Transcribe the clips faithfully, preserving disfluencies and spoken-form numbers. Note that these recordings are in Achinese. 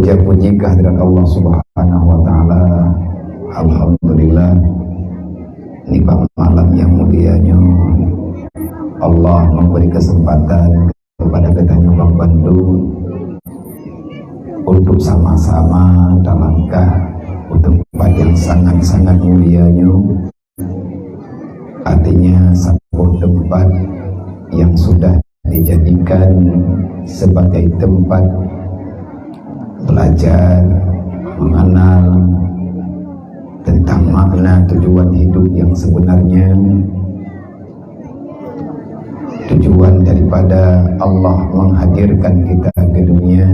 Puja puji kehadirat Allah Subhanahu wa Ta'ala. Alhamdulillah, nibak malam yang mulia nyoe, Allah memberi kesempatan kepada geutanyoe banmandum untuk sama-sama talangkah u teumpat yang sangat-sangat mulia nyoe. Artinya, saboh teumpat yang sudah dijadikan sebagai teumpat belajar, mengenal tentang makna tujuan hidup yang sebenarnya, tujuan daripada Allah menghadirkan kita ke dunia,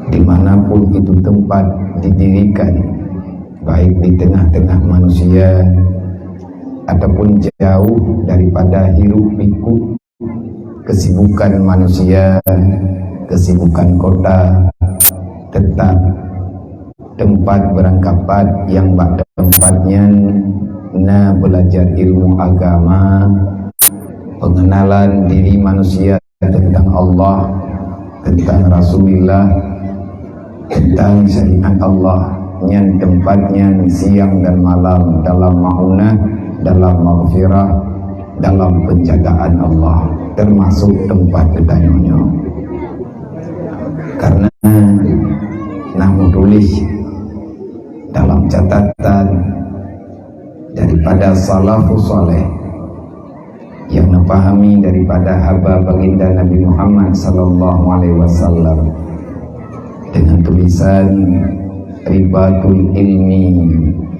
di mana pun itu tempat didirikan, baik di tengah-tengah manusia ataupun jauh daripada hiruk pikuk kesibukan manusia, kesibukan kota, tetap tempat beurangkapat nyang bak teumpat nyan na beulajar ilmu agama, pengenalan diri manusia tentang Allah, tentang Rasulullah, tentang syariat Allah, nyan teumpat nyan siang dan malam dalam maunah, dalam maghfirah, dalam penjagaan Allah, termasuk teumpat geutanyoe nyoe. Karena na meutuléh dalam catatan daripada salafus saleh nyang neupahami daripada haba baginda Nabi Muhammad sallallahu alaihi wasallam dengan tulisan Ribatul Ilmi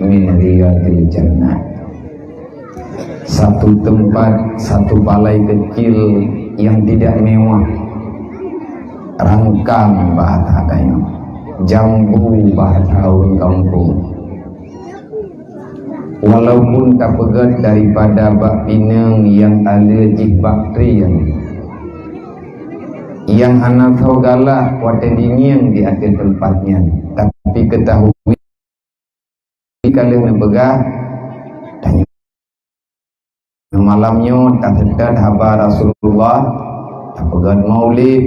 min Riyadil Jannah. Satu tempat, satu balai kecil yang tidak mewah. Rangkang bahasa tanyoe, jambu bahasa ureuëng kampung. Walaupun tapeugét daripada bak pineung nyang aleuh jih bak trieng, nyang hana soe galak watée jingieng di ateueh teumpat nyan, tapi keutahui ka lheueh neupeugah, tanyoe malam nyoe taseutôt haba Rasulullah, tapeugét maulid,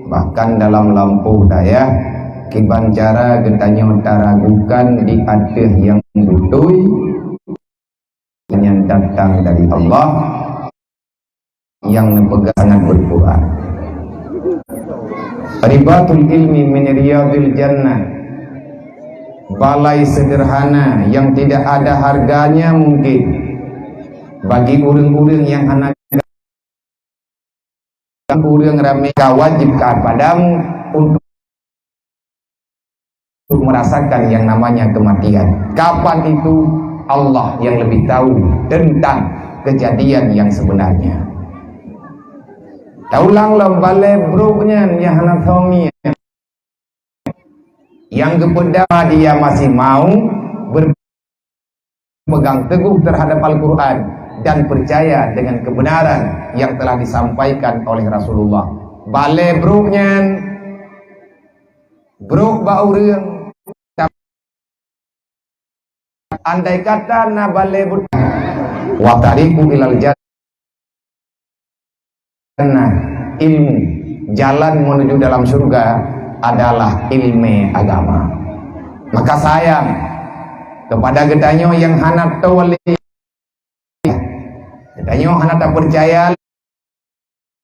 bahkan dalam lampôh dayah, kiban cara geutanyoe taragukan di ateueh nyang beutôi, nyang datang dari Allah, nyang neupeugah sangat berkurang. Ribatul ilmi min riyadil jannah. Balai sederhana yang tidak ada harganya mungkin bagi ureuëng-ureuëng nyang hana, ureuëng ramé, ka wajib kepadamu untuk merasakan yang namanya kematian. Kapan itu, Allah yang lebih tahu tentang kejadian yang sebenarnya. Taulang lom balai brok nyan nyang hana soe ngieng. Nyang geupeudama dia masih mau ber- pegang teguh terhadap Al-Quran dan percaya dengan kebenaran yang telah disampaikan oleh Rasulullah. Balai brok nyan, brok bak ureuëng, andai kata na balai brok, wa tariqu ilal jannah, ilmu, jalan menuju dalam surga adalah ilmu agama. Maka sayang kepada geutanyoe nyang hana teuwali, geutanyoe hana tapeucaya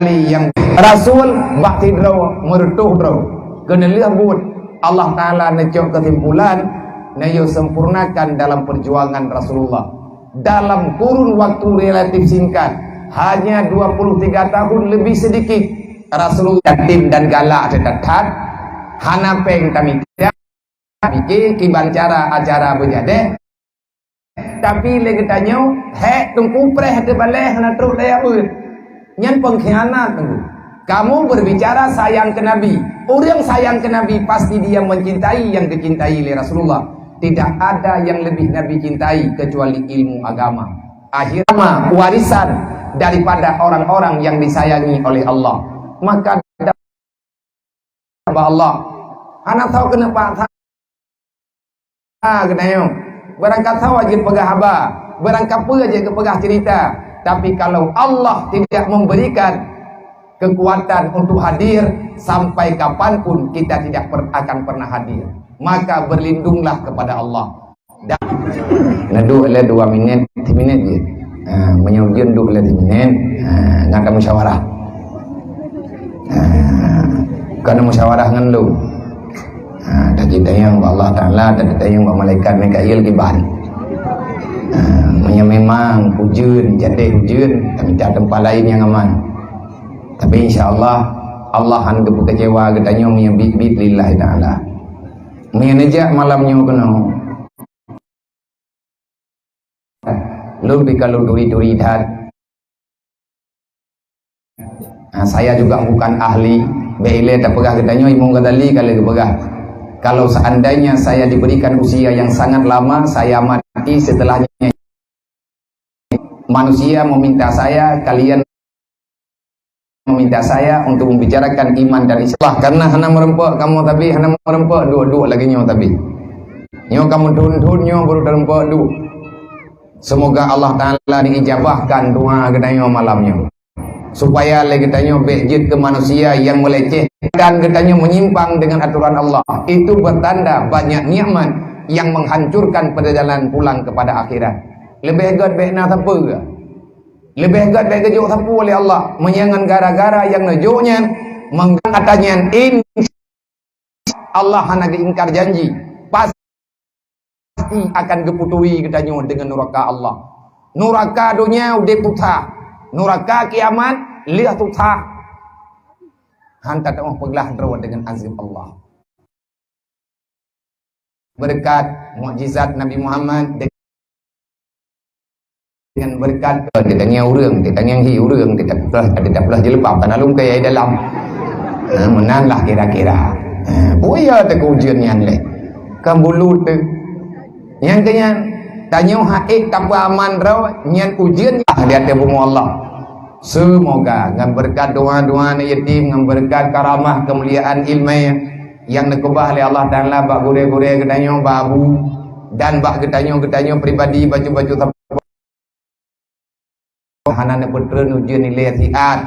lé nyang Rasul bak sidroe meureutôh droe. Keuneulheueh buet Allah Taala neucok keusimpulan, neuyue sempurnakan dalam perjuangan Rasulullah. Dalam kurun waktu relatif singkat, hanya dua puluh tiga tahun lebih sedikit, Rasulullah yatim dan galak that-that, hana péng tamita, pike kiban cara acara beujadeh, tapi lé geutanyoe hék teungku preh teubaleh hana trok daya beuet. Nyan pengkhianat teungku. Kamu berbicara sayang ke Nabi. Orang sayang ke Nabi pasti dia mencintai yang dicintai oleh Rasulullah. Tidak ada yang lebih Nabi cintai kecuali ilmu agama. Akhirnya warisan daripada orang-orang yang disayangi oleh Allah. Maka bak Allah. Hana soe keuneuk paksa geutanyoe. Barangkasoe jeuet peugah haba, barangkapeue jeuet geupeugah cerita. Tapi kalau Allah tidak memberikan kekuatan untuk hadir, sampai kapanpun kita tidak per-, akan pernah hadir. Maka berlindunglah kepada Allah. Dan neudok lé dua minit, tiga minit je. Ha, meunyoe ujeuen duek lé tiga minit, ha, ngat musyawarah. Ha, kon musyawarah ngon lôn. Ha, tajitanyong bak Allah Taala, tajitanyong bak malaikat Mikail kiban. Ha, meunyoe memang ujeuen, jadeh ujeuen, tamita teumpat laén nyang aman. Tapi insya Allah, Allah hana geupeukeucewa geutanyoe meunyoe biet-biet lillahi taala. Meunyoe neujak malam nyoe keunoe, lôn pih ka lôn turi-turi that. Nah, saya juga bukan ahli. Bèk ilèe tapeugah geutanyoe Imam Ghazali ka lheueh geupeugah, "Kalau seandainya saya diberikan usia yang sangat lama, saya mati setelahnya." Manusia meminta saya, kalian meminta saya untuk membicarakan iman dan Islam. Karena hana meureumpok kamoe tabi, hana meureumpok duek-duek lagèe nyoe tabi. Nyoe kamoe thon-thon nyoe baru teureumpok duek. Semoga Allah Taala diijabahkan doa geutanyoe malam nyoe. Supaya lé geutanyoe bèk jeuet keu manusia nyang meulecehkan geutanyoe, menyimpang dengan aturan Allah. Itu bertanda banyak nikmat yang menghancurkan perjalanan pulang kepada akhirat. Leubeh gèt bèk na sapeue. Leubeh gèt bèk geujok sapeue lé Allah. Meunyoe ngon gara-gara nyang neujok nyan, meukat ata nyan, in- Allah hana geuingkar janji. Pasti akan geupeuturi geutanyoe deungon nuraka Allah. Nuraka donya udép susah. Nuraka kiamat lheueh susah. Hana teu'oh peuglah droe deungon azab Allah. Berkat mukjizat Nabi Muhammad, dengan berkat teutangieng ureueng, teutangieng hi ureueng, teuta-, teuta-, teuta-, jilbab, kana lôn keu dalam. Ha, meunan lah kira-kira. Ha, buya teuka ujeuen nyan lé. Kan bulut teuh. Nyang keu nyan, tanyoe hak ék tapeuaman droe, nyan ujeuen nyang di ateueh bumoe Allah. Semoga ngon beureukat doa-doa aneuk yatim, ngon beureukat karamah keumuliaan ileumèe nyang neukeubah lé Allah Taala bak gurèe-gurèe geutanyoe, bak abu, dan bak geutanyoe-geutanyoe pribadi, bacut-bacut sapeue, hana neupeutreun ujeuen ilèe siat.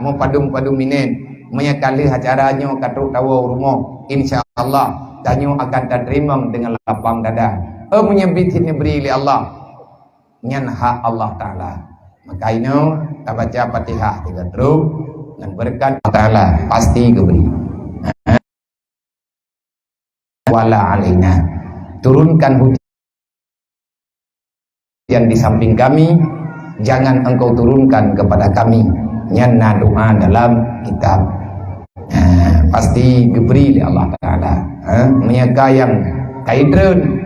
Meupadum-padum minèt, meunyoe ka lheueh acara nyoe ka trok tawoe u rumoh, insya Allah tanyoe akan tateurimong deungon lapang dada. Eh, meunyoe biet cit neubri lé Allah, nyan hak Allah Taala. Maka inoe tabaca Fatihah tiga trok, ngon beureukat Allah Taala pasti geubri. Wala alaina. Turunkan hujan di samping kami, jangan Engkau turunkan kepada kami. Nyan na doa dalam kitab. Ha, pasti geubri lé Allah Taala. Ha, meunyoe ka nyang ka itreun,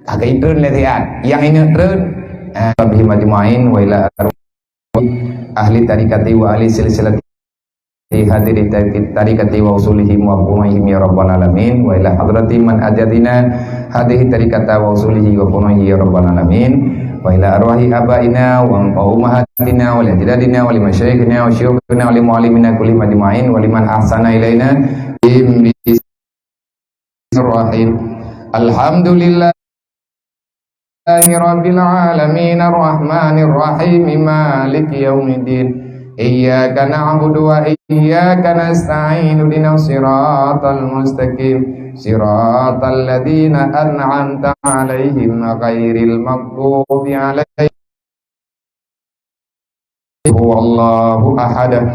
ka itreun lé siat. Nyang ingat treun, ha, bihim ajmain wa ila ahli tarikati wa ahli silsilati hadiri tari-, tarikati wa usulihim wa furu'ihim ya rabbal alamin, wa ila hadrati man ajadina hadhihi tarikata wa usulihi wa furu'ihi ya rabbal alamin, wa ila arwahi abaina wa, wa ummahatina wa li ajdadina wa li masyayikhina wa syuyukhina wa li muallimina kullihim ajmain wa liman ahsana ilaina bihim bi Bismillahirrahmanirrahim. Alhamdulillahi rabbil alamin, arrahmanirrahim, maliki yaumiddin. Iyyaka na'budu wa iyyaka nasta'in. Ihdinas siratal mustaqim. Siratal ladzina an'amta 'alaihim ghairil maghdubi 'alaihim Huwallahu ahad.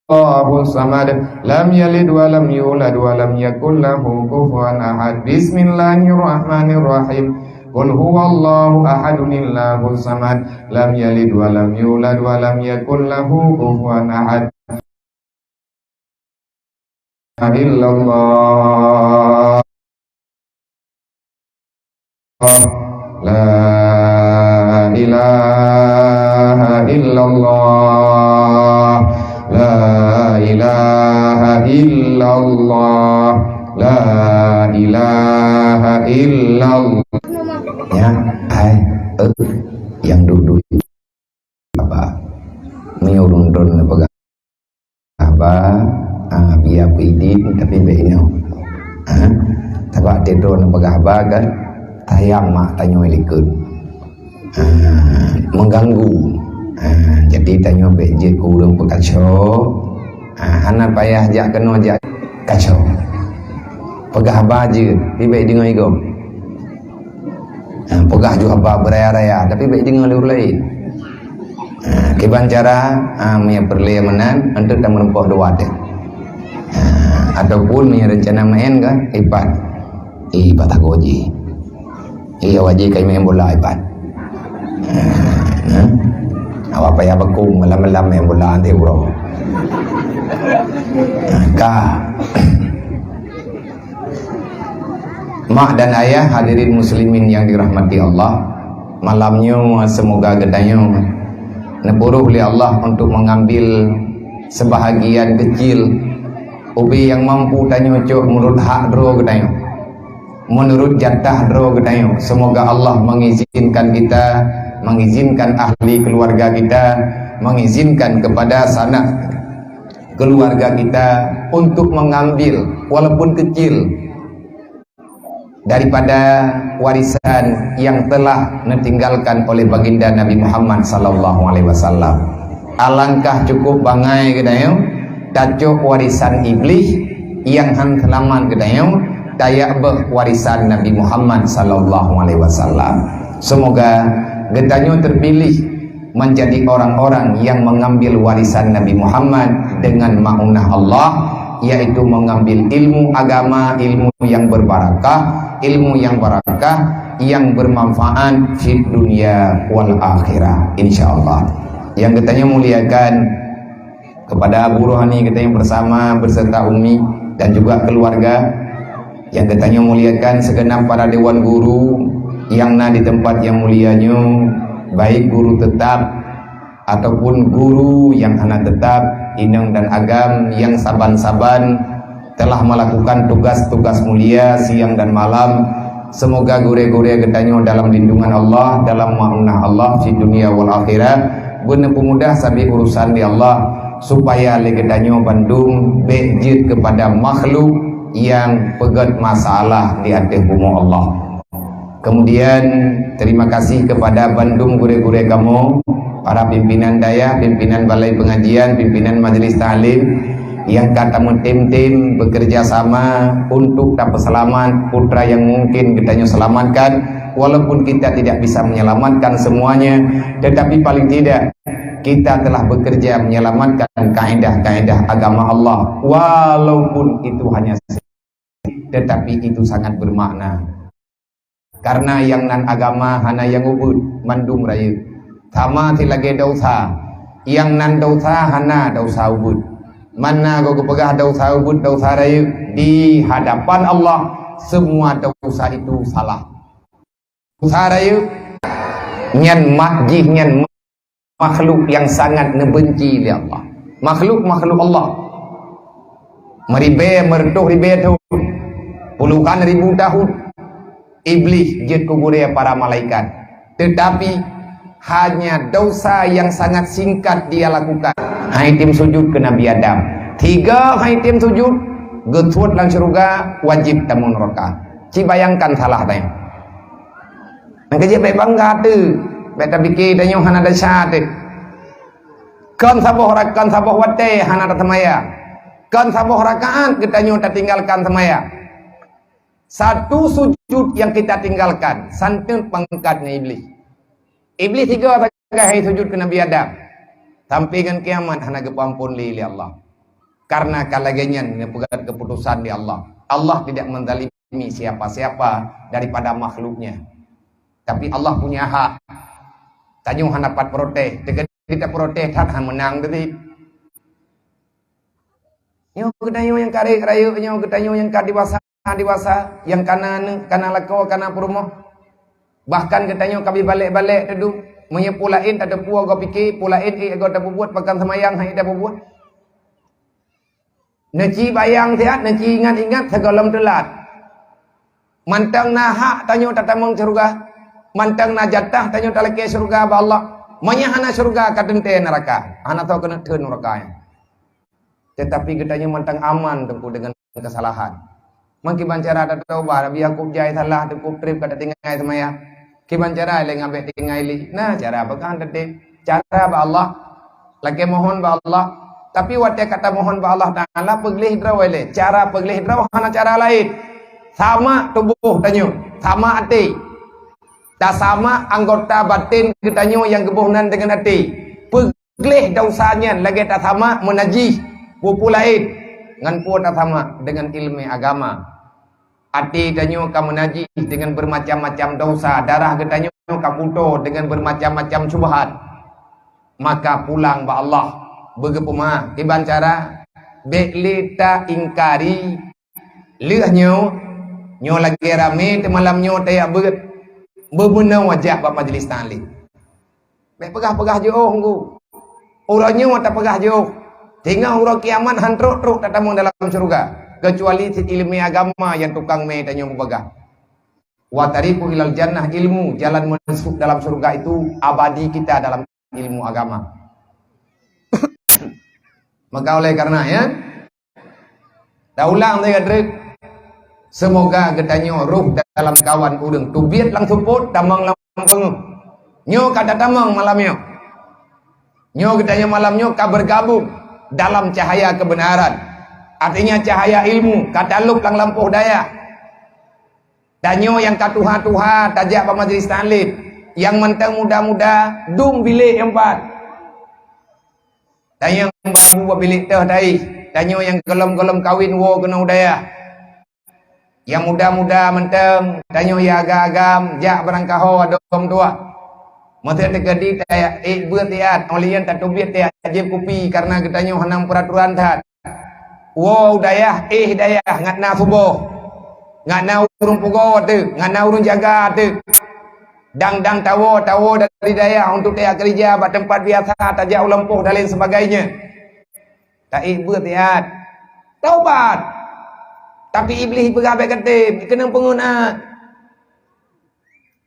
Allahus samad. Lam yalid wa lam yulad wa lam yakul lahu kufuwan ahad. Bismillahirrahmanirrahim. Qul huwallahu ahadunillahus samad. Lam yalid wa lam yulad wa lam yakul lahu kufuwan ahad. Illallah. La ilaha illallah. La ilaha illallah. La ilaha illallah. Ya, hai, eh, nyang duduk. Apa? Meunyoe ureueng droeneuh peugah haba, ah, biya peuidin, tapi bèk inoe. Ha? Sabab droeneuh peugah haba kan, tayang mak tanyoe likot. Ah, mengganggu. Ah, jadi tanyoe bèk jeuet keu ureueng peukaco. Ah, hana payah jak keunoe jak kaco. Peugah haba jeuet, tapi bèk deungoe igoe. Ah, peugah ju haba beuraya-raya, tapi bèk deungoe lé ureueng laén. Ah, kiban cara, ah, meunyoe peureulèe meunan, eunteuk tameurumpok dua teuh. Ah, ataupun meunyoe reuncana meu'en kan, ipat. Ih, patah goji. Iya, wajib kami main bola ipat. Nah, awak payah bekung malam-malam main bola nanti, bro. Nah, ka. Mak dan ayah, hadirin muslimin yang dirahmati Allah, malam nyoe semoga geutanyoe neupuruh lé Allah untuk mengambil sebahagian kecil ubé nyang mampu tanyoe cok meunurot hak droe geutanyoe. Meunurot jatah droe geutanyoe. Semoga Allah mengizinkan kita, mengizinkan ahli keluarga kita, mengizinkan kepada sanak keluarga kita untuk mengambil, walaupun kecil, daripada warisan yang telah ditinggalkan oleh baginda Nabi Muhammad sallallahu alaihi wasallam. Alangkah cukup bangai geutanyoe tacok warisan Iblih nyang han seulamat geutanyoe tajak beuh warisan Nabi Muhammad sallallahu alaihi wasallam. Semoga geutanyoe terpilih menjadi orang-orang yang mengambil warisan Nabi Muhammad dengan maunah Allah, yaitu mengambil ilmu agama, ilmu yang berbarakah, ilmu yang barakah, yang bermanfaat di dunia wal akhirah, insya Allah. Yang geutanyoe muliakan, kepada Abu Rohani geutanyoe bersama beserta Umi dan juga keluarga, yang geutanyoe muliakan segenap para dewan guru yang na di tempat yang mulia nyoe, baik guru tetap ataupun guru yang hana tetap, inong dan agam yang saban-saban telah melakukan tugas-tugas mulia siang dan malam. Semoga gurée-gurée geutanyoe dalam lindungan Allah, dalam maunah Allah di dunia wal akhirat, beuneupeumudah sabe urusan di Allah, supaya lé geutanyoe bandum bék jeuet keupada makhluk nyang peugét masalah di ateueh bumoe Allah. Kemudian, terima kasih kepada bandum gurée-gurée kamoe, para pimpinan dayah, pimpinan balai pengajian, pimpinan majelis taklim, nyang ka tameutem-tem bekerja sama untuk tapeuseulamat putra yang mungkin geutanyoe selamatkan, walaupun kita tidak bisa menyelamatkan semuanya, tetapi paling tidak kita telah bekerja menyelamatkan kaedah-kaedah agama Allah, walaupun itu hanya sedikit, tetapi itu sangat bermakna. Karena nyang nan agama hana nyang ubeuet, mandum rayeuk. Sama si lagée desya, nyang nan desya hana desya ubeuet. Mana goe geupeugah desya ubeuet, desya rayeuk, di hadapan Allah, semua desya itu salah. Desya rayeuk, nyan mak jih nyan makhluk nyang sangat neubenci lé Allah. Makhluk-makhluk Allah. Meuribée, meureutoh ribée thon, puluhan ribu tahun, Iblih jeuet keu gurée para malaikat. Tetapi, hanya desya nyang sangat singkat dia lakukan. Hai tem sujud keu Nabi Adam. Tiga hai tem sujud, geusuet lam syeuruga, wajéb tamong neuraka. Ci bayangkan salah tanyoe. Nyang keujeuet bék bangga teuh, bék tapike tanyoe hana desya teuh. Kon saboh ra-, kon saboh watée hana taseumayang. Kon saboh rakaat geutanyoe tatinggalkan seumayang. Satu sujud yang kita tinggalkan, santeut pangkat ngon Iblih. Iblih tiga sagai hai sujud keu Nabi Adam. Sampai ngon kiamat hana geupeuampon lé, lé Allah. Karena ka lagée nyan neupeugét keuputosan di Allah. Allah tidak menzalimi siapa-siapa daripada makhluknya. Tapi Allah punya hak. Tanyoe hana pat protes. Teuka kita protes that hana meunang teuti. Nyoe geutanyoe nyang ka rayeuk-rayeuk, nyoe geutanyoe nyang ka dewasa-dewasa, nyang kana aneuk, kana lakoe, kana peurumoh. Bahkan geutanyoe ka bi balek-balek teudong. Meunyoe peue laén tateupeue goe pike, peue laén ék goe tapeubuet, pakon seumayang han ék tapeubuet. Neuci bayang siat, neuci ingat-ingat sigohlom teulat. Mantong na hak tanyoe tatamong syeuruga. Mantong na jatah tanyoe talakée syeuruga bak Allah. Meunyoe hana syeuruga ka teuntée neuraka. Hana soe keuneuk theun neuraka nyan. Tetapi geutanyoe mantong aman teungku deungon keusalahan. Meukiban cara tateuba, Nabi Yakub jai salah, teungku treb ka tatinggai seumayang. Kiban cara lé ngabek tinggai li. Nah, cara peugah teuntèe. Cara bak Allah. Lakèe mohon bak Allah. Tapi watèe ka tamohon bak Allah Taala, peugleh droe lé. Cara peugleh droe hana cara laén. Sama tuboh tanyoe, sama até. Tasama anggota batén geutanyoe nyang geuboh nan deungon até. Peugleh dosa nyan lagèe tasama meunajih peue-peue laén. Ngon peue tasama? Deungon ileumèe agama. Até tanyoe ka meunajih deungon beumacam-macam dosa, darah geutanyoe ka putôh deungon beumacam-macam syubhat. Maka pulang bak Allah, beugeupeumaah. Kiban cara? Bèk lé taingkari. Lheueh nyoe, nyoe lagèe ramé teumalam nyoe tajak beuet, beumeunoe jak bak majlis taklim. Bèk peugah-peugah jiôh, Teungku. Uroe nyoe tapeugah jiôh, teungoh uroe kiamat han trok-trok tatamong dalam syeuruga, keucuali cit ileumèe agama nyang tukang mè tanyoe mupeugah. Wa tariqu ilal jannah ilmu, jalan masuk dalam syeuruga itu abadi kita dalam ilmu agama. Maka oleh karena, ya, taulang lé treuk, semoga geutanyoe rôh dalam kawan ureueng, teubiet lam seupôt, tamong lam beungeuh. Nyoe ka tatamong malam nyoe. Nyoe geutanyoe malam nyoe ka bergabung dalam cahaya kebenaran. Artinya cahaya ilmu ka talôb lam lampôh dayah. Tanyoe nyang ka tuha-tuha tajak bak majlis taklim, nyang mantong muda-muda dum bilék nyang pat. Tanyoe nyang babu bak bilék teuh taéh, tanyoe nyang gohlom-gohlom kawén woe keunoe u dayah. Nyang muda-muda mantong, tanyoe nyang agam-agam jak barangkaho adom tuah. Meuseuti keudéh tajak ék beuet siat, óh lheueh nyan tateubiet tajak jieb kupi, kareuna geutanyoe hana meupeuraturan that. Woe u dayah, éh dayah, ngat na suboh. Ngat na ureueng pugoe teuk, ngat na ureueng jaga teuk. Dang-dang tawoe, tawoe dari dayah untuk tajak keurija bak teumpat biasa, tajak u lampôh dan lain sebagainya. Taék beuet siat. Taubat. Tapi Iblih peugah bèk katem, keunong peungeuna.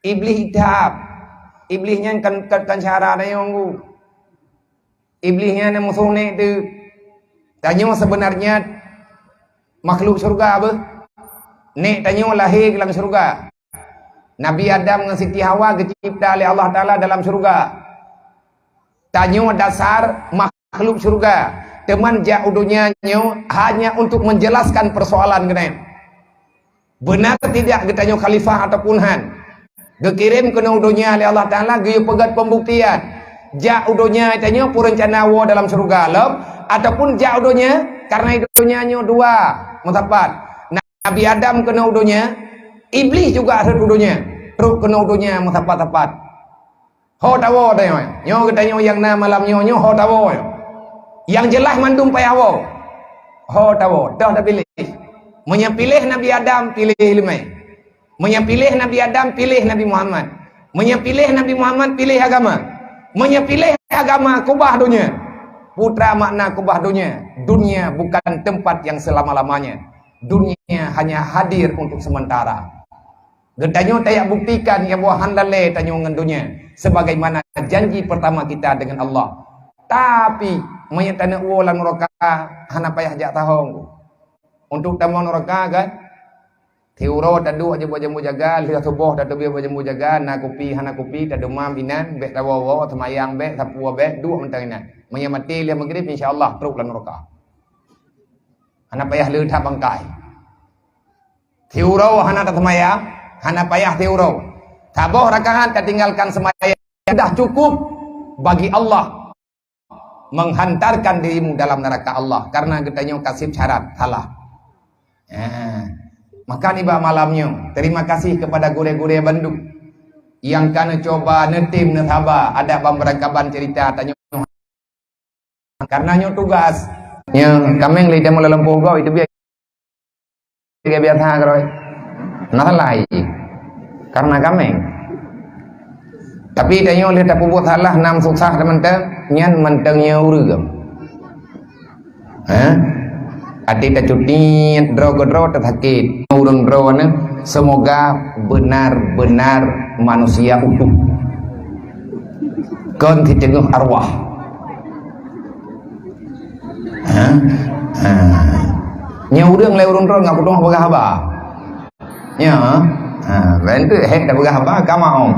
Iblih idap. Iblih nyan kan, kan, kan syara dayong ku. Iblih nyan musoh nèk teuh. Tanyoe sebenarnya makhluk syeuruga beuh. Nèk tanyoe lahé lam syeuruga. Nabi Adam ngon Siti Hawa geucipta lé Allah Taala dalam syeuruga. Tanyoe dasar makhluk syeuruga. Teuma jak u donya nyoe hanya untuk menjelaskan persoalan keunan. Beuna tidak geutanyoe khalifah ataupun han? Geukirém keunoe u donya lé Allah Taala geuyue peugét pembuktian. Jak u donya tanyoe peue reuncana woe dalam syeuruga lom, ataupun jak u donya kareuna donya nyoe dua meusapat. Nabi Adam keunoe u donya, Iblih juga rhot u donya, trok keunoe u donya meusapat-sapat. Ho tawoe tanyoe. Nyoe geutanyoe nyang na malam nyoe, nyoe ho tawoe. Nyang jeulaih mandum payah woe. Ho tawoe, toh tapiléh. Meunyoe piléh Nabi Adam, piléh ileumèe. Meunyoe piléh Nabi Adam, piléh Nabi Muhammad. Meunyoe piléh Nabi Muhammad, piléh agama. Meunyoe piléh agama, keubah donya. Peue treuk makna keubah donya? Dunia bukan tempat yang selama-lamanya. Dunia hanya hadir untuk sementara. Geutanyoe tajak buktikan nyang boh han lalé tanyoe ngon donya, sebagaimana janji pertama kita dengan Allah. Tapi, meunyoe taneuk woe lam nuraka, hana payah jak tahong. Untuk tamong nuraka kan, siuroe taduek bak jambu jaga, lheueh suboh tateubiet bak jambu jaga, na kupi hana kupi, tadumam inan, bèk tawoe-woe, seumayang bèk, sapeue bèk, duek mantong inan. Meunyoe maté lheueh maghrib, insya Allah trok lam nuraka. Hana payah le that bangkai. Siuroe hana taseumayang, hana payah siuroe. Saboh rakaat tatinggalkan seumayang sudah cukup bagi Allah menghantarkan dirimu dalam neraka Allah karena geutanyoe ka sép syarat salah. Ha. Maka nibak malam nyoe, terima kasih kepada gurèe-gurèe bandum nyang ka neucuba, neutem, neusaba adak ban beurangkaban cerita tanyoe. Karena nyoe tugas. Nyoe kaméng lé jameun lam lampôh gob, itu biasa, biasa keudroe. Nah, salah, iya. Karena kaméng. Tapi tanyoe lé tapeubuet salah, nam susah teumantong, nyan mantong nyoe ureueng. Ha? Até tacutiet droe keudroe tasakét. Ureueng droe nyoe, semoga benar-benar manusia utuh. Kon siteungoh arwah. Ha? Ha. Nyoe ureueng lé ureueng droe ngon kutueng peugah haba. Nyoe, ha, ban tu hek dah peugah haba, ka maom.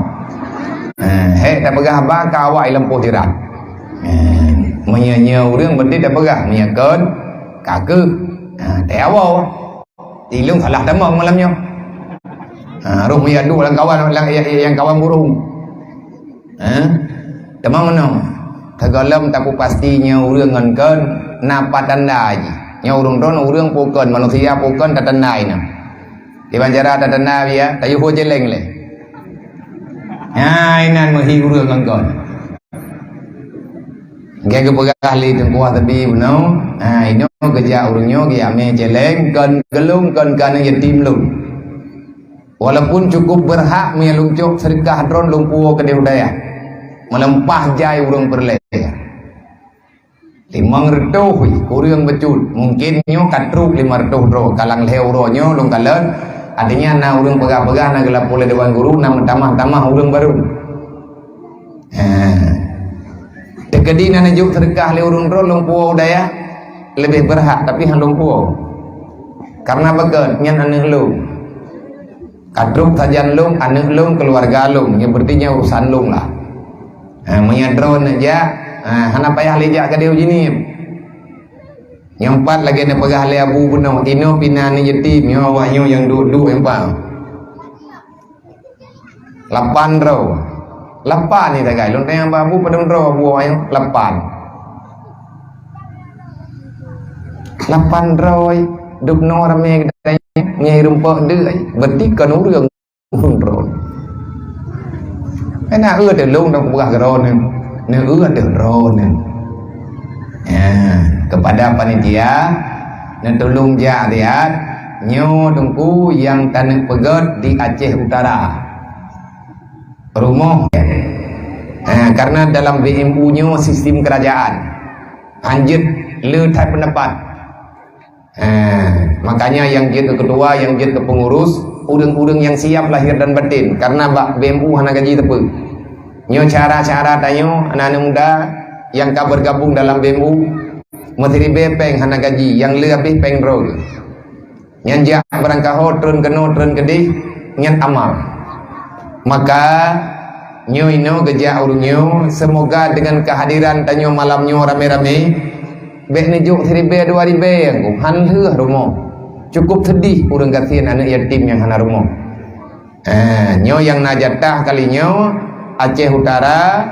Hék tapeugah haba ka awai lampôh jeurat. Eh, meunyoe nyoe ureuëng berarti tapeugah, meunyoe kon ka keuh. Ha, teuawoe. Ilong salah tamong malam nyoe. Ha, roh meunyoe duek lam kawan, lam, nyang, nyang kawan burung. Ha? Teuma meunoe, teugohlom tapupasti nyoe ureuëng ngon kon na pat tanda jih. Nyoe ureuëng droen ureuëng pukon, manusia pukon tatandai na. Kiban cara tatanda biya, tayue ho jeleng lé. Ha, inan meuhi ureuëng ngon kon. Geupeugah lé teungku Wahabi bunoe, ha, inoe geujak ureuëng nyoe geujak mé jeleng kon geulong kon keuneuk yatim lôn. Walaupun cukup berhak meunyoe lôn cok seudeukah droen lôn puwoe keudeh u dayah. Meuleumpah jai ureuëng peureulée. Limong reutôh kureueng bacut. Mungkin nyoe ka trok limong reutôh droe. Kalang lhée uroe nyoe lôn kalon. Artinya na ureuëng peugah-peugah na geulapor lé dewan guru na meutamah-tamah ureuëng barô. Ha. Teukeudi na neujok seudeukah lé ureuëng droen lôn puwoe u dayah, leubeh berhak tapi han lôn puwoe. Karena beugét nyan aneuëk lôn. Ka trok sajan lôn, aneuëk lôn, keuluwarga lôn, nyan berarti nyan urusan lôn lah. Ha, meunyoe droen neujak, ha, hana payah lé jak keudeh u Jeunieb. Nyang pat lagée neupeugah lé Abu bunoe, inoe pih na aneuëk yatim, nyoe awak nyoe nyang duek-duek nyang pat. Lapan droe. Lapan ni tagai. Lôn tanyong bak Abu padum droe Abu awak nyoe? Lapan. Lapan droe. Dubnoe ramé geutanyoe nyang rumpok deuk. Berarti kon ureuëng. Ureuëng droeneuh. Hana eu teuh lôn dong peugah droeneuh. Neu eu teuh droeneuh. Ya, kepada panitia, neutulông jak lihat, nyoe teungku nyang taneuk peugét di Aceh Utara. Rumoh. Ha, karena dalam B M U nyoe sistem kerajaan. Hanjeuet le that pendapat. Ha, makanya nyang jeuet keu ketua, nyang jeuet keu pengurus, ureuëng-ureuëng nyang siap lahir dan batin, karena bak B M U hana gaji teupeu. Nyoe cara-cara tanyoe aneuk-aneuk muda nyang ka bergabung dalam B M U, meusiribée péng hana gaji, nyang le habéh péng droe. Nyan jak beurangkaho treun keunoe treun keudeh, nyan amal. Maka nyoe inoe geujak ureuëng nyoe, semoga dengan kehadiran tanyoe malam nyoe ramé-ramé, bék neujok siribée dua ribée nyang han lheueh rumoh. Cukup seudeh ureuëng gasien aneuëk yatim nyang hana rumoh. Eh, nyoe nyang na jatah kali nyoe, Aceh Utara,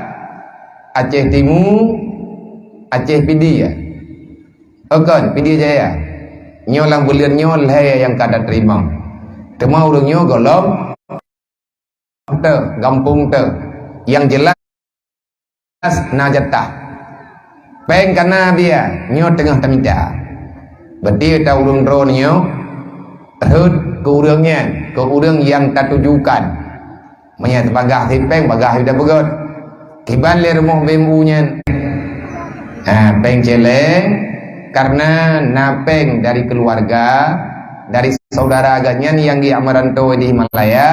Aceh Timu, Aceh Pidie. Kon, Pidie Jaya. Nyoe lam buleuen nyoe lhée nyang ka tateurimong. Teuma ureuëng nyoe gohlom teuh, gampông teuh. Nyang jeulaih na jatah. Péng kana biya nyoe teungoh tamita. Berarti ta ureuëng droeneuh nyoe rhot keu ureuëng nyan, keu ureuëng nyang tatujukan. Meunyoe teubagah cit péng, bagah ida beugét. Kiban lé rumoh B M U nyan. Ha, péng céléng, karena na péng dari keuluwarga, dari saudara geuhnyan nyang geujak meuranto di Malaya,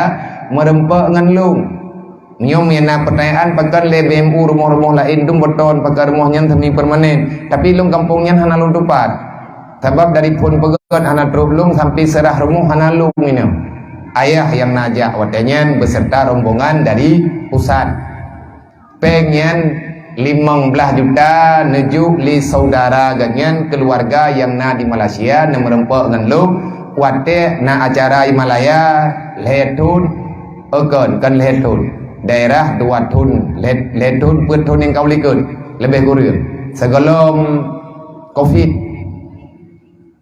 meureumpok ngon lôn. Nyoe meunyoe na peutanyaan pakon lé B M U rumoh-rumoh laén dum beuton pakon rumoh nyan semi permanen, tapi lôn gampông nyan hana lôn tupat. Sabab dari phon peugét hana trok lôn sampai seurah rumoh hana lôn inoe. Ayah nyang na jak watée nyan beserta rombongan dari pusat. Péng nyan limong blaih juta neujok lé saudara geuhnyan keuluwarga nyang na di Malaysia neumeureumpok ngon lôn watée na acara di Malaya lhée thon, kon, kon lhée thon. Daerah dua thon, lhée, lhée thon peuet thon nyang ka u likot, leubeh kureueng. Sigohlom Covid.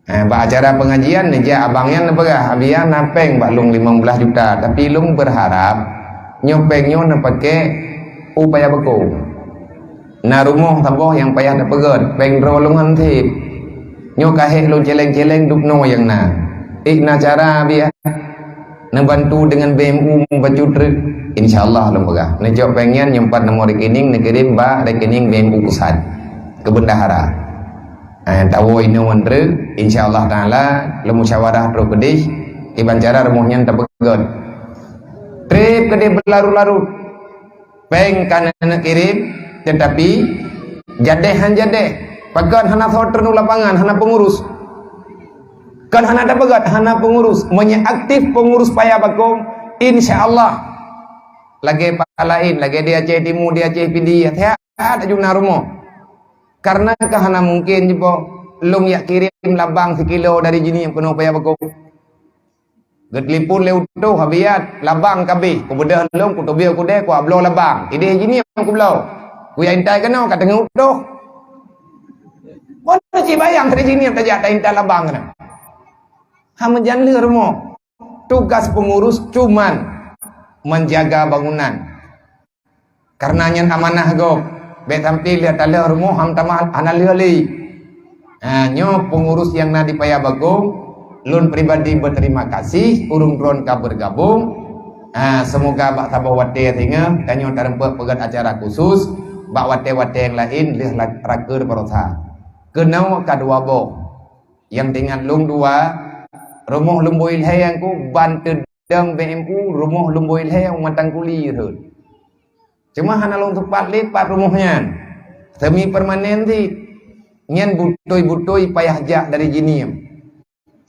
Eh, bak acara pengajian, neujak abang nyan neupeugah, "Abi, na péng bak lôn limong blaih juta, tapi lôn beurharap nyoe péng nyoe neupaké u paya beukong. Na rumoh saboh nyang payah tapeugét, péng droe lôn han sép. Nyoe ka hék lôn céléng-céléng dubnoe nyang na. Ék na cara, Abi, neubantu deungon B M U bacut treuk?" "Insya Allah," lôn peugah. Neujok péng nyan, nyoe pat nomor rekening, neukirém bak rekening B M U pusat keu bendahara. Eh, tawoe inoe ngon treuk, insya Allah Taala, lôn musyawarah trok keudeh, kiban cara rumoh nyan tapeugét. Treb keudeh beularot-larot. Péng ka neukirém, teutapi jadeh han jadeh. Pakon hana soe treun u lapangan, hana peungurus. Kon hana tapeugét, hana peungurus. Meunyoe aktif peungurus paya bakong, insya Allah Lagèe pat laén, lagèe di Aceh Timu, di Aceh Pidie, that aju na rumoh. Karena ka hana mungken jipo lôn jak kirém labang sikilo dari jih nyan keunoe Paya Bagong. Geutelepon lé utôh, "Abiat, labang ka abéh." Kubeudôh lôn, kuteubiet keudè, kuabloe labang. Idéh jih nyan kubloe. Kujak intat keunoe, ka teungoh utôh. Boh cit bayang dari jih nyan tajak taintat labang keunoe. Ha meujan lheueh rumoh. Tugas pengurus cuman menjaga bangunan. Karena nyan amanah gob. Bèk sampoe lheueh talheueh rumoh han tamah hana lheueh lé. Ha, nyoe pengurus nyang na di Paya Bagong, lôn pribadi berterima kasih ureueng droen ka bergabung. Ha, semoga bak saboh watèe singoh tanyoe tareumpok peugöt acara khusus, bak watèe-watèe nyang laén lheueh la-, raker baroesa. Keunoe ka dua boh. Nyang teuingat lôn dua, rumoh Lumbôi Lhèe nyang ku ban teudong B M U, rumoh Lumbôi Lhèe nyang mantong kuli rhot. Cuma hana lôn teupat lé pat rumoh nyan. Semi permanen cit. Nyan beutôi-beutôi payah jak dari jih nyan.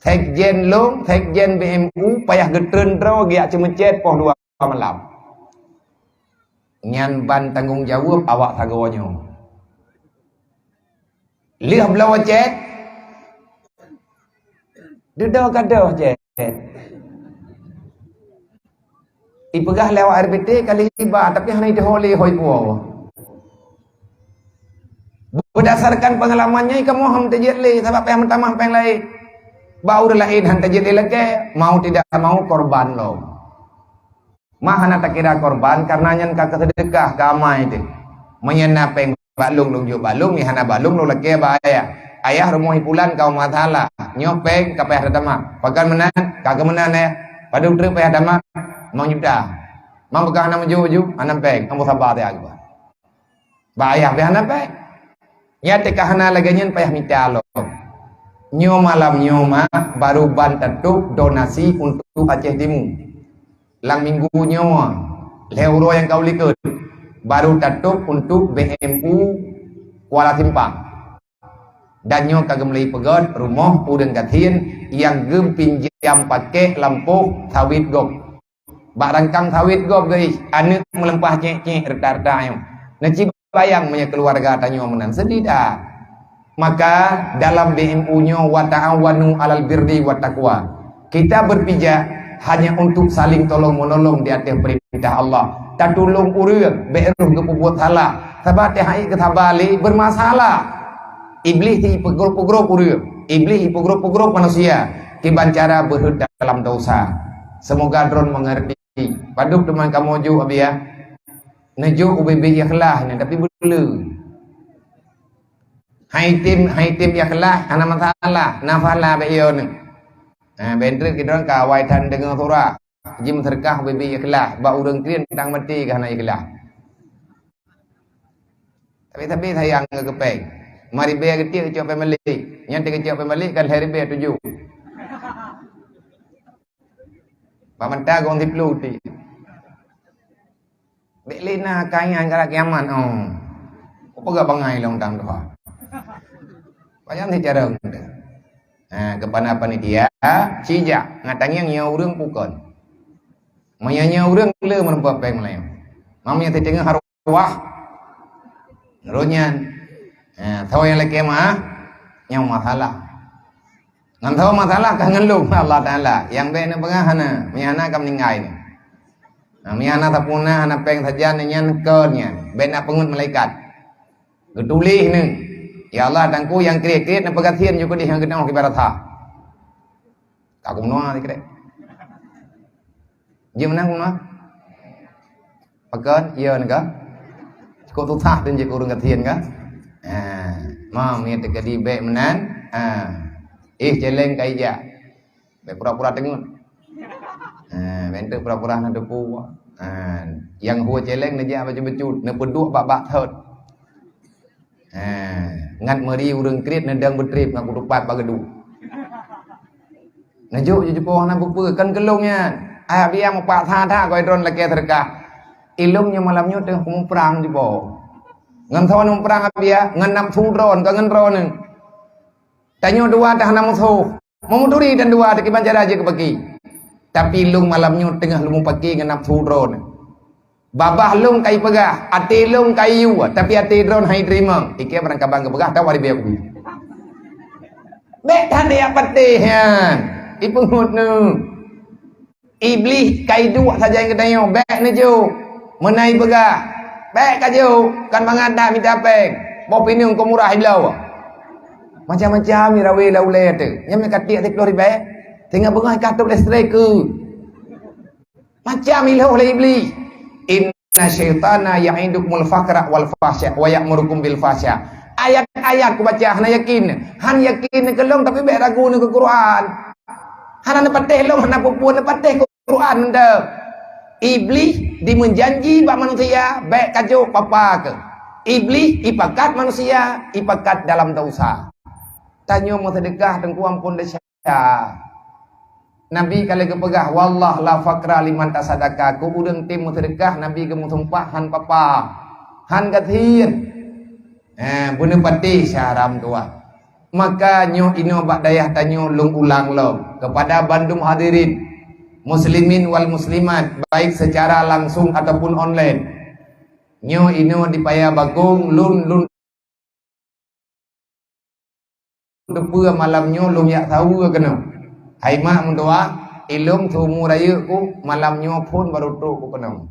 Sekjen lôn, sekjen B M U payah geutreun droe geujak ceumeucèt poh dua malam. Nyan ban tanggông jaweueb awak sagoe nyoe. Lheueh bloe cèt, dudoe ka doh cèt. Ipeugah lé awak R B T ka lheueh iba, tapi hana iteuho lé ho ipuwoe. Berdasarkan pengalaman nyan, kamoe han tajeuet lé, sabab payah meutamah péng laén. Bak ureueng laén han tajeuet lé lagèe, mau tidak mau korban lom. Mak hana takira korban, karena nyan ka keuseudeukah, ka amai teuh. Meunyoe na péng bak lôn, lôn jok bak lôn, meunyoe hana bak lôn, lôn lakèe bak ayah. Ayah, rumoh ipulan ka masalah. Nyoe péng ka payah tatamah. Pakon meunan, ka keu meunan, eh. Padum treuk payah tamah? Limong juta. Mak peugah hana meujok-jok, hana péng, ambo saba teuh agam. Bak ayah pih hana péng. Nyan teuka hana lagèe nyan payah mita lom. Nyoe malam nyoe mak baru ban tatôb donasi untuk Aceh Timu. Lam minggu nyoe, lhèe uroe nyang ka u likôt, baru tatôb untuk B M U Kuala Simpang. Dan nyoe ka geumeulai peugöt rumoh ureueng gasien nyang geupinjam pakèk lampôh sawét gob. Bak rangkang sawét gob geuih, aneuk meuleumpah cék-cék reuta-reuta nyoe. Neuci bayang meunyoe keuluwarga tanyoe meunan, seudeh that. Maka dalam B M U nyoe, "Wa ta'awanu 'alal birri wat taqwa." Kita berpijak hanya untuk saling tolong-menolong di ateueh peurintah Allah. Tatulông ureueng bèk rôh geupeubuet salah, sabab teuh han ék geusaba lé beurmasalah. Iblih ipeugrôp-peugrôp ureueng, Iblih ipeugrôp-peugrôp manusia kiban cara beuheuet dalam dosa. Seumoga droen meungeurti. Padub teuma kamoe jok, Abiya? Neujok ubé-bé ikhlas nyan, tapi beuleu. Hai tem, hai tem ikhlas, hana masalah, nafala bèk yo nyoe. Ha, bèk treuk keu droen ka awai that deungoe surah. Jimeuseudekah ubé-bé ikhlas, bak ureueng kren tang maté ka hana ikhlas. Tapi-tapi sayang keu péng. Lima ribèe geutiek geucok péng balek. Nyan teuh geucok péng balek kan lhèe ribèe tujoh. Bak mata gong siplôh ti. Bèk lé na kaya gara kiamat, oh. Peugah bangai lom tang tuha. Payah si carông teuh. Ha, keupada panitia, sijak ngat tangieng nyoe ureueng pukon. Meunyoe nyoe ureueng le meureumpok péng meulayeue. Mam nyoe siteungoh harôh wah. Nurut nyan. Ha, soe nyang lakèe meu'ah, nyoe masalah. Ngon soe masalah ka ngon lôn Allah Taala. Nyang bèk neupeugah hana, meunyoe hana ka meuninggai nyoe. Ha, meunyoe hana sapeue na, hana péng sajan nyan, kon nyan. Bèk na peungeut malaikat. Geutuléh nyoe, "Ya Allah, Teungku nyang kriet-kriet neupeugasien ju keudeh nyang geutanyoe kiban rasa." Ka kumeunoe sikrek. Jeuet meunan kumeunoe? Pakon? Iya nyoe ka? Cukôp susah teuh jeuet keu ureueng gasien ka? Ha, ma, meunyoe teukeudi bèk meunan, ha. Éh, céléng ka ijak. Bèk pura-pura teungeut. Ha, bèk teuk pura-pura hana teupeu. Ha, nyang hue céléng neujak bacut-bacut, neupeuduek bak-bak thot. Ha, ngat meuri ureueng kriet neudong beutrép ngon kutupat bak geuduek. Neujok ju jipo hana peue-peue, kon keu lôn nyan. Ai Abiya mupaksa that goe droen lakèe seudeukah. Ilôn nyoe malam nyoe teungoh muprang jipo. Ngon soe muprang Abiya? Ngon nafsu droen, kon ngon droeneuh. Tanyoe dua teuh hana musoh. Meumuturi dan dua teuh kiban cara jeuet keu paki. Tapi lôn malam nyoe teungoh lôn mupaki ngon nafsu droeneuh. Babah lôn ka ipeugah, até lôn ka iyue, tapi até droen han iteurimong. Ikheun barangkaban geupeugah, tawa di biak kubu. Bék that jak patéh nyan. Ipeungeut neuh. Iblih ka iduek sajan geutanyoe, bék neujok. Meunan ipeugah, bék kajok, kan mangat dah mita péng. Boh pineung keu murah ibloe. Macam-macam irawé lam ulée teuh. Nyan meukatik siplôh ribée. Teungoh beungoh ikah tôb lé strike keu. Macam ilhôh lé Iblih. "Inna syaitana ya'idukumul faqra wal fahsya wa ya'murukum bil fahsya." Ayat-ayat kubaca hana yakin. Han yakin keu lôn tapi bék ragu ngon Quran. Hana neupatéh lôn, hana peue-peue neupatéh Quran dah. Iblih dimeujanji bak manusia, bék kajok papa keuh. Iblih ipakat manusia, ipakat dalam dosa. Tanyoe meuseudeukah teungku ampôn desya. Ya. Nabi ka lheueh geupeugah, "Wallah la faqra liman tasaddaqa." Keu ureuëng tem meuseudeukah, Nabi geumeusumpah han papa, han gasien. Eh, beuneupatéh syaram tuah. Maka nyoe inoe bak dayah tanyoe lôn ulang lom kepada bandum hadirin muslimin wal muslimat, baik secara langsung ataupun online. Nyoe inoe di Paya Bagong lôn lôn Teupeue malam nyoe lôn jak saweue keunoe. Hai mak meudoa, ilôn seumur rayeuk ku malam nyoe phon barô trok ku keunoe.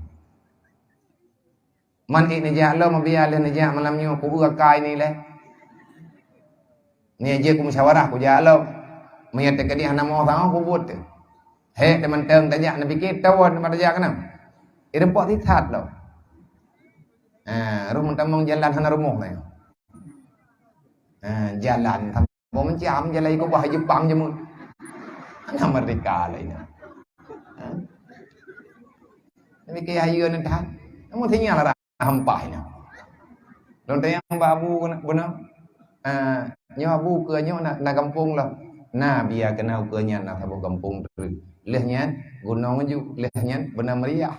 Man ék neujak lom, biar lheueh neujak malam nyoe, ku eu akai ni lé. Ni jeuet ku musyawarah, ku jak lom. Meunyo teukeudi hana meuoh sahoe, ku buet teuh. Hék teumantong tajak, neupike tawa teuma tajak keunoe. Ireumpok sisat lom. Ha, roh meutamong jalan hana rumoh nyan. Ha, jalan saboh macam, jalan iko bah Jepang je mun. Hana merdeka lain. Ha? Tapi ke hayeue nan tahan. Namun sinyal lah hampah ina. Lôn tanyong bak abu beuna. Ah, nyoe abu keu nyoe na, na gampông lah. Na biya keunoe keu nyan na saboh gampông treuk. Lheueh nyan gunong ju, lheueh nyan beuna meriah.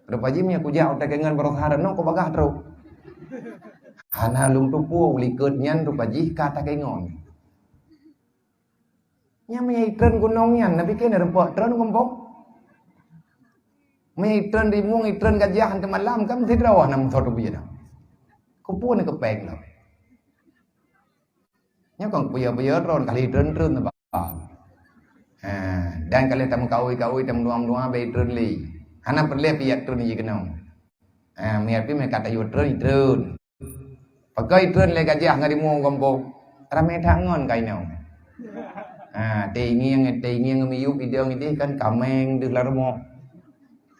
Rupa jih meunyo kujak u Takengon baroe sahara nyoe ku bagah trok. Hana lôn tupeue u likot nyan rupa jih ka Takengon. Nyan meunyo itreun gunong nyan, na pike na rumpok treun gampông. Meunyo itreun rimueng, itreun gajah, han teumalam kan meusidroe na meusoe tubeue na. Kupeue na keupeng lom. Nyoe kon kupeue-peue droen kali treun-treun teuba. Ha, dan kali tameukaôi-kaôi, tameudoa-doa, bèk treun lé. Hana peureulèe piyak treun jih keunoe. Ha, meunyo pih meukat ayue treun, treun. Pakon treun lé gajah ngon rimueng gampông. Ramé that ngon ka inoe. Ha, teuingieng, teuingieng miyueb idong ideh kan kaméng deuh lam rumoh.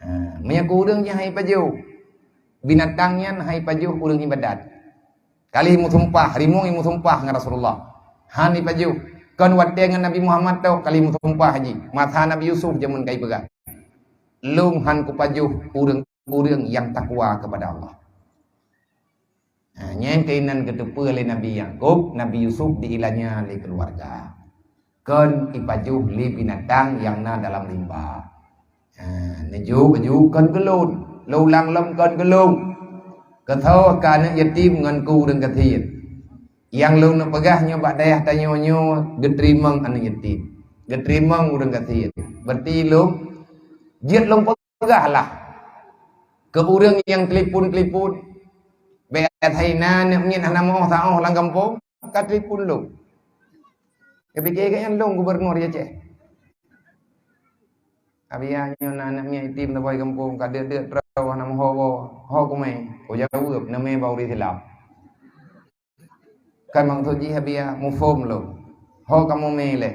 Ha, meunyo keu ureueng nyan hai pajoh. Binatang nyan hai pajoh ureueng ibadat. Kali meusumpah, rimueng meusumpah ngon Rasulullah. Han ipajoh. Kon watèe ngon Nabi Muhammad tok kali meusumpah jih. Masa Nabi Yusuf jameun ka ipeugah. Lôn han kupajoh ureueng-ureueng nyang takwa keupada Allah. Ha, nyan keunan geuteupeue lé Nabi Yakub, Nabi Yusuf dianiaya lé keuluwarga. Kon ipajoh lé binatang nyang na dalam limba. Ha, neujok, neujok kon keu lôn. Lôn ulang lom kon keu lôn. Keu soe keu aneuk yatim ngon keu ureueng gasien. Nyang lôn neupeugah nyoe bak dayah tanyoe nyoe geuteurimong aneuk yatim. Geuteurimong ureueng gasien. Berarti lôn jeuet lôn peugah lah keu ureueng nyang telepon-telepon. Bèk asai na aneuk miet hana meuoh saoh lam gampông, ka telepon lôn. Ka pike gobnyan lôn gubernur di Aceh. Abiya nyoe na aneuk miet itim saboh gampông, ka deuek-deuek troh hana meuho woe. Ho kumè? Kujaweueb, neumè bak ureueng Islam. Kan maksud jih abiya muphom lôn. Ho kamoe mè lé?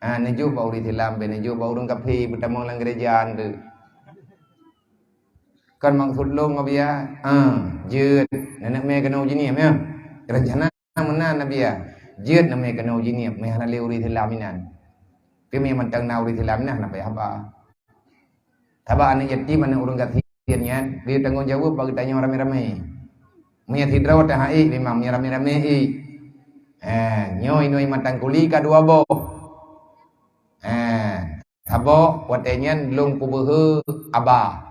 Ah, neujok bak ureueng Islam, bèk neujok bak ureueng kafé, beutamong lam gereja nyan. Kan maksud lôn abiya, ah, jeuet, nenek mè keunoe u Jeunieb ya. Rencana meunan abiya, jeuet neumè keunoe u Jeunieb, mè hana lé ureueng Islam inan. Tapi mè mantong na ureueng Islam inan hana payah haba. Sabab aneuk yatim, aneuk ureueng gasien nyan, geuyue tanggong jaweueb bak geutanyoe ramé-ramé. Meunyo sidroe teuhai memang, meunyo ramé-ramé ék. Eh, nyoe inoe mantong kuli ka dua boh. Eh, saboh watèe nyan lôn kubeuhe aba.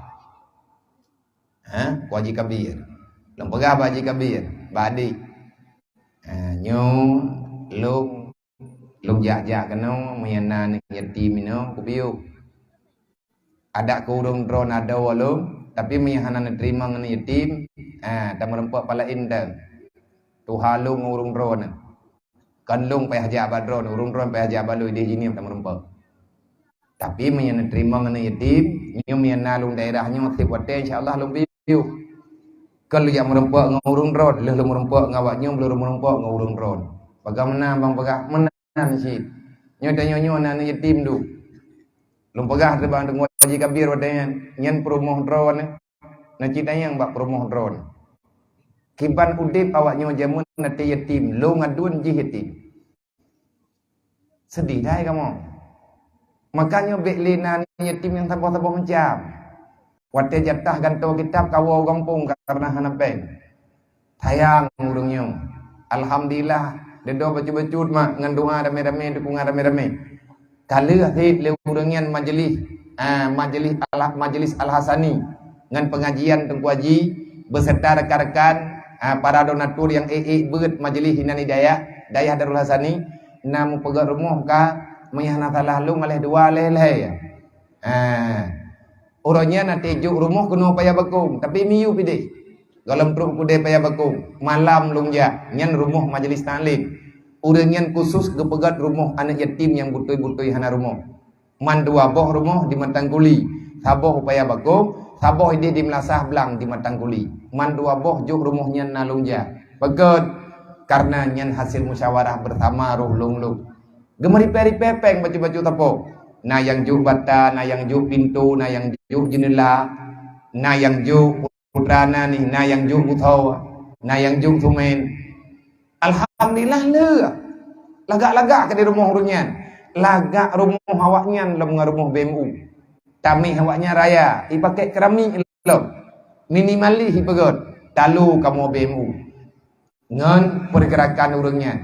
Eh, ku Haji Kabir. Lôn peugah bak Haji Kabir, bak adék. Eh, nyoe lôn Lôn jak-jak keunoe, meunyo na aneuk yatim inoe, kupiôh. Adak keu ureuëng droe na doe lom, tapi meunyoe hana neuteurimong aneuk yatim, ha, tameureumpok palaén teuh. Tuha lôn ngon ureuëng droe nyan. Kon lôn payah jak bak droe, ureuëng droe payah jak bak lôn ideh jihnyan tameureumpok. Tapi meunyoe neuteurimong aneuk yatim, nyoe meunyoe na lôn daerah nyoe tieb watée, insya Allah lôn piôh. Kon lôn jak meureumpok ngon ureuëng droe, lheueh lôn meureumpok ngon awak nyoe, lôn meureumpok ngon ureuëng droe. Bagaimana bang peugah meunan cit? Nyoe tanyoe nyoe na aneuk yatim duek. Lôn peugah teuh bang Teungku Haji Kabir watée nyan, nyan peurumoh droe nyan. Na cit nyang bak peurumoh droe. Kiban udeb awak nyoe jameun até yatim, lôn ngaduen jih yatim. Seudeh dai kamoe. Makanya bék lé na yatim nyang saboh-saboh macam. Watée jatah gantoe kitab kawoe gampông kareuna hana péng. Sayang ureuëng nyoe. Alhamdulillah, deundoe bacut-bacut mak ngon doa ramé-ramé, dukungan ramé-ramé. Ka lheueh seb lé ureuëng nyan majlis, ah, majlis Al-, majlis Al-Hasani ngon pengajian Teungku Haji beserta rekan-rekan, ah, para donatur nyang ék-ék beuet majlis inan hidayah dayah Darul Hasani na meupeugét rumoh ka meunyoe hana salah lôn aléh dua aléh lhée. Ah. Uroe nyan até jok rumoh keunoe Paya Bakong, tapi miyueb ideh. Gohlom trok u keudée Paya Bakong, malam lôn jak, nyan rumoh majlis taklim. Ureuëng nyan khusos geupeugét rumoh aneuk yatim nyang beutôi-beutôi hana rumoh. Man dua boh rumoh di Matangkuli, saboh u Paya Bakong, saboh ideh di Meulasah Blang di Matangkuli. Man dua boh jok rumoh nyan na lôn jak. Pakon? Kareuna nyan hasil musyawarah bersama roh lôn-lôn. Geumeuripée-ripée péng bacut-bacut sapo. Na nyang jok bata, na nyang jok pintoe, na nyang jok jeuneula, na nyang jok putra na nih, na nyang jok butho, na nyang jok sumen. Alhamdulillah le. Lagak-lagak keudeh rumoh ureuëng nyan. Lagak rumoh awak nyan lom ngon rumoh B M U. Tameh awak nyan raya, ipakék keramik lom. Minimalis ipeugét, talo kamoe B M U. Ngon pergerakan ureuëng nyan.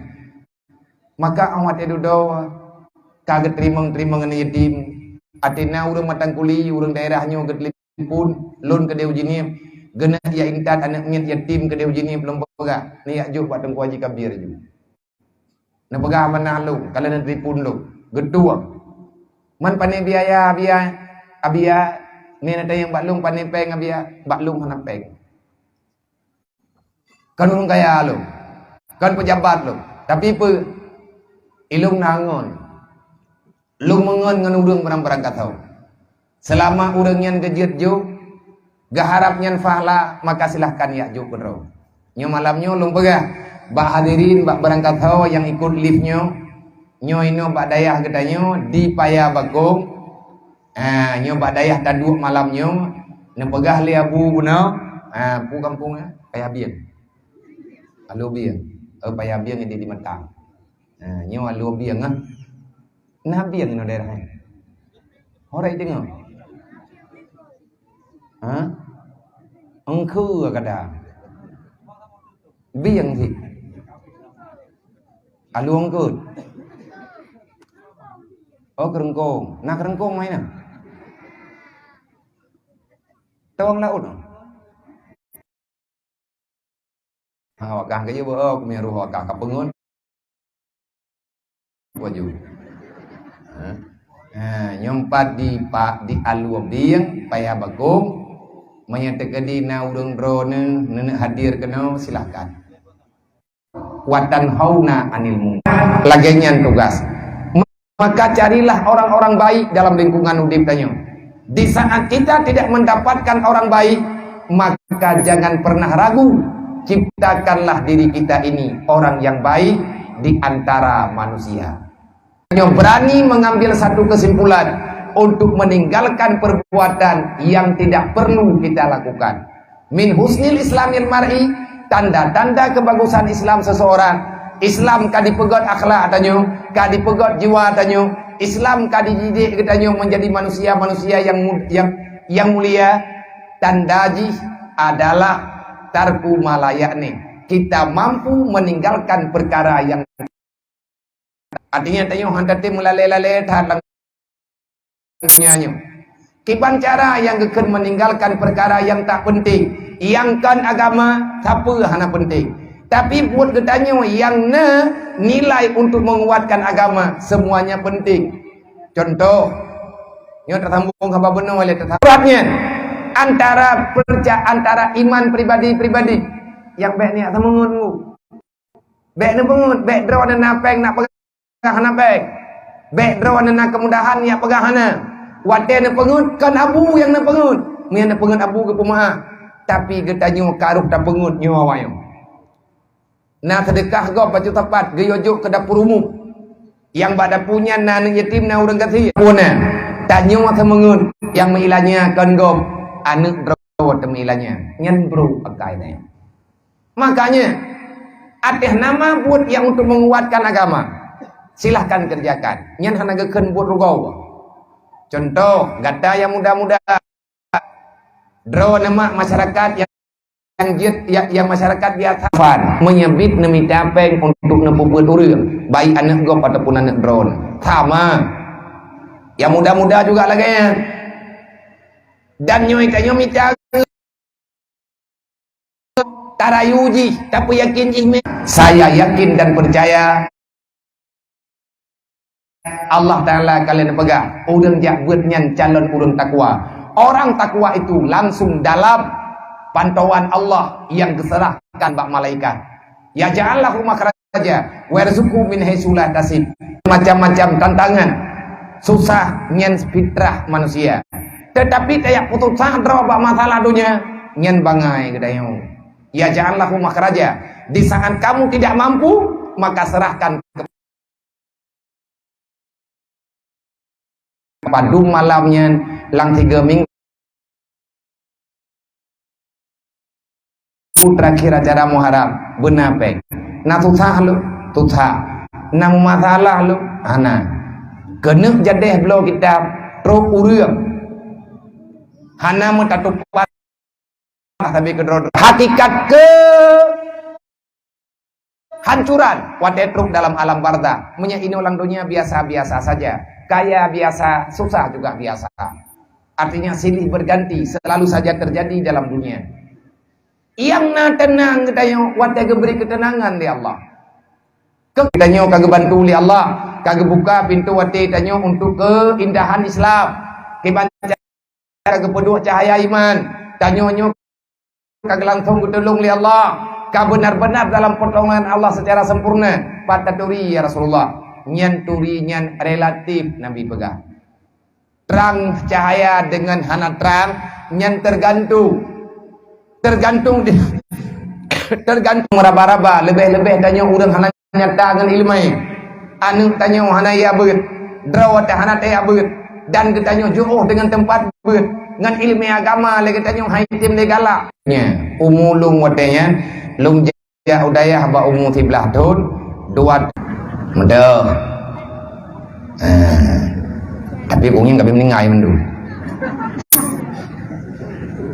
Maka awat dudoe ka geuteurimong-teurimong aneuk yatim. Até na ureuëng Matangkuli, ureuëng daerah nyoe geutelepon, lôn keudeh u Jeunieb, geuneuk jak intat aneuk miet yatim keudeh u Jeunieb lôn peugah, neujak jok bak Teungku Haji Kabir ju. Neupeugah manah lôn, ka lheueh neutelepon lôn, geutueng. Man pane biaya, biaya, abiya, nyan tanyong bak lôn pane péng abiya, bak lôn hana péng. Kon ureuëng kaya lôn, kon peujabat lôn, tapi peue? Ilôn na ngon. Lôn meungon ngon ureuëng barang-barang katho. Seulama ureuëng nyan geujeuet jok, geuharab nyan fahla, maka silahkan jak jok keudroe. Nyoe malam nyoe lôn peugah bak hadirin, bak barang katho nyang ikot live nyoe, nyoe inoe bak dayah geutanyoe di Paya Bakong, Ah, nyoe bak dayah taduek malam nyoe, neupeugah lé Abu bunoe, ah, peue gampông nyan? Paya Bieng. Alue Bieng. Oh, Paya Bieng di, di Matang. Ah, nyoe Alue Bieng ah. Na Bieng inoe daerah nyan. Horai deungoe. Ha? Engkeu kada. Bieng sit. Alue Engkeu. Oh, Keureuengkong. Na Keureuengkong mai na? Tawang laôt. Ha, awak kah keujeuet beu, oh, keumieng roh awak kah ka peungon. Baju. Ha? Ha, nyoe pat di pa-, di Alue Bieng, Paya Bakong. Meunyoe teukeudi na ureuëng droeneuh, neuneuk hadir keunoe, silahkan. Wa tanhauna 'anil munkar. Lagée nyan tugas. Maka carilah orang-orang baik dalam lingkungan udeb tanyoe. Di saat kita tidak mendapatkan orang baik, maka jangan pernah ragu, ciptakanlah diri kita ini orang yang baik di antara manusia. Tanyoe berani mengambil satu kesimpulan untuk meninggalkan perbuatan yang tidak perlu kita lakukan. Min husnil islamil mar'i, tanda-tanda kebagusan Islam seseorang. Islam ka dipeugét akhlak tanyoe, ka dipeugét jiwa tanyoe. Islam ka dididik geutanyoe menjadi manusia-manusia yang mu-, yang, yang mulia. Tanda jih adalah tarku ma la ya'ni. Kita mampu meninggalkan perkara yang Artinya, tanyoe han tatem meulalée-lalée that lam donya nyoe. Kiban cara nyang geukheun meninggalkan perkara nyang tak penting, nyang kon agama, sapeue hana penting. Tapi buet geutanyoe nyang na nilai untuk menguatkan agama, semuanya penting. Contoh, Nyoe tasambong haba bunoe lé tasambong. Surat nyan antara perca-, antara iman pribadi-pribadi nyang bék neujak seumeungeut. Bék neupeungeut, bék droeneuh na péng nak peugah hana péng. Bék droeneuh na keumudahan neujak peugah hana. Watée neupeungeut kon abu nyang neupeungeut. Meunyo neupeungeut abu geupeumeu'ah, tapi geutanyoe ka rhoh tapeungeut nyoe awai nyoe. Na seudeukah gob bacut sapat geuyue jok keu dapur umum. Nyang bak dapur nyan na aneuëk yatim, na ureuëng gasien. Puna, tanyoe seumeungeut nyang meuilanya kon gob, aneuëk droe teumeuilanya. Nyan brok akai nyan. Makanya, ateueh nama buet nyang untuk menguatkan agama, silahkan kerjakan. Nyan hana geukheun buet rugoe. Contoh, gata nyang muda-muda, droeneuh mak masyarakat nyang nyang jeuet, ya, ya masyarakat biasa. Fan, meunyo biet neumita péng untuk neupeubuet ureuëng, baik aneuëk gob ataupun aneuëk droeneuh. Sama. Nyang muda-muda juga lagée nyan. Dan nyoe tanyoe mita tarayu jih, tapeuyakin jih mé. Saya yakin dan percaya Allah Taala ka lheueh neupeugah, ureuëng jak beuet nyan calon ureuëng takwa. Orang takwa itu langsung dalam pantauan Allah yang diserahkan bak malaikat. Yaj'al lahu makhraja wa yarzuqhu min haitsu la yahtasib. Macam-macam tantangan, susah nyan fitrah manusia. Tetapi tajak peususah droe bak masalah dunia, nyan bangai geutanyoe. Yaj'al lahu makhraja. Di saat kamu tidak mampu, maka serahkan ke padum malam nyan lam tiga minggu terakhir acara Muharram, beuna péng. Na susah lom, susah. Na masalah lom, hana. Keuneuk jadeh bloe kitab, trok ureuëng. Hana meutatupat sabe keudroe-droe. Hakikat kehancuran watée trok dalam alam barzakh. Meunyo inoe lam dunia biasa-biasa saja, kaya biasa, susah juga biasa. Artinya silih berganti selalu saja terjadi dalam dunia. Nyang na teunang geutanyoe watée geubri keuteunangan lé Allah. Geutanyoe ka geubantu lé Allah, ka geubuka pintoe até tanyoe untuk keuindahan Islam. Kiban ka geupeuduek cahaya iman. Tanyoe nyoe ka geulangsong geutulông lé Allah, ka beunar-beunar dalam peutolongan Allah secara sempurna. Pat taturi, ya Rasulullah? Nyan turi nyan relatif, Nabi peugah. Trang cahaya dengan hana trang nyan tergantung. Tergantung di, tergantung meraba-raba, leubeh-leubeh tanyoe ureuëng hana nyata ngon iéleumé. Aneuëk tanyoe hana ya beuet, droe watée hana taya beuet, dan geutanyoe jiôh deungon teumpat beuet. Ngon iéleumé agama lé geutanyoe hai tem lé galak. Nya, umu lôn watée nyan, lôn jak u dayah bak umu siblaih thon, dua, meudoh. Ah, tapi bungeng ka beumeuninggai mandum.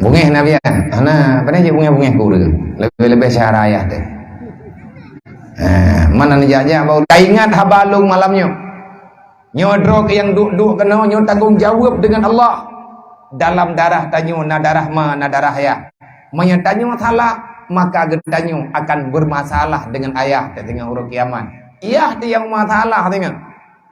Bungeh na biya. Hana, pane jeuet bungeh-bungeh ku ureuëng. Leubeh-leubeh syara ayah teh. Ah, mana neujak-jak bau. Taingat haba lôn malam nyoe. Nyoe droe nyang duek-duek keunoe nyoe tanggong jaweueb deungon Allah. Dalam darah tanyoe na darah ma, na darah ayah. Meunyoe tanyoe salah, maka geutanyoe akan bermasalah deungon ayah teuh teungoh uroe kiamat. Ayah teuh nyang masalah teungoh.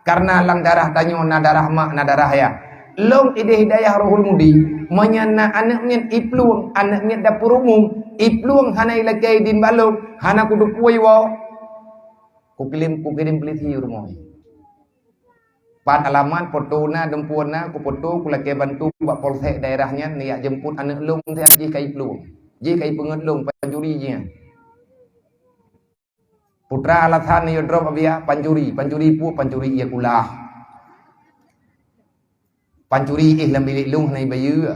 Karena lam darah tanyoe na darah ma, na darah ayah. Lôn ideh hidayah Rohul Mudi, meunyoe na aneuëk miet iplueng, aneuëk miet dapur umum, iplueng hana ilakée idin balok, hana kuduek pui woe. Kukirim, kukirim polisi u rumoh. Pat alamat, foto na, dumpeue na, kufoto, kulakée bantu bak polsek daerah nyan, neujak jemput aneuëk lôn, jih ka iplueng. Jih ka ipeungeut lôn, pancuri jih nyan. Putra alasan neuyue drop abiya, pancuri, pancuri peue, pancuri ié kulah. Pancuri éh lam bilék lôn hana ibayeue.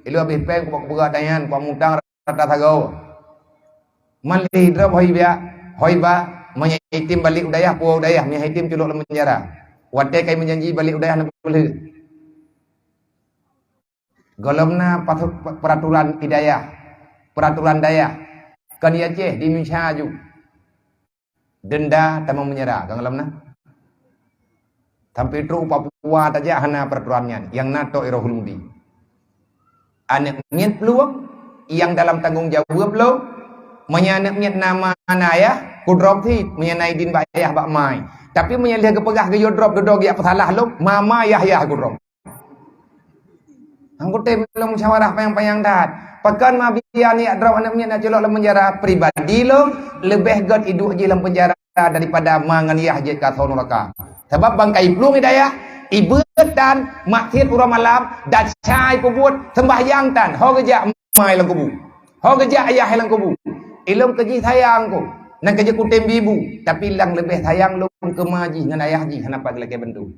Ilôn habéh péng kubak kupeugah dayan, kuamutang rata sagoe. Man lé drop hoi biak, hoi ba, meunyoe item balék u dayah, puwoe u dayah, meunyoe item culok lam penjara. Watée kai meujanji balék u dayah na peulheueh. Gohlom na patut pe-, peraturan idayah, peraturan dayah. Kon di Aceh, di Indonesia aju. Denda tamong meunjara, ka gohlom na. Sampai trok u Papua tajak hana peraturan nyan, nyang na tok Rohul Mudi. Aneuëk miet plueng nyang dalam tanggong jaweueb lom, meunyoe aneuëk miet na ma na ayah, kudrop cit, meunyoe na idin bak ayah bak mai. Tapi meunyoe lheueh geupeugah geuyue drop dudoe geujak peusalah lom, ma ma yah yah kudrop. Anggota lôn musyawarah panyang-panyang that. Pakon ma biaya niat droe aneuk miet na culok lam penjara, pribadi lôn leubeh gét iduek jih lam penjara daripada ma ngon yah jeuet ka asoe nuraka. Sabab ban ka iplueng i dayah, ibeuet tan, maksiet uroe malam, desya ipeubuet, seumbahyang tan, ho geujak ma i lam kubu. Ho geujak ayah i lam kubu. Ilôn keujih sayang ku, nan keujih kutem bibu, tapi nyang leubeh sayang lôn keu ma jih ngon ayah jih hana pat lakée bantu.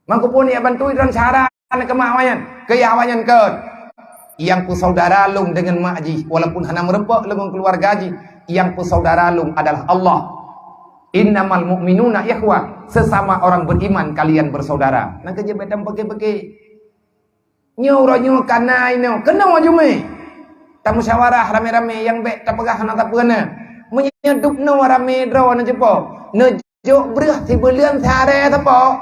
Mangkupun ya bantu droe syara keu ma awak nyan, keu yah awak nyan kon. Nyang peusaudara lôn deungon mak jih, walaupun hana meureumpok lôn ngon keuluwarga jih, nyang peusaudara lôn adalah Allah. "Innamal mu'minuna ikhwah, sesama orang beriman kalian bersaudara." Nang keujeuet bèk tameupike-pike. Nyoe uroe nyoe ka na inoe, keunoe jumé. Tamusyawarah ramé-ramé nyang bèk tapeugah hana sapeue na. Meunyoe dub noe ramé droe neucupo, neujok breueh sibuleuen siaré sapo.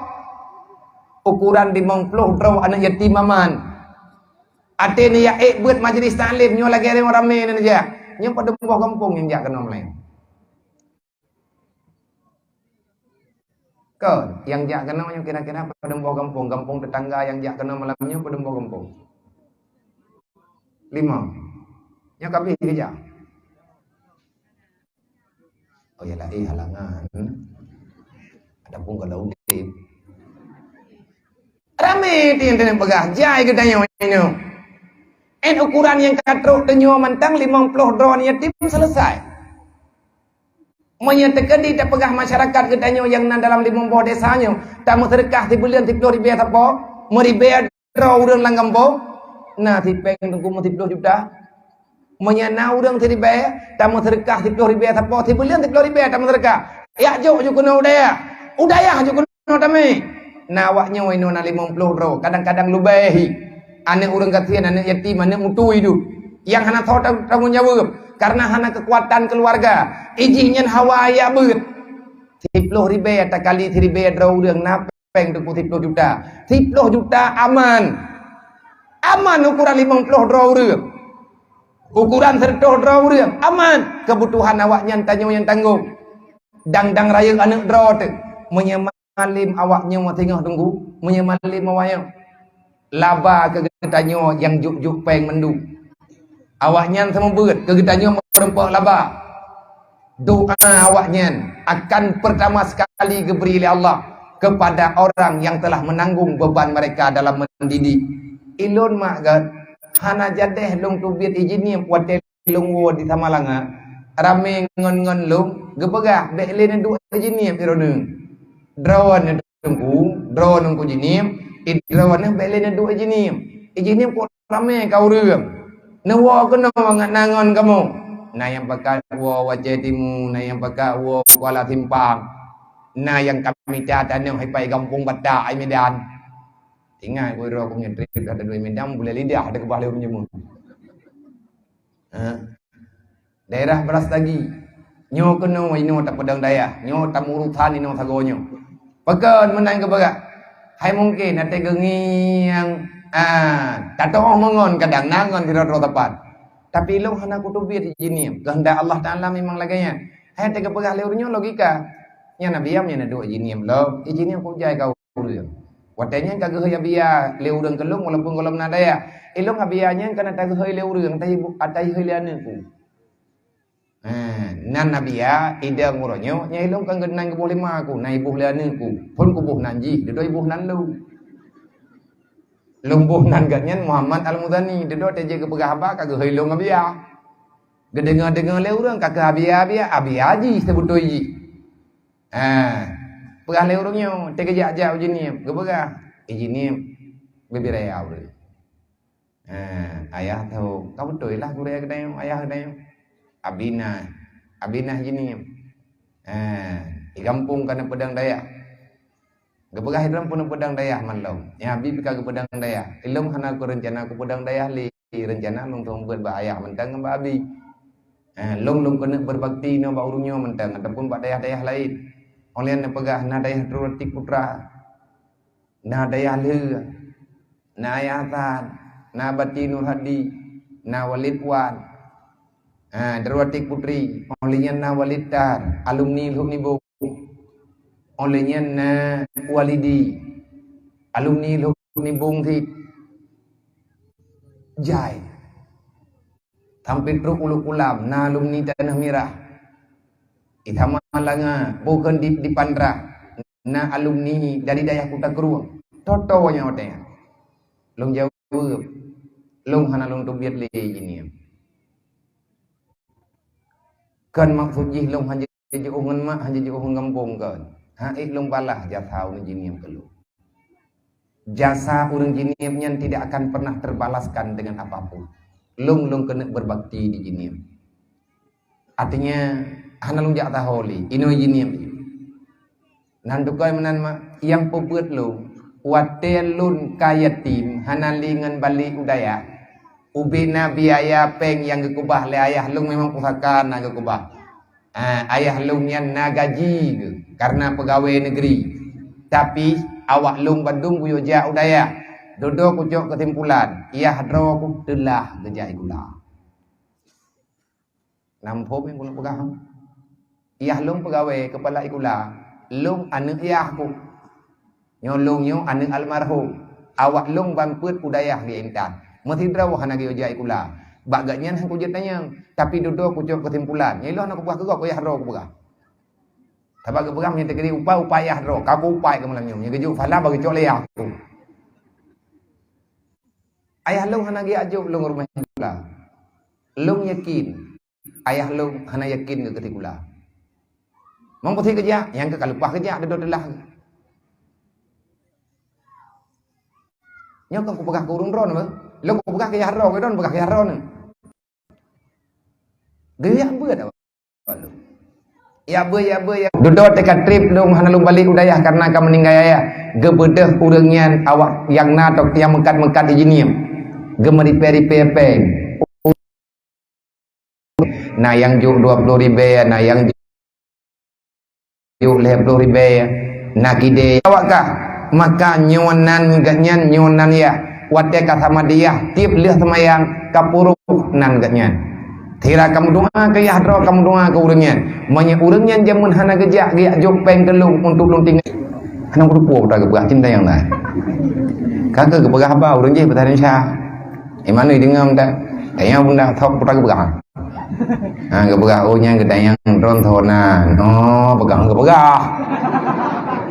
Ukoran limong ploh droe aneuk yatim aman. Até neuyak ék beuet majlis taklim nyoe lagèe ramé neujak. Nyoe padum boh gampông nyang jak keunoe meulayeue. Kon, nyang jak keunoe nyoe kira-kira padum boh gampông, gampông tetangga nyang jak keunoe malam nyoe padum boh gampông? Lima. Nyoe ka abéh keujak. Oh, yalah, eh, halangan. Ataupun kalau udép. Ramé tieng-tieng peugah, jai geutanyoe nyoe. Én ukuran nyang ka trok tanyoe mantong limong ploh droe yatim selesai. Meunyoe teukeudi tapeugah masyarakat geutanyoe nyang na dalam limong boh desa nyoe, tameuseudeukah sibuleuen siploh ribèe sapo, meuribèe droe ureueng lam gampông, na sipéng teungku meusiploh juta. Meunyoe na ureueng siribèe, tameuseudeukah siploh ribèe sapo, sibuleuen siploh ribèe tameuseudeukah. Yak jok ju keunoe u dayah. U dayah ju keunoe tamé. Na awak nyoe inoe na limong ploh droe, kadang-kadang leubeh hi. Aneuk ureueng gasien, aneuk yatim, aneuk mutui duek. Nyang hana soe tang-, tanggong jaweueb, kareuna hana keukuatan keuluwarga. Ijih nyan hawa jak beuet. Siploh ribèe takali siribèe droe ureueng na péng teungku siploh juta. Siploh juta aman. Aman ukuran limong ploh droe ureueng. Ukuran seureutôh droe ureueng. Aman. Keubutuhan awak nyan tanyoe nyang tanggong. Dang-dang rayeuk aneuk droe teuh. Meunyoe malem awak nyoe singoh teungku, meunyoe malem awak nyoe. Laba keu geutanyoe nyang jok-jok péng mandum. Awak nyan seumeubeuet keu geutanyoe meureumpok laba. Doa awak nyan akan pertama sekali geubri lé Allah kepada orang yang telah menanggung beban mereka dalam mendidik. Ilôn mak gét, hana jadeh lôn teubiet ijiniem watèe lôn woe di Samalanga. Ramé ngon-ngon lôn geupeugah, "Bèk lé neuduek ijiniem i droeneuh." Droeneuh teungku, droeneuh ku jiniem, i droeneuh bèk lé neuduek ijiniem. Ijiniem kok ramé ka ureueng. Neuwoe keunoe ngat na ngon kamoe. Na nyang pakat woe Aceh Timu, na nyang pakat woe Kuala Simpang. Na nyang ka mita tanoh ipai gampông Batak i Medan. Ingat ku droe ku nyan trép that duek i Medan, bulèe lidah teukeubah lé ureueng jameun. Ha? Daerah Brastagi. Nyoe keunoe inoe tapeudong dayah, nyoe tamurusan inoe sagoe nyoe. Pakon meunan geupeugah? Hai mungken até geungieng, ah, tatoh meungon kadang na ngon sidroe-droe sapat. Tapi lôn hana kuteubiet ijiniem. Keuheundak Allah Taala memang lagèe nyan. Hai até geupeugah lé ureueng nyoe logika. Nyan Nabi Yam nyan duek ijiniem lom. Ijiniem kujai ka ureueng. Watèe nyan ka geuhôi abiya lé ureueng keu lôn walaupun gohlom na dayah. Ilôn abiya nyan ka na tageuhôi lé ureueng, ata ibu-, ata ihôi lé aneuk ku. Ha, nan abiya idong uroe nyoe, nyan ilôn ka geunan geuboh lé ma ku, na iboh lé aneuk ku. Phon kuboh nan jih, dudoe iboh nan lôn. Lôn boh nan geuh nyan Muhammad Al-Muzani, dudoe teuh jeuet geupeugah haba ka geuhôi lôn abiya. Geudeungoe-deungoe lé ureueng ka keuh abiya-abiya, abiya jih seubeutôi jih. Ha, peugah lé ureueng nyoe, teukeujak-jak ijiniem, geupeugah, "Ijiniem, bibiraya ureueng." Ha, ayah tho, ka beutôi lah gurèe geutanyoe, ayah geutanyoe. Abi na, abi na ijiniem. Ha, di gampông ka neupeudong dayah. Geupeugah ilôn peuneuk peudong dayah man lom. Nyan Abi ka geupeudong dayah. Ilôn hana kurencana kupeudong dayah lé. Rencana lôn seumeubeuet bak ayah mantong ngon bak abi. Eh, lôn, lôn keuneuk beubakti inoe bak ureueng nyoe mantong ataupun bak dayah-dayah laén. Óh lheueh nyan neupeugah na dayah Droe Ratik Putra, na dayah Lheue, na Ayah Hasan, na Bati Nur Hadi, na Walid Wan. Ha, Droe Ratik Putri, óh lheueh nyan na Walid Tar, alumni Lhok Nibong. Óh lheueh nyan na Walidi, alumni Lhok Nibong cit. Jai. Sampai trok Ulu Kulam, na alumni Tanah Mirah. Di Samalanga, bukan di, di Pandrah, na alumni dari dayah Kuta Krueng. Toto nyoe watèe nyan. Lôn jaweueb, lôn hana lôn teubiet lé jih nyan. Kon maksud jih lôn hana jiôh ngon mak, hana jiôh ngon gampông kon. Hana ék lôn balaih jasa ureueng Jeunieb keu lôn. Jasa ureueng Jeunieb nyan tidak akan pernah terbalaskan dengan apapun. Lôn, lôn keuneuk berbakti di Jeunieb. Artinya, hana lôn jak saho lé, inoe Jeunieb. Nan tukoi meunan mak, nyang peubeuet lôn, watèe lôn ka yatim, hana lé ngon balek u dayah, ubé na biaya péng nyang geukeubah lé ayah lôn, memang pusaka na geukeubah. Ah, ayah lôn nyan na gaji geuh karena pegawai negeri. Tapi, awak lôn bandum geuyue jak u dayah. Dudoe kucok keusimpulan, yah droe ku teulah geujak sikula. Na muphom nyang ulôn peugah? Yah lôn pegawai keupala sikula, lôn aneuk yah ku. Nyoe lôn nyoe aneuk almarhum. Awak lôn ban peuet u dayah di Intan. Meusidroe hana geuyue jak sikula. Bak gobnyan han kujeuet tanyong, tapi dudoe kucok keusimpulan. Nyoe lôn hana kupeugah keu gob, keu yah droe kupeugah. Sabab geupeugah meunyoe teukeudi upai, upai yah droe. Ka kuupai keu malam nyoe. Meunyoe geujok phala, bagi cok lé yah ku. Ayah lôn hana geujak jok lôn rumoh sikula. Lôn yakin, ayah lôn hana yakin keu sikula. Mang putih geujak, nyang ka leupah geujak, dudoe teulah. Nyoe kon kupeugah keu ureueng droeneuh, lôn kupeugah keu yah droe, keu droeneuh peugah keu yah droeneuh. Geujak beuet awak lôn. Ya beuet, ya beuet, ya. Dudoe teuka trép lôn hana lôn balek u dayah karena ka meuninggai ayah. Geubeudôh ureueng nyan awak nyang na tok nyang meukat-meukat di Jeunieb. Geumeuripée-ripée péng. Na nyang jok dua ploh ribée, na nyang jok lhée ploh ribée, na kidée. Awak kah, maka nyoe nan gobnyan, nyoe nan yah. Watée ka samadiyah, tieb lheueh seumayang, ka puruh nan gobnyan. Sira ka meudoá keu yah droe, ka meudoá keu ureueng nyan. Meunyoe ureueng nyan jameun hana geujak, geujak jok péng keu lôn untuk lôn tinggai. Hana kuteupue peue geupeugah, cinta nyang na. Ka keuh geupeugah haba ureueng jih bahasa Indonesia. Iman deungoe mantong. Tanyong bunda thok peue geupeugah. Ha, geupeugah, "Oh, nyan geutanyong droe thon na." Oh, peugah, geupeugah.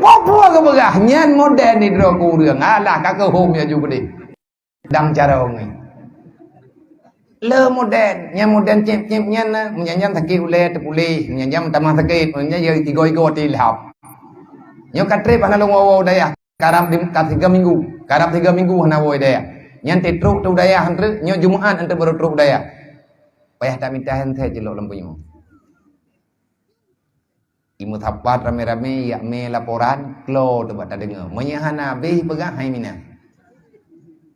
Peue geupeugah? Nyan modern ni droe keu ureueng. Alah, ka keuh hom ya ju beudeh. Dang carông ni. Le modern, nyan modern cép-cép nyan na, meunyan nyan sakét ulée teupuléh, meunyan nyan meutamah sakét, meunyan nyan ya igo-igo tilap. Nyoe ka trép hana lôn woe-woe dayah. Karab di, ka tiga minggu. Karab tiga minggu hana woe dayah. Nyan teutrok tu dayah han treuk, nyoe Jumaat han treuk baru trok dayah. Payah tamita handset jilok lam punyueng. Imeusapat ramé-ramé, yak mé laporan, klo teuh bak tadeungoe. Meunyoe hana habéh peugah hai mina.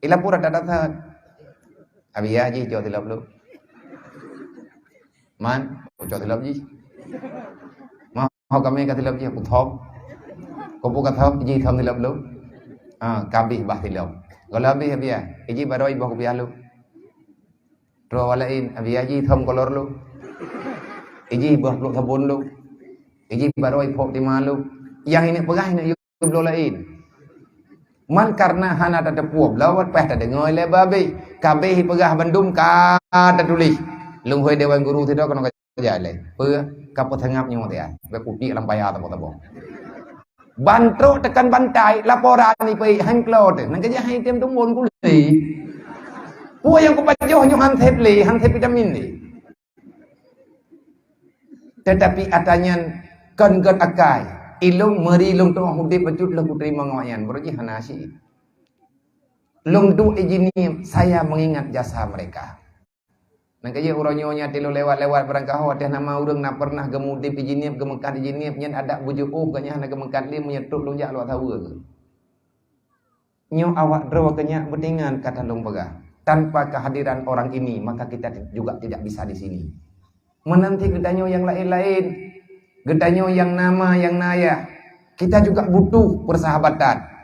I laporan that-that. Abi ya jih jok tilap lu. Man, jok tilap jih. Mah, ho kami ka tilap jih, aku thom. Kupu ka thom, iji thom tilap lu. Ha, kabih bah tilap. Kalau habéh, habéh ya. Iji baroe iboh kupiah lu. Droe awak laén, abi ya iji thom kolor lu. Iji boh pluek sabon lu. Iji baroe iphok tima lu. Nyang ini peugah ini bloe laén. Man karena hana tateupeue bloe, payah tadeungoe lé babeh. Kabeh peugah bandum ka tatuléh. Lôn hôi dewan guru sidroe keunoe ka jak lé. Peue ka peusangap nyoe teuh. Bèk kupiek lam paya saboh-saboh. Ban trok tekan bantai, laporan ipeuék han klo teuh. Nang keujah han item tumbon kulé. Peue nyang kupajoh nyoe han sép lé, han sép vitamin lé. Tetapi ata nyan kon gét akai. Ilôn meuri lôn teungoh udép bacut lôn kuteurimong awak nyan. Beureuji hana syiek. Lôn duek ijinieb, saya mengingat jasa mereka. Nang keujeuet uroe nyoe nyan tilôn lewat-lewat barangkaho ateueh nama ureuëng na pernah geumudép ijinieb, geumeukat ijinieb, nyan adak bujoe oh geuhnyan hana geumeukat lé meunyoe trok lôn jak luwa saweue geuh. Nyoe awak droe keu nyak beutingan ka lôn peugah, tanpa kehadiran orang ini, maka kita ti-, juga tidak bisa di sini. Meunan cit geutanyoe nyang laén-laén, geutanyoe nyang nama nyang na ayah, kita juga butuh persahabatan.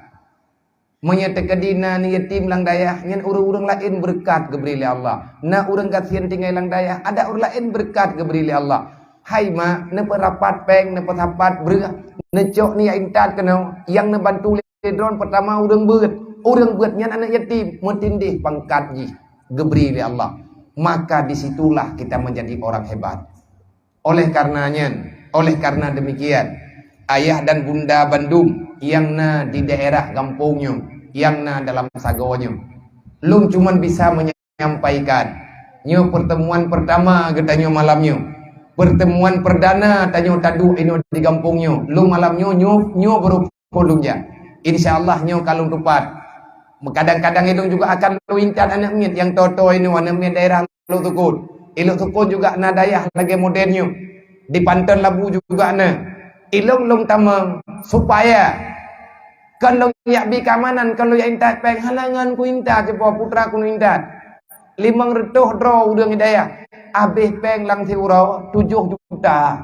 Meunyoe teukeudi na yatim lam dayah, nyan ureuëng-ureuëng laén beureukat geubri lé Allah. Na ureuëng gasien tinggai lam dayah, ada ureuëng laén beureukat geubri lé Allah. Hai mak, neupeusapat péng, neupeusapat breueh, neucok nyak intat keunoe, nyang neubantu lé droen peutama ureuëng beuet. Ureuëng beuet nyan aneuëk yatim, meutindéh pangkat jih. geubri lé Allah, maka di situlah kita menjadi orang hebat. Oleh karena nyan, oleh karena demikian, ayah dan bunda bandum nyang na di daerah gampông nyoe, nyang na dalam sagoe nyoe, lôn cuman bisa menyampaikan, nyoe pertemuan pertama geutanyoe malam nyoe. Pertemuan perdana tanyoe taduek inoe di gampông nyoe. Lôn malam nyoe, nyoe, nyoe baru phôn lôn jak. Insya Allah nyoe ka lôn tupat. Kadang-kadang ilôn juga akan lôn intat aneuk miet nyang toe-toe nyoe, aneuk miet daerah Lhoksukon. Di Lhoksukon juga na dayah lagèe model nyoe. Di Panton Labu juga na. Ilôn lôn tamong supaya kon lôn jak bi keamanan, kon lôn jak intat péng, hana ngon ku intat, cuba putra ku intat. Limong reutôh droe ureueng di dayah. Habéh péng lam siuroe tujoh juta.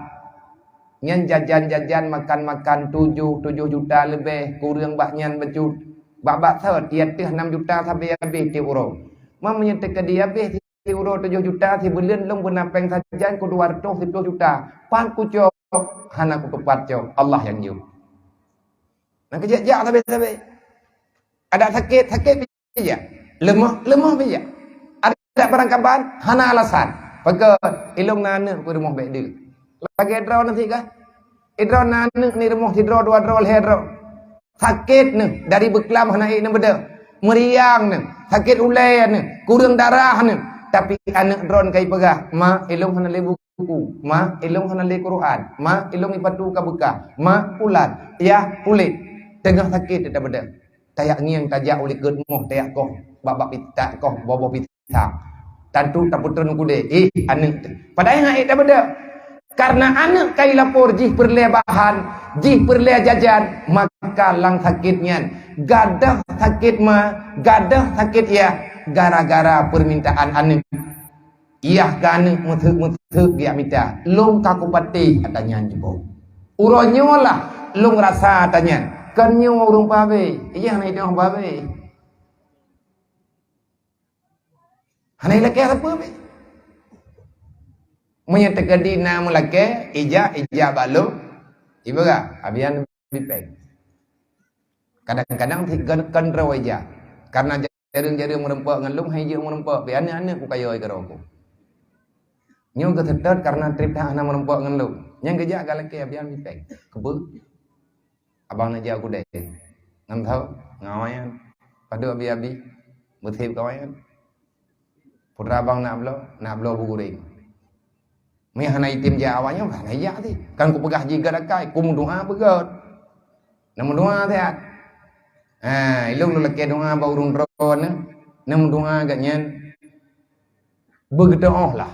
Nyan jajan-jajan, makan-makan tujoh, tujoh juta leubeh, kureueng bak nyan bacut. Bak-bak sot, di ateueh nam juta sabe habéh tiep uroe. Ma meunyoe teukeudi habéh tiep uroe tujoh juta, sibuleuen lôn beuna péng sajan ku dua reutôh siplôh juta. Pat kucok, hana kutupat cok, Allah nyang jok. Nyang keujak-jak sabe-sabe. Adak sakét, sakét pih jak. Leumoh, leumoh pih jak. Adak barangkaban, hana alasan. Pakon, ilôn na aneuk ku rumoh bèk deuh. Lagèe droeneuh sit kah? Sidroe na aneuk ni rumoh sidroe, dua droe, lhèe droe. Sakét neuh, dari beuklam hana ék neubeudôh. Meuriang neuh, sakét ulèe neuh, kureueng darah neuh. Tapi aneuk droeneuh ka jipeugah, "Ma, ilôn hana lé buku. Ma, ilôn hana lé Quran. Ma, ilôn ipatu ka beukah. Ma, pulan, yah, puléh." Teungoh sakét teuh tabeudôh. Tajak ngieng, tajak u likôt rumoh, tajak koh bak-bak pita, koh boh-boh pita. Tantu tapeutreun u keudè, "Eh, aneuk teuh." Padahai hana ék tabeudôh. Karena aneuk ka jilapor jih peureulèe bahan, jih peureulèe jajan, maka lam sakét nyan gadôh sakét ma, gadôh sakét yah, gara-gara peumintaan aneuk. Yah keu aneuk meuseuk-meuseuk geujak mita, lôn ka kupatéh ata nyan jipôh. Uroe nyoe lah lôn rasa ata nyan. Kon nyoe ureueng pabé, yah na idong pabé. Hana ilakèe sapeue pih. Meunyoe teukeudi na meulakèe, ijak, ijak bak lôn, ibeurah, abian bipeng. Kadang-kadang sit kon, kon droe ijak. Karena jareueng-jareueng meureumpok ngon lôn, han ijeuet meureumpok, pih aneuk-aneuk kukayôi keudroe ku. Nyoe geuseutôt karena trép that hana meureumpok ngon lôn. Nyang geujak galakèe abian bipeng. Keubeue? Abang neujak u keudè. Ngon tho, ngon awaknyan. Padub abi-abi. Beusép keu awaknyan. Putra abang nak bloe, nak bloe bu guréng. Meunyo hana item jak awaknyan, hana jak teuh. Kan kupeugah jih gèt akai, kumeudoa peugèt. Neumeudoa siat. Ha, ilôn lôn lakèe doa bak ureueng droeneuh. Neumeudoa gobnyan. Beugeutu'oh lah.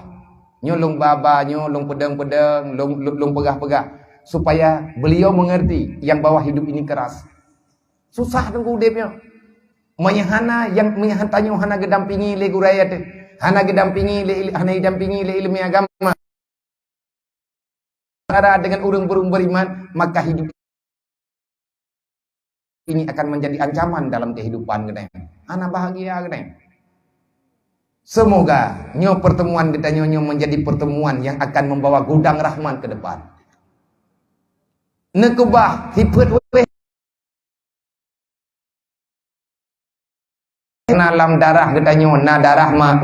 Nyoe lôn ba-ba, nyoe lôn peudong-peudong, lôn, lôn, lôn peugah-peugah, supaya beliau mengerti yang bahwa hidup ini keras. Susah teungku udép nyoe. Meunyo hana nyang, meunyo tanyoe hana geudampingi lé gurèe teuh, hana geudampingi lé il-, hana geudampingi lé ileumèe agama. Antara dengan ureueng-ureueng beriman, maka hidup ini akan menjadi ancaman dalam kehidupan geutanyoe. Hana bahagia geutanyoe. Semoga nyoe pertemuan geutanyoe nyoe menjadi pertemuan yang akan membawa gudang rahmat ke depan. Neukeubah sifeuet wéh Na lam darah geutanyoe, na darah ma-,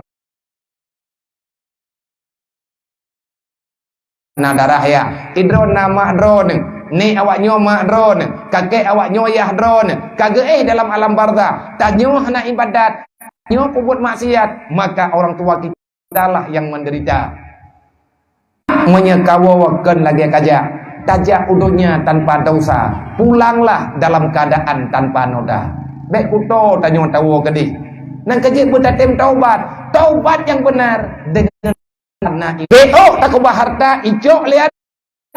na darah yah. Idroe na mak droeneuh, nek awak nyoe mak droeneuh, kakek awak nyoe yah droeneuh, ka geuéh dalam alam barzah. Tanyoe hana ibadat, nyoe peubuet maksiat, maka orang tua kita lah yang menderita. Meunyoe kawoe kon lagèe kajak, tajak u donya tanpa dosa, pulanglah dalam keadaan tanpa noda. Bèk kuto tanyoe tawoe keudeh. Nyang keujeuet beutatem taubat, taubat nyang beunar deungon na i-, bèk ôk takeubah harta icok lé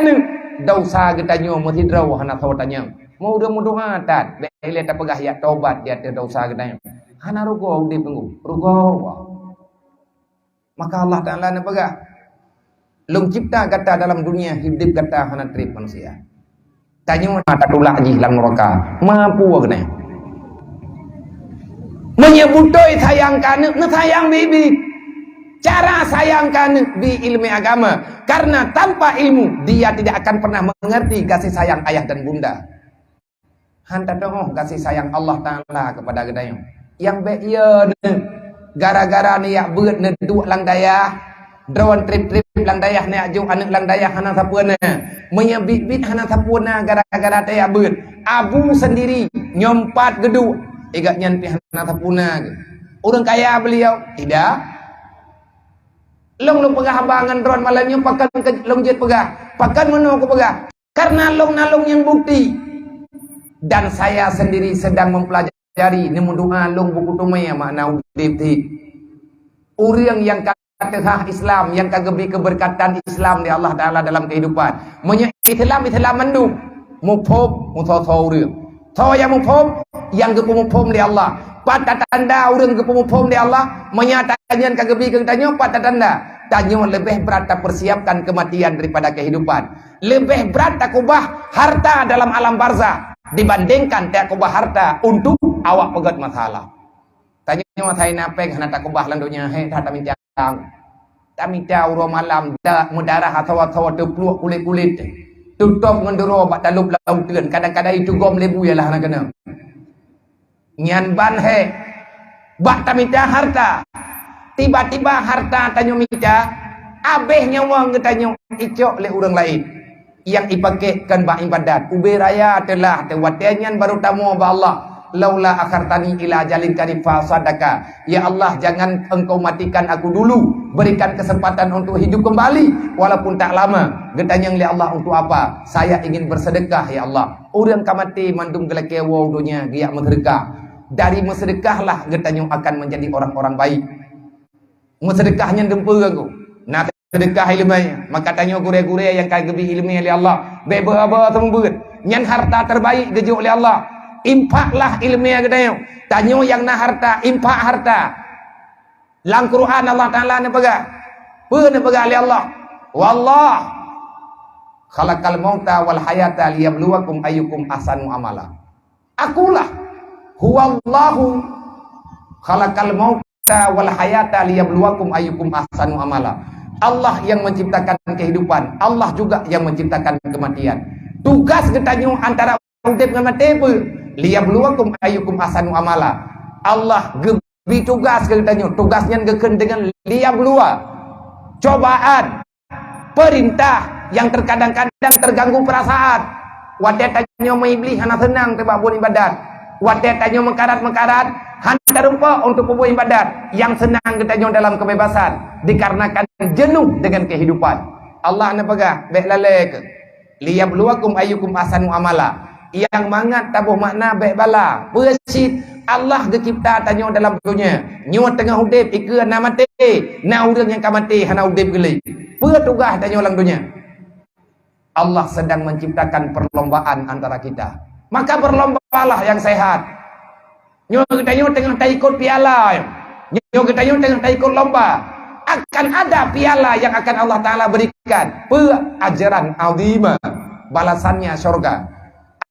aneuk. Dosa geutanyoe meusidroe hana soe tanyong. Meu ureueng meudoa that, bèk ilèe tapeugah jak taubat di ateueh dosa geutanyoe. Hana rugoe udép teungku, rugoe Allah. Maka Allah Taala neupeugah, "Lôn cipta gata dalam dunia, udép gata hana trép manusia." Tanyoe na tatulak jih lam nuraka. Mampu keunan. Meunyoe beutôi sayang keu aneuk, neusayang biet-biet. Cara sayang keu aneuk bi ileumèe agama. Karena tanpa ilmu, dia tidak akan pernah mengerti kasih sayang ayah dan bunda. Han tateu'oh gaséh sayang Allah Taala keupada geutanyoe. Nyang bèk yo neuh. Gara-gara neujak beuet neuduek lam dayah, droen treb-treb lam dayah, neujak jok aneuk lam dayah hana sapeue na. Meunyoe biet-biet hana sapeue na gara-gara tajak beuet. Abu sendiri nyoe pat geuduek, i gobnyan pih hana sapeue na geuh. Ureueng kaya beliau? Tidak. Lôn, lôn peugah haba ngon droen malam nyoe, pakon keu lôn jeuet peugah, pakon meunoe kupeugah. Karena lôn na lôn nyang bukti. Dan saya sendiri sedang mempelajari, neumeudoa lôn bukeuteumé makna udeb theb. Ureueng nyang ka teuhah Islam, nyang ka geubri keubeurkatan Islam lé Allah Taala dalam kehidupan. Meunyoe Islam, Islam mandum, muphom, musoe-soe ureueng. Soe nyang muphom? Nyang geupeumuphom lé Allah. Pat tatanda ureueng geupeumuphom lé Allah? Meunyoe tanyoe ka geubri keu tanyoe, pat tatanda? Tanyoe leubeh brat tapersiapkan kematian daripada kehidupan. Leubeh brat takubah harta dalam alam barzakh dibandingkan takubah harta untuk awak peugét masalah. Tanyoe asai na péng hana takubah lam donya, hék that tamita. Tamita uroe malam da-, meudarah asoe-asoe teupluek kulét-kulét. Tutôb ngon duroe bak talôb lam uteuen, kadang-kadang itugom lé bui lah hana keunong. Nyan ban hék bak tamita harta. Tiba-tiba harta tanyoe mita, abéh nyawöng geutanyoe icok lé ureueng laén. Nyang ipakék kon bak ibadat. Ubé raya teulah teuh watée nyan barô tamoe bak Allah, "Laula akhartani ila ajalin qarib fa asaddaqa." Ya Allah, jangan Engkau matikan aku dulu. Berikan kesempatan untuk hidup kembali walaupun tak lama. Geutanyong lé Allah, "Untuk apa?" "Saya ingin bersedekah, ya Allah." Ureueng ka maté mandum geulakée woe donya geujak meuseudeukah. Dari meuseudeukahlah geutanyoe akan menjadi orang-orang baik. Meuseudeukah nyan dumpeue geuh. Na seudeukah iéleumé, maka tanyoe gurée-gurée nyang ka geubri iéleumé lé Allah, bék beu-, beu-, seumeubeuet. Nyan harta terbaik geujok lé Allah. Infaklah iéleumé geutanyoe. Tanyoe nyang na harta, infak harta. Lam Quran Allah Taala neupeugah. Peue neupeugah lé Allah? "Wallah khalaqal mauta wal hayata liyabluwakum ayyukum ahsanu amala." Akulah, "Huwallahu khalaqal mauta wal hayata liyabluwakum ayyukum ahsanu amala." Allah yang menciptakan kehidupan, Allah juga yang menciptakan kematian. Tugas geutanyoe antara udeb ngon maté peue? "Liyabluwakum ayyukum ahsanu amala." Allah geubri tugas keu geutanyoe, tugas nyan geukheun deungon liyabluwa. Cobaan, perintah yang terkadang-kadang terganggu perasaan. Watée tanyoe meuiblih hana seunang teuh bak buet ibadat. Watée tanyoe meukarat-meukarat, hana tarumpok untuk peubuet ibadat. Nyang seunang geutanyoe dalam kebebasan dikarenakan jenuh dengan kehidupan. Allah neupeugah, bék lalée keuh. "Liyabluwakum ayyukum ahsanu amala." Nyang mangat taboh makna bék bala. Peue cit? Allah geucipta tanyoe dalam donya. Nyoe teungoh udeb, ikeue na maté. Na ureueng nyang ka maté, hana udeb geulé. Peue tugaih tanyoe lam donya? Allah sedang menciptakan perlombaan antara kita. Maka berlombalah yang sehat. Nyoe geutanyoe teungoh taikot piala. Nyoe geutanyoe teungoh taikot lomba. Akan ada piala yang akan Allah Taala berikan. Peue? Ajran azima. Balasannya syurga.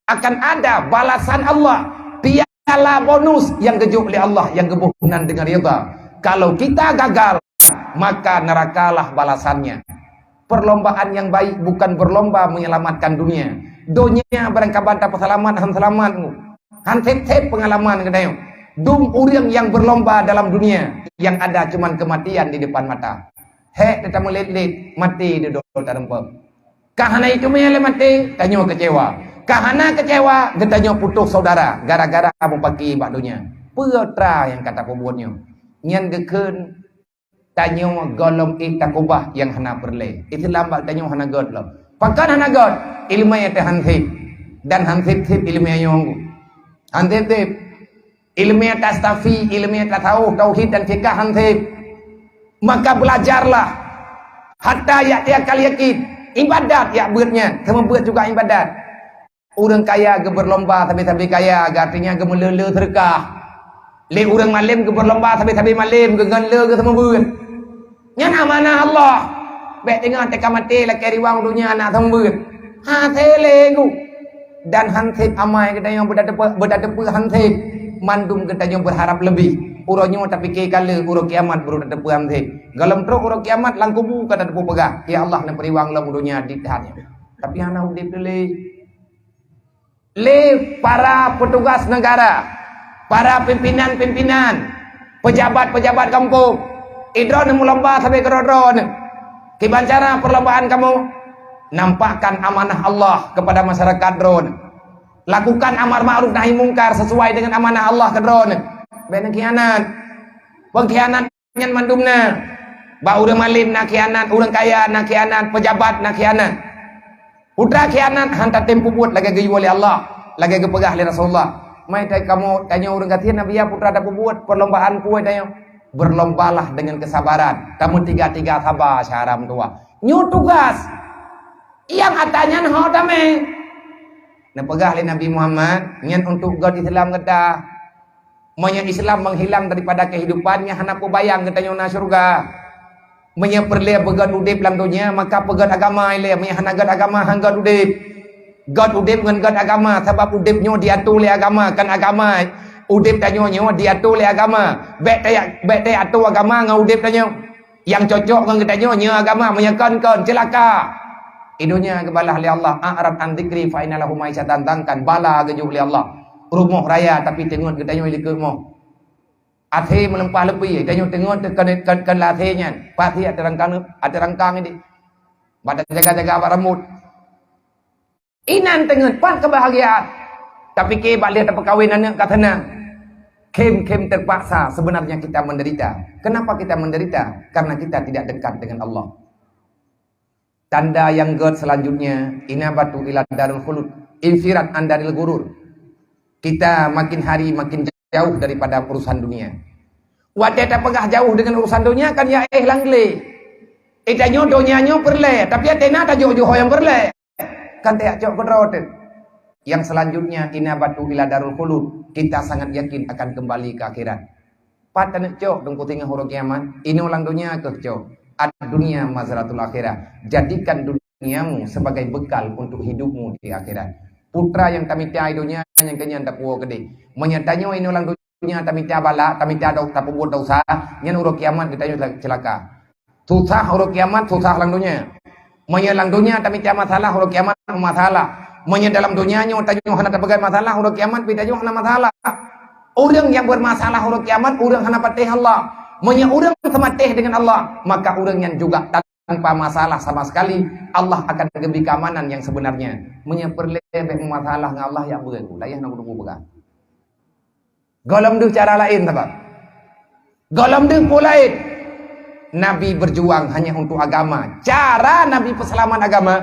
Akan ada balasan Allah. Piala bonus yang geujok lé Allah, yang geuboh nan deungon ridha. Kalau kita gagal, maka nerakalah balasannya. Perlombaan yang baik bukan berlomba menyelamatkan dunia. Donya barangkaban tapeuseulamat, han seulamat. Han sép-sép peungalaman geutanyoe. Dum ureueng nyang berlomba dalam dunia, yang ada cuman kematian di depan mata. Hék teutameulet-let, maté dudoe tarumpok. Ka hana iteumé lé maté, tanyoe keucewa. Ka hana keucewa, geutanyoe putôh syedara gara-gara mupaki bak donya. Peue atra nyang ka tapeubuet nyoe? Nyan geukheun tanyoe gohlom ék takubah nyang hana peureulée. Islam bak tanyoe hana göt lom. Pakon hana göt? Iéleumé teuh han sép. Dan han sép-sép iéleumé nyoe. Han sép-sép. Iéleumé tasawuf, iéleumé tasawuf, tauhid dan fikah han sép. Maka belajarlah. Hatta ya'tiyakal yaqin. Ibadat jak beuet nyan. Seumeubeuet juga ibadat. Ureueng kaya geubeurlomba sabe-sabe kaya, artinya geumeuleu-leu seudeukah. Lé ureueng malém geubeurlomba sabe-sabe malém, geungon lé geuseumeubeuet. Nyan amanah Allah. Bék teungoh teuka maté lakée riwang donya na seumeubeuet. Hasé lé gu. Dan han sép amai geutanyoe beutateupeue, beutateupeue han sép. Mandum geutanyoe beurharap leubeh. Uroe nyoe tapike ka lé, uroe kiamat baru tateupeue han sép. Gohlom trok uroe kiamat lam kubu ka tateupeue peugah, "Ya Allah, neupeureulée lom donya dit that nyoe." Tapi hana udeb lé. Lé para petugas negara, para pimpinan-pimpinan, Pejabat-pejabat gampông, idroeneuh meulomba sabe keudroe-droeneuh. Kiban cara perlombaan kamoe? Nampakkan amanah Allah kepada masyarakat droeneuh. Lakukan amar ma'ruf nahi mungkar sesuai dengan amanah Allah keudroeneuh. Bék neukhianat. Pengkhianat nyan mandum na. Bak ureuëng malem na khianat, ureuëng kaya na khianat, pejabat na khianat. Putra khianat han tatem peubuet lagée geuyue lé Allah, lagée geupeugah lé Rasulullah. Mai tai kamoe tanyoe ureuëng gasien, "Nabi, ya putra tapeubuet perlombaan peue tanyoe?" "Berlombalah dengan kesabaran. Tameutika-tika saba syara meutuwah." Nyoe tugas. Nyang ata nyan ho tamé. Neupeugah lé Nabi Muhammad, nyan untuk göt Islam gata. Meunyoe Islam menghilang daripada kehidupan, nyan hana peubayang geutanyoe na syeuruga. Meunyoe peureulée beugöt udeb lam donya, maka peugöt agama ilée. Meunyoe hana göt agama, han göt udeb. Göt udeb ngon göt agama, sabab udeb nyoe diatur lé agama, kan agama. Udeb tanyoe nyoe diatur lé agama. Bék taya-, bék tayatur agama ngon udeb tanyoe. Nyang cocok ngon geutanyoe nyoe agama, meunyoe kon, kon, ceulaka. Di donya geubalah lé Allah, "A'rad an dzikri fa inna lahu ma'isyatan dhankan." Bala geujok lé Allah. Rumoh raya tapi teungeut geutanyoe likot moh. Até meuleumpah leupie, tanyoe teungeut teuh kon, kon, kon lam até nyan. Pasti até rangkang, até rangkang ini. Bak jaga-jaga bak rambut. Inan teungeut pat keubahgiaan. Tapike bak lheueh tapeukawen aneuëk ka seunang. Khém-khém terpaksa sebenarnya kita menderita. Kenapa kita menderita? Karena kita tidak dekat dengan Allah. Tanda yang göt selanjutnya, inabatu ila darul khulud, infirat an daril gurur. Kita makin hari makin jauh daripada urusan dunia. Watée tapeugah jauh dengan urusan dunia, kan ya éh lam glé. Ita nyoe donya nyoe peureulée, tapi até na tajok-jok ho nyang peureulée. Kan tajak cok keudroe teuh. Yang selanjutnya, inabatu ila darul khulud. Kita sangat yakin akan kembali ke akhirat. Pat taneuk cok teungku singoh uroe kiamat, inoe lam donya keuh cok. Ad-dunya mazratul akhirah. Jadikan duniamu sebagai bekal untuk hidupmu di akhirat. Putra nyang tamita di donya nyang keunyan tapuwoe keudeh. Meunyoe tanyoe inoe lam donya tamita bala, tamita dau-, tapeubuet desya, nyan uroe kiamat geutanyoe ceulaka. Susah uroe kiamat, susah lam donya. Meunyoe lam donya tamita masalah, uroe kiamat masalah. Meunyoe dalam donya nyoe tanyoe hana tapeugah masalah, uroe kiamat pih tanyoe hana masalah. Ureuëng nyang bermasalah uroe kiamat, ureuëng hana patéh Allah. Meunyoe ureuëng seumatéh dengan Allah, maka ureuëng nyan juga tanpa masalah sama sekali. Allah akan geubri keamanan yang sebenarnya. Meunyoe peureulée bék masalah ngon Allah, ya beureugu, layah na geupeugah. Gohlom deuh cara laén sabab. Gohlom deuh peue laén. Nabi berjuang hanya untuk agama. Cara Nabi peuseulamat agama,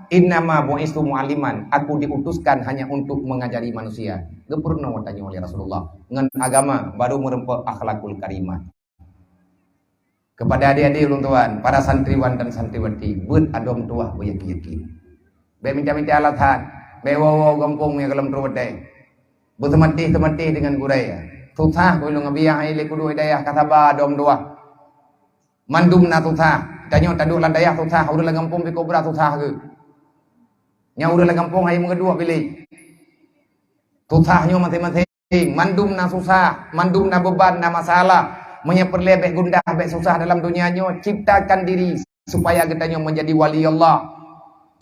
"Innama bu'istu mu'alliman." Aku diutuskan hanya untuk mengajari manusia. Geupeurunoe tanyoe lé Rasulullah. Ngon agama baru meureumpok akhlakul karimah. Kepada adik-adik ulôn tuan, para santriwan dan santriwati, beuet adoe meutuwah beuyakin-yakin. Bék mita-mita alasan, bék woe-woe gampông nyang gohlom trok watée. Beuseumatéh-seumatéh deungon gurée. Susah keu lôn ngeubiyah hai lé kuduek dayah ka saba adoe meutuwah. Mandum na susah. Tanyoe taduek lam dayah susah, ureuëng lam gampông pih kobra susah geuh. Nyang ureuëng lam gampông hai meugeuduek piléh. Susah nyoe maséng-maséng. Mandum na susah, mandum na beuban, na masalah. Meunyoe peureulée bék gundah, bék susah dalam donya nyoe, ciptakan diri supaya geutanyoe menjadi wali Allah.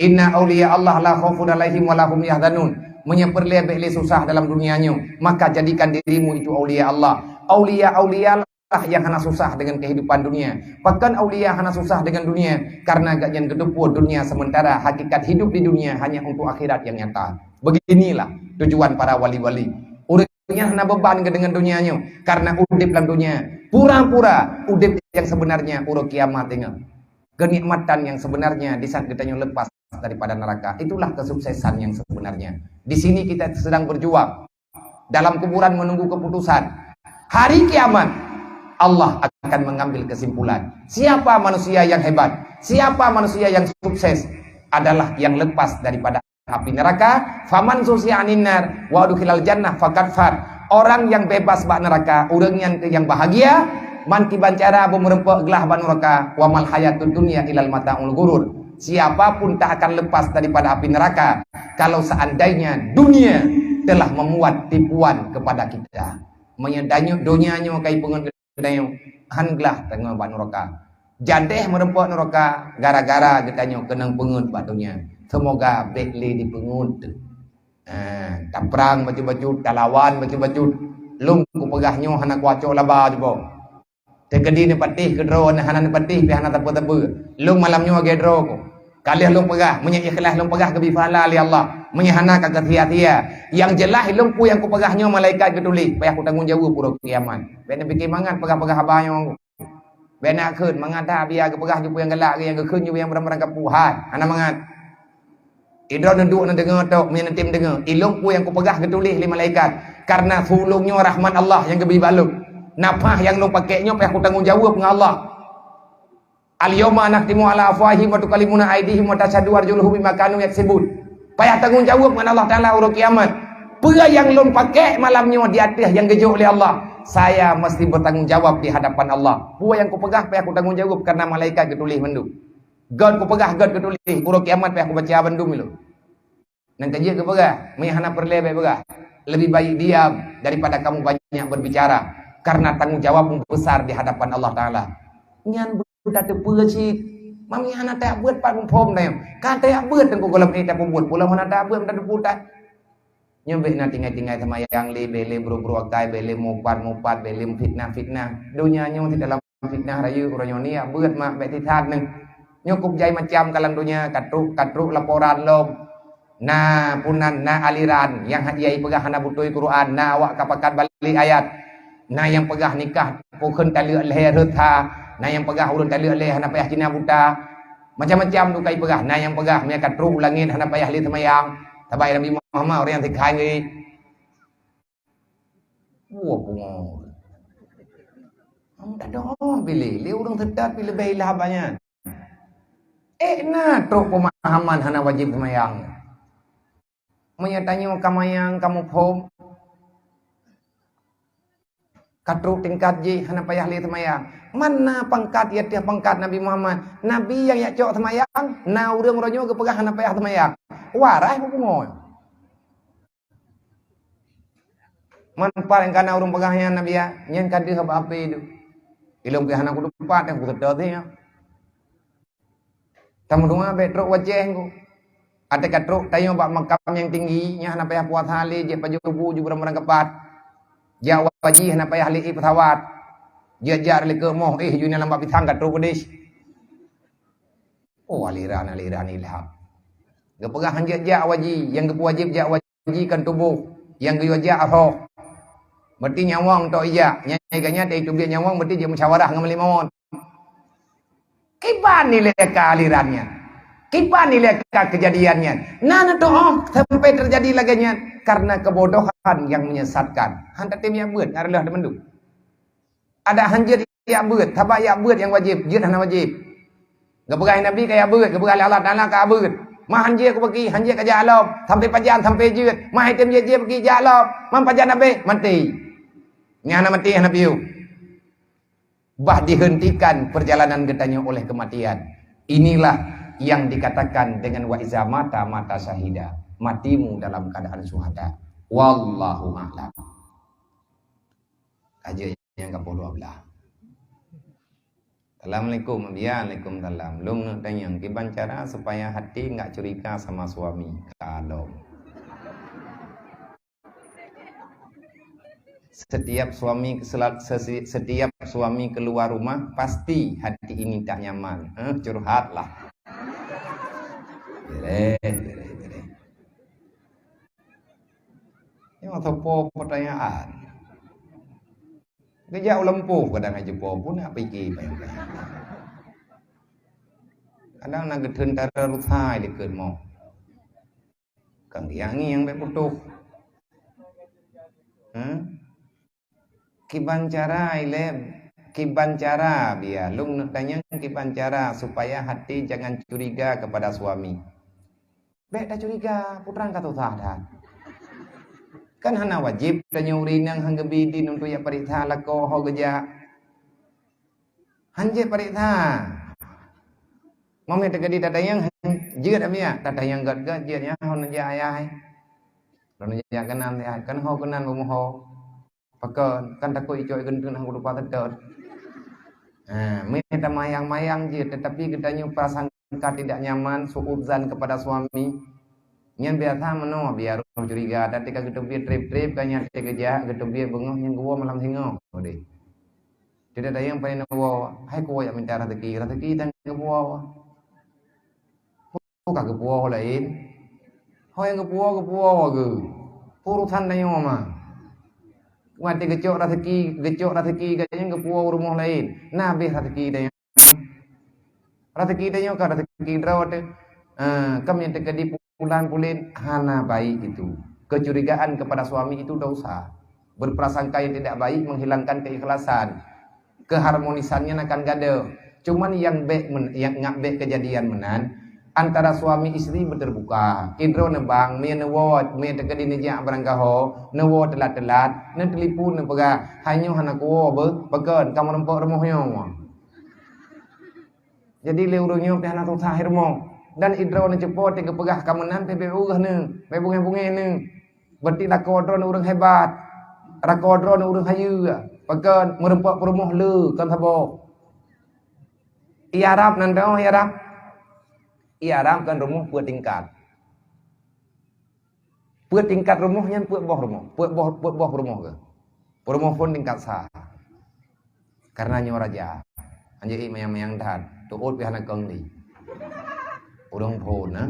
"Inna auliya Allah la khaufun alaihim wa lahum yahzanun." Meunyoe peureulée bék lé susah dalam donya nyoe, maka jadikan dirimu itu auliya Allah. Auliya-auliya lah yang hana susah dengan kehidupan dunia. Pakon auliya hana susah dengan dunia? Karena gobnyan geuteupeue dunia sementara, hakikat hidup di dunia hanya untuk akhirat yang nyata. Beginilah tujuan para wali-wali. Ureuëng nyan hana beuban keu deungon donya nyoe, karena udeb lam donya. Pura-pura udeb yang sebenarnya uroe kiamat ingat. Kenikmatan yang sebenarnya di saat geutanyoe lepas daripada neraka. Itulah kesuksesan yang sebenarnya. Di sini kita sedang berjuang. Dalam kuburan menunggu keputusan. Hari kiamat, Allah akan mengambil kesimpulan. Siapa manusia yang hebat? Siapa manusia yang sukses? Adalah yang lepas daripada api neraka. "Faman zuhziha 'anin nar wa udkhilal jannah faqad faz." Orang yang bebas bak neraka, ureuëng nyan keuh nyang bahagia. Man kiban cara beumeureumpok glah bak neraka, "Wa mal hayatud dunya ilal mata'ul ghurur." Siapa pun tak akan lepas daripada api neraka kalau seandainya dunia telah membuat tipuan kepada kita. Meunyoe donya nyoe kai peungeut geutanyoe, han glah tanyoe bak neraka. Jadeh meureumpok neraka gara-gara geutanyoe keunong peungeut bak donya. Seumoga bék lé dipeungeut. Ha, taprang bacut-bacut, talawan bacut-bacut. Lôn kupeugah nyoe hana kuacok laba jibong. Teukeudi neupatéh keudroe, hana neupatéh pih hana teupeu-teupeu. Lôn malam nyoe lagée droe ku. Ka lheueh lôn peugah, meunyoe ikhlaih lôn peugah geubri pahala lé Allah. Meunyoe hana ka keusia-sia. Nyang jeulaih lôn peue nyang kupeugah nyoe malaikat geutuléh, payah kutanggong jaweueb uroe kiamat. Bék neupike mangat peugah-peugah haba nyoe. Bék neukheun, mangat that biya geupeugah jih peue nyang galak, nyang geukheun jih nyang barang-barang kapeuhai. Hana mangat. Idroe neuduek neudeungoe tok, meunyoe neutem deungoe. Ilôn peue nyang kupeugah geutuléh lé malaikat. Karena sulung nyoe rahmat Allah nyang geubri bak lôn. Nafah nyang lôn pakék nyoe payah kutanggong jaweueb ngon Allah. "Al-yauma nakhtimu ala afwahihim wa tukallimuna aidihim wa tasyhadu arjuluhum bima kanu yaksibun." Payah tanggong jaweueb ngon Allah Taala uroe kiamat. Peue nyang lôn pakék malam nyoe di ateueh nyang geujok lé Allah, saya mesti bertanggung jawab di hadapan Allah. Peue nyang kupeugah payah kutanggong jaweueb karena malaikat geutuléh mandum. Gét kupeugah, gét geutuléh, uroe kiamat payah kubaca bandum ilôn. Nyang ka jeuet geupeugah, meunyoe hana peureulée bék peugah. Lebih baik diam daripada kamu banyak berbicara, karena tanggung jawabmu besar di hadapan Allah Taala. Nyan beutateupeue cit. Meunyoe hana tajak beuet pat muphom dayong. Ka tajak beuet teungku gohlom ék tapeubuet, peue lom hana tajak beuet meutateupeue that. Nyoe bék na tinggai-tinggai seumayang lé, bék lé bro-bro akai, bék lé mupat-mupat, bék lé fitnah-fitnah. Donya nyoe di dalam fitnah rayeuk uroe nyoe nyak beuet mak bék sisat neuh. Nyoe kup jai macam ka lam donya, ka trok, ka trok laporan lom. Na punan, na aliran nyang hak jai peugah hana beutôi Quran, na awak ka pakat balik ayat. Na nyang peugah nikah pukon taleuek lhée rhot ha, na nyang peugah ureuëng taleuek lhée hana payah cina buta. Macam-macam tu kai peugah, na nyang peugah meunyoe ka trok u langét hana payah lé seumayang, sabai Nabi Muhammad ureuëng nyang sikhan geuh. Wah, pungo. Am dak dong pilih, lé ureuëng seutat pi leubeh ilah banyak. Eh, na trok pemahaman hana wajib seumayang. Meunyoe tanyoe ka mayang, ka muphom, ka trok tingkat jih hana payah lé seumayang. Man na pangkat, ya tiah pangkat Nabi Muhammad. Nabi nyang yak cok seumayang, na ureuëng uroe nyoe geupeugah hana payah seumayang. Warai pungo. Man pat nyang kana ureuëng peugah nyan Nabi, ya, nyan ka deuh bak api tu. Ilôn pih hana kutupat, nyang kuseutôt nyan. Tameudoa bék trok wajéh ngku. Até ka trok tanyoe bak makam nyang tinggi, nyan hana payah puasa lé, jeuet pajoh bu ju barang-barang keupat. Jak waji hana payah lé pesawat. Jeuet jak lé keu moh, eh, ju nyan lam bak pisang ka trok keudeh. Oh, aliran-aliran ilham. Geupeugah han jeuet jak waji, nyang geupeuwajéb jak waji kan tuboh, nyang geuyue jak roh. Berarti nyawöng tok ijak, nyang ganya teutubiet nyawöng berarti jeuet musyawarah ngon meulimon. Kiban nilai ka aliran nyan? Kiban nilai ka kejadian nyan? Na neutuoh sampai terjadi lagée nyan karena kebodohan yang menyesatkan. Han tatem jak beuet ngon reuloh teumandum. Ada han jeuet jak beuet, sabab jak beuet nyang wajéb, jeuet hana wajéb. Geupeugah Nabi ka jak beuet, geupeugah lé Allah Taala ka beuet. Ma han jeuet kubagi, han jeuet ka jak lom, sampai pajan sampai jeuet. Ma item jeuet jeuet bagi jak lom, man pajan habéh, maté. Nyan hana maté hana piôh. Bah dihentikan perjalanan geutanyoe oleh kematian. Inilah yang dikatakan dengan wa iza mata mata syahida. Matimu dalam keadaan syuhada. Wallahu a'lam. Aja nyang kapôh dua belas. Assalamualaikum, ya, waalaikumsalam. Lôn neuk tanyong, kiban cara supaya hati enggak curiga sama suami? Kalau setiap suami kesela-, sesi-, setiap suami keluar rumah, pasti hati ini tak nyaman. Eh, curhatlah. Beres, beres, beres. Nyoe soe po pertanyaan. Geujak u lampôh kadang hana jumpa pun nak pike payah-payah. Kadang na geutheun tara rusai dikeue mo. Kang dia ngieng bék putôh. Hah? Kiban cara ilée, kiban cara biya lôn neuk tanyong kiban cara supaya hati jangan curiga kepada suami. Bék tacuriga, putrang ka susah that. Kan hana wajéb tanyoe ureuëng nyang han geubi idin untuk jak pareksa lakoe ho geujak. Han jeuet pareksa. Meunyoe teukeudi tatanyong, jeuet abiya, tatanyong gét-gét jeuet nyan ho neujak ayah. Lôn neujak keunan ayah, kan ho keunan beumuho. Pakon, kan takot icok igeunteun hana kutupat teutôt. Ha, meunan tamayang-mayang jeuet, tetapi geutanyoe prasangka tidak nyaman, suudzan kepada suami. Nyan biasa meunoe, biar roh curiga, tapi ka geuteubiet treb-treb, ka nyan teukeujak, geuteubiet beungoh nyan geuwoe malam singoh. Udeh. Tidak ada nyang panen woe, hai kuwoe jak minta rezeki, rezeki tan geupuwoe. Ka geupuwoe laén. Ho nyang geupuwoe, geupuwoe geuh. Urusan tanyoe mah. Watèe geucok rezeki, geucok rezeki geuh nyan geupuwoe u rumoh laén. Na habéh rezeki tanyoe. Rezeki tanyoe ka rezeki droe teuh. Ha, kam nyang teukeudi pulan pulen hana baik itu. Kecurigaan kepada suami itu dosa. Berprasangka yang tidak baik menghilangkan keikhlasan. Keharmonisannya akan gadoh. Cuman yang bek men-, yang ngak bek kejadian meunan, antara suami istri berterbuka. Idroe neubang, mie neuwoe, mie teukeudi neujak barangkaho, neuwoe telat-telat, neutelepon neupeugah, "Hai nyoe hana kuwoe beuh, pakon ka meurumpok rumoh nyoe." Jadi lé ureueng nyoe pih hana susah i rumoh. Dan idroe neucupo teuh geupeugah ka meunan pih bèk ureueng neuh, bèk bungéh-bungéh neuh. Berarti lakoe droeneuh ureueng hebat. Lakoe droeneuh ureueng hayeue. Pakon meurumpok peurumoh le kon saboh. I Arab nan teuh, i Arab. I Arab kan rumoh peuet tingkat. Peuet tingkat rumoh nyan peuet boh rumoh. Peuet boh, peuet boh peurumoh geuh. Peurumoh phôn tingkat sa. Karena nyoe raja. Anjay mayang-mayang that. Tuôt pih hana kong li. Ureueng phôn, eh.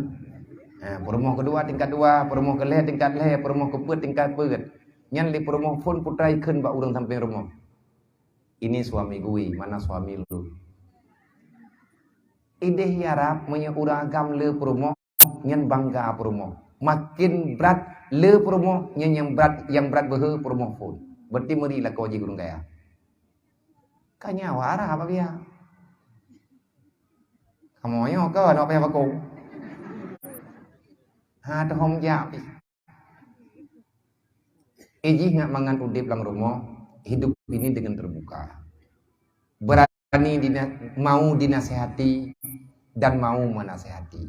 Eh, peurumoh keudua tingkat dua, peurumoh keulhèe tingkat lhèe, peurumoh keupeuet tingkat peuet. Nyan lé peurumoh phôn putra ikheun bak ureueng sampéng rumoh. "Ini suami gue, mana suami lu?" Ideh i Arab meunyoe ureueng agam le peurumoh, nyan bangga peurumoh. Makin brat le peurumoh, nyan nyang brat, nyang brat beuhe peurumoh phôn. Berarti meuri lakoe jih ureueng kaya. Ka nyawa arah apa biya? Kamoe nyoe kon, awak payah bakong. Ha, teuhom jak pih. Ijih ngat mangat udeb lam rumoh, hidup ini dengan terbuka. Berani dina-, mau dinasehati dan mau menasehati.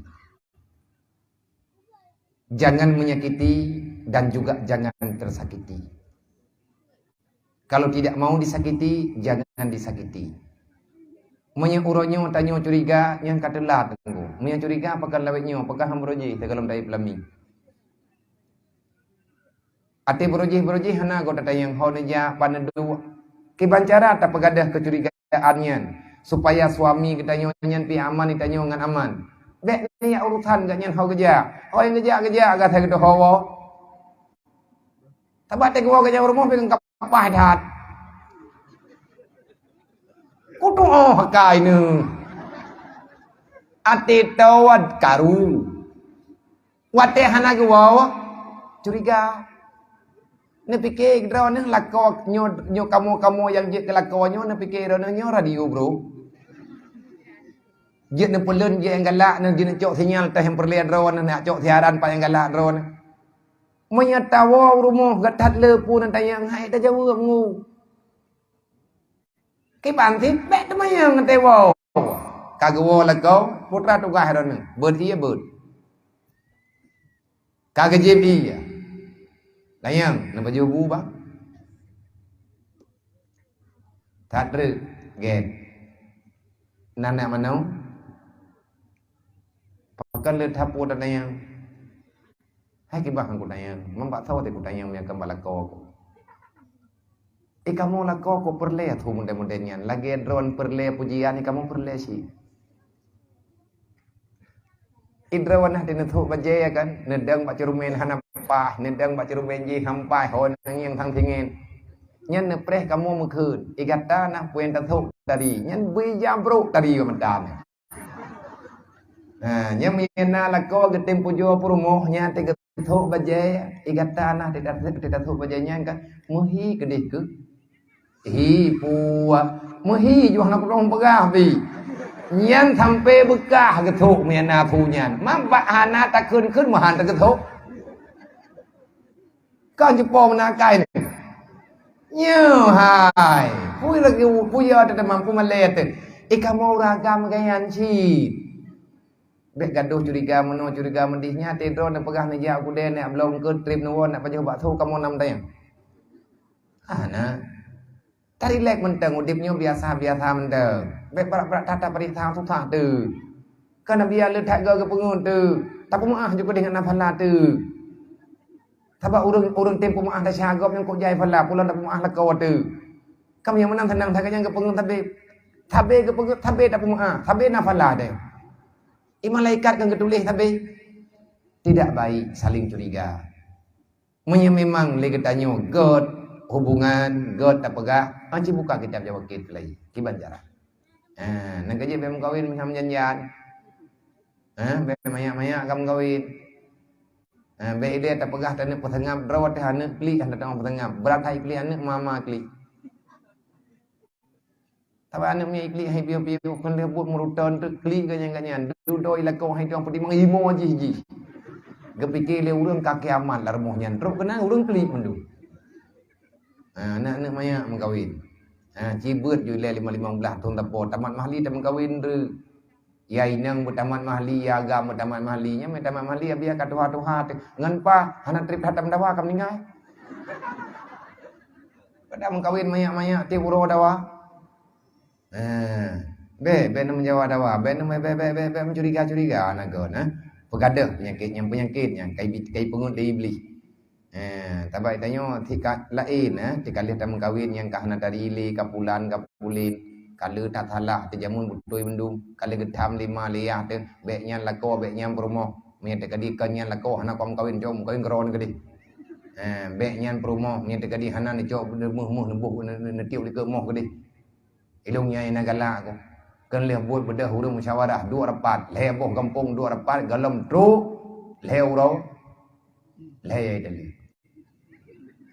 Jangan menyakiti dan juga jangan tersakiti. Kalau tidak mau disakiti, jangan disakiti. Meunyoe uroe nyoe tanyoe curiga, nyan ka teulat teungku. Meunyoe curiga, pakon lawét nyoe, pakon han beurojih teugalom dayeueb lami. Até beurojih-beurojih hana gota tanyong ho neujak, pat neuduek. Kiban cara tapeugadôh keucurigaan nyan, supaya suami geutanyoe nyan pih aman, geutanyoe ngon aman. Bèk neujak urusan geuh nyan ho geujak. Ho nyang geujak, geujak, gasai geuteuho woe. Sabab teuka woe geujak u rumoh pih ngon kapah that. Kutu'oh akai neuh. Até tawat karu. Watèe hana geuwoe, curiga. Neupike droeneuh lakoe nyoe, nyoe kamoe-kamoe nyang jeuet keu lakoe nyoe, neupike droeneuh nyoe radio, bro. Jeuet neupeulon jeuet nyang galak, neuh jeuet neucok sinyal teuh nyang peureulèe droeneuh, neucok siaran pat nyang galak droeneuh. Meunyoe tawoe u rumoh, that le peue nyang tanyong, hai tajaweueb ngu. Kiban cit bèk teumanyong ngon teuwoe. Ka geuwoe lakoe, putra tugaih droeneuh. Beuet ie beuet. Ka geujieb ie. Tanyong, na pajoh bu, Bang? That treuk, gèt. Na aneuk manoe? Pakon le that peue tatanyong? Hai kiban han kutanyong, man bak soe teuh kutanyong meunyoe kon bak lakoe ku. Eh, kamoe lakoe ku peureulèe su model-model nyan, lagèe droeneuh peureulèe pujian, eh, kamoe peureulèe cit. Eh, droeneuh teuh neuthok bajèe kan, neudong bak ceureumen hana paih, neudong bak ceureumen jih han paih, ho neungieng sang singen. Nyan neupreh kamoe meukheun, eh, gata na peue nyang tathok tadi, nyan bri jabrok tadi bak mata nyan. Ha, nyan meunyoe na lakoe geutem pujoe peurumoh nyan teuh geuthok bajèe, eh, gata na teuh tathok bajèe nyan ka meuhi keudeh keuh. Hi puah, meuhi ju hana kudong peugah pih. Nyan sampoe beukah geuthok meunyoe na su nyan. Man bak hana takheun-kheun meuhan teugeuthok. Kon jipo meunakai nyoe. Nyoe hai. Pui lagèe pui ya teuh teuma pui malèe teuh. Eh, kamoe ureueng agam geuyan cit. Bèk gadôh curiga meunoe curiga meudih nyan, teuh droeneuh peugah neujak u keudè, neujak bloe eungkôt, trép neuwoe, neujak pajoh bakso, kamoe na meutanyong? Hana. Tarilek mantong udép nyoe biasa-biasa mantong. Bèk brat-brat that tapeuriksa susah teuh. Kan Nabi Allah that geupeungeut teuh. Tapeumeu'ah ju keudeh ngon na phala teuh. Sabab ureuëng, ureuëng tem peumeu'ah desya gob nyang kok jai phala, pula tapeumeu'ah lakoe teuh. Kamoe nyang meunan seunang that, gobnyan geupeungeut sabé. Sabé geupeungeut, sabé tapeumeu'ah, sabé na phala teuh. Di malaikat kan geutuléh sabé. Tidak baik saling curiga. Meunyoe memang lé geutanyoe gét hubungan, gét tapeugah, han cit buka kitab Jawakil keulai, kiban cara. Ha, nyang keujeuet bèk meukawen meuhan janjian. Ha, bèk manyak-manyak ka meukawen. Ha, bèk idéh tapeugah taneuk peuseungab droe teuh aneuk klik, hana teuh peuseungab. Brat hai klik aneuk, mama klik. Sabab aneuk miet klik hai piôh-piôh, kon lheueh buet meuruton teuk klik gobnyan-gobnyan. Dudoe i lakoe hai tuan peutimang imo jih-jih. Geupike lé ureuëng ka kiamat lam rumoh nyan. Trok keunan ureuëng klik mandum. Ha, aneuk-aneuk manyak meukawen. Ha, ci beuet ju ilèe limong-limong blaih thon sapo tamat mahli tameukawen treuk. Ya inong beutamat mahli, ya agam beutamat mahli, nyan meukawen tamat mahli, abéh ka tuha-tuha teuh. Ngon pa hana trép that tameudawa ka meuninggai. Padahai meukawen manyak-manyak tiep uroe dawa. Eh, bèk, bèk na meujawa dawa, bèk na, bèk, bèk, bèk, bèk meucuriga-curiga na gét, eh. Peugadôh peunyakét nyan, peunyakét nyan kai, kai peungeut lé Iblih. Eh, sabab tanyoe tika laén, eh, tika lheueh tameukawen nyang ka hana tari lé, ka pulan, ka pulen, ka le that salah, teuh jameun beutôi bandum, ka le geutham lé ma lé yah teuh, bèk nyan lakoe, bèk nyan peurumoh. Meunyoe teukeudi kon nyan lakoe, hana kon meukawen, cok meukawen keudroe keudeh. Eh, bèk nyan peurumoh, meunyoe teukeudi hana neucok, neumeuh-meuh, neuboh, ne-, ne-, neutiôp likot moh keudeh. Ilôn nyan na galak ku. Kon lheueh buet beudôh ureuëng musyawarah duek rapat, lhèe boh gampông duek rapat, gohlom trok lhèe uroe, lhèe tali.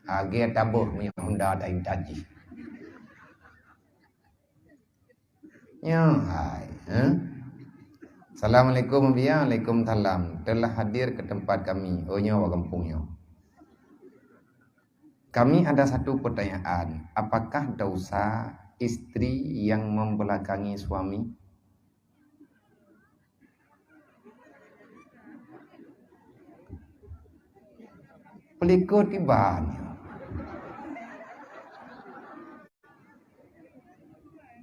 Lagèe tabôh minyeuk honda taintat jih. Nyoe hai, eh? Assalamualaikum, Abiya. Waalaikumsalam. Telah hadir ke tempat kami. Oh, nyoe awak gampông nyoe. Kami ada satu pertanyaan, apakah dosa istri yang membelakangi suami? Peulikot kiban.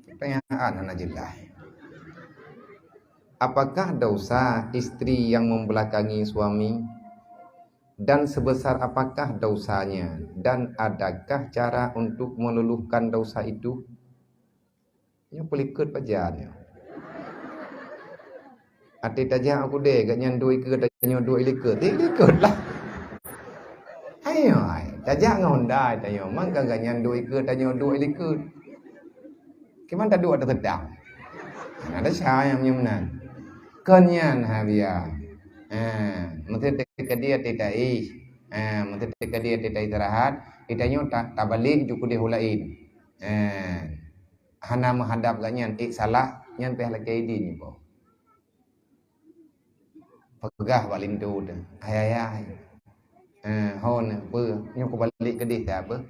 Pertanyaan hana jelas. Apakah dosa istri yang membelakangi suami? Dan sebesar apakah dosanya? Dan adakah cara untuk meluluhkan dosa itu? Nyoe peulikot pajan nyoe. Até tajak u keudè, gobnyan duek i keue, tanyoe duek i likot. Di likot lah. Hai, hai, tajak ngon Honda tanyoe, mangka gobnyan duek i keue, tanyoe duek i likot. Kiban taduek ateueh seudang. Hana desya nyang meunyoe meunan. Kon nyan, ha, Abiya. Ha, meuseuti teukeudi até taéh. Ha, meuseuti teukeudi até taistirahat, geutanyoe ta-, tabalek ju keudeh u laén. Ha, hana meuhadab gobnyan, ék salah, nyan pih lakèe idin nyoe. Peugah bak linto teuh, "Hai ayah, hai. Eh, ho nyoe peue? Nyoe kubalek keudeh siat beuh?"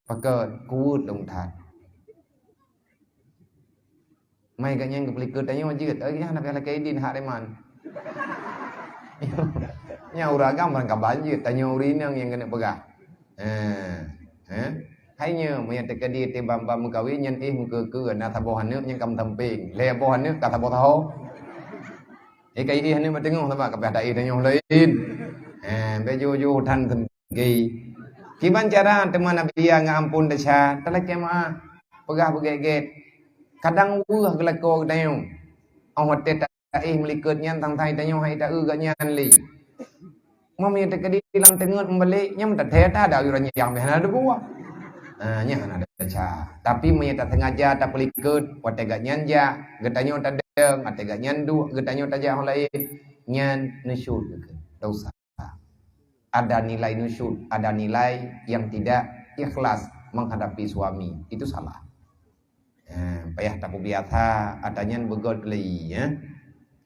Pakon, kuweuet lôn that. Mai gobnyan geupeulikot tanyoe jeuet, "Ai, nyan hana payah lakèe idin hak reman." Nyan ureueng agam barangkaban jeuet, tanyoe ureueng inong nyang keuneuk peugah. Eh, eh. Hai nyoe, meunyoe teukeudi teuh bak, bak meukawen nyan éh meukeue-keue, na saboh aneuk nyang ka meusampéng, lhèe boh aneuk ka saboh saho. Eh, ka éh aneuk bak teungoh sabab ka payah taéh tanyoe laén. Eh, bèk ju-ju tan senggi. Kiban cara teuma Nabi ya ngeuamphon desya, talakèe meu'ah, peugah beugèt-gèt. Kadang weueh geulakoe geutanyoe. 'Oh watèe ta- Taéh meulikot nyan tang-tang tanyoe hai taeu gobnyan lé. Meunyoe teukeudi lam teungeut meubalek, nyan meutatèe that ada uroe nyan bèk hana teubuet. Ha, nyan hana desya. Tapi meunyoe tasengaja tapeulikot, watèe gobnyan jak, geutanyoe tadong, watèe gobnyan duek, geutanyoe tajak ho laén, nyan nusyuz, dosa. Ada nilai nusyuz, ada nilai yang tidak ikhlas menghadapi suami. Itu salah. Ha, payah tapeubiasa, ata nyan beugöt lé, ya.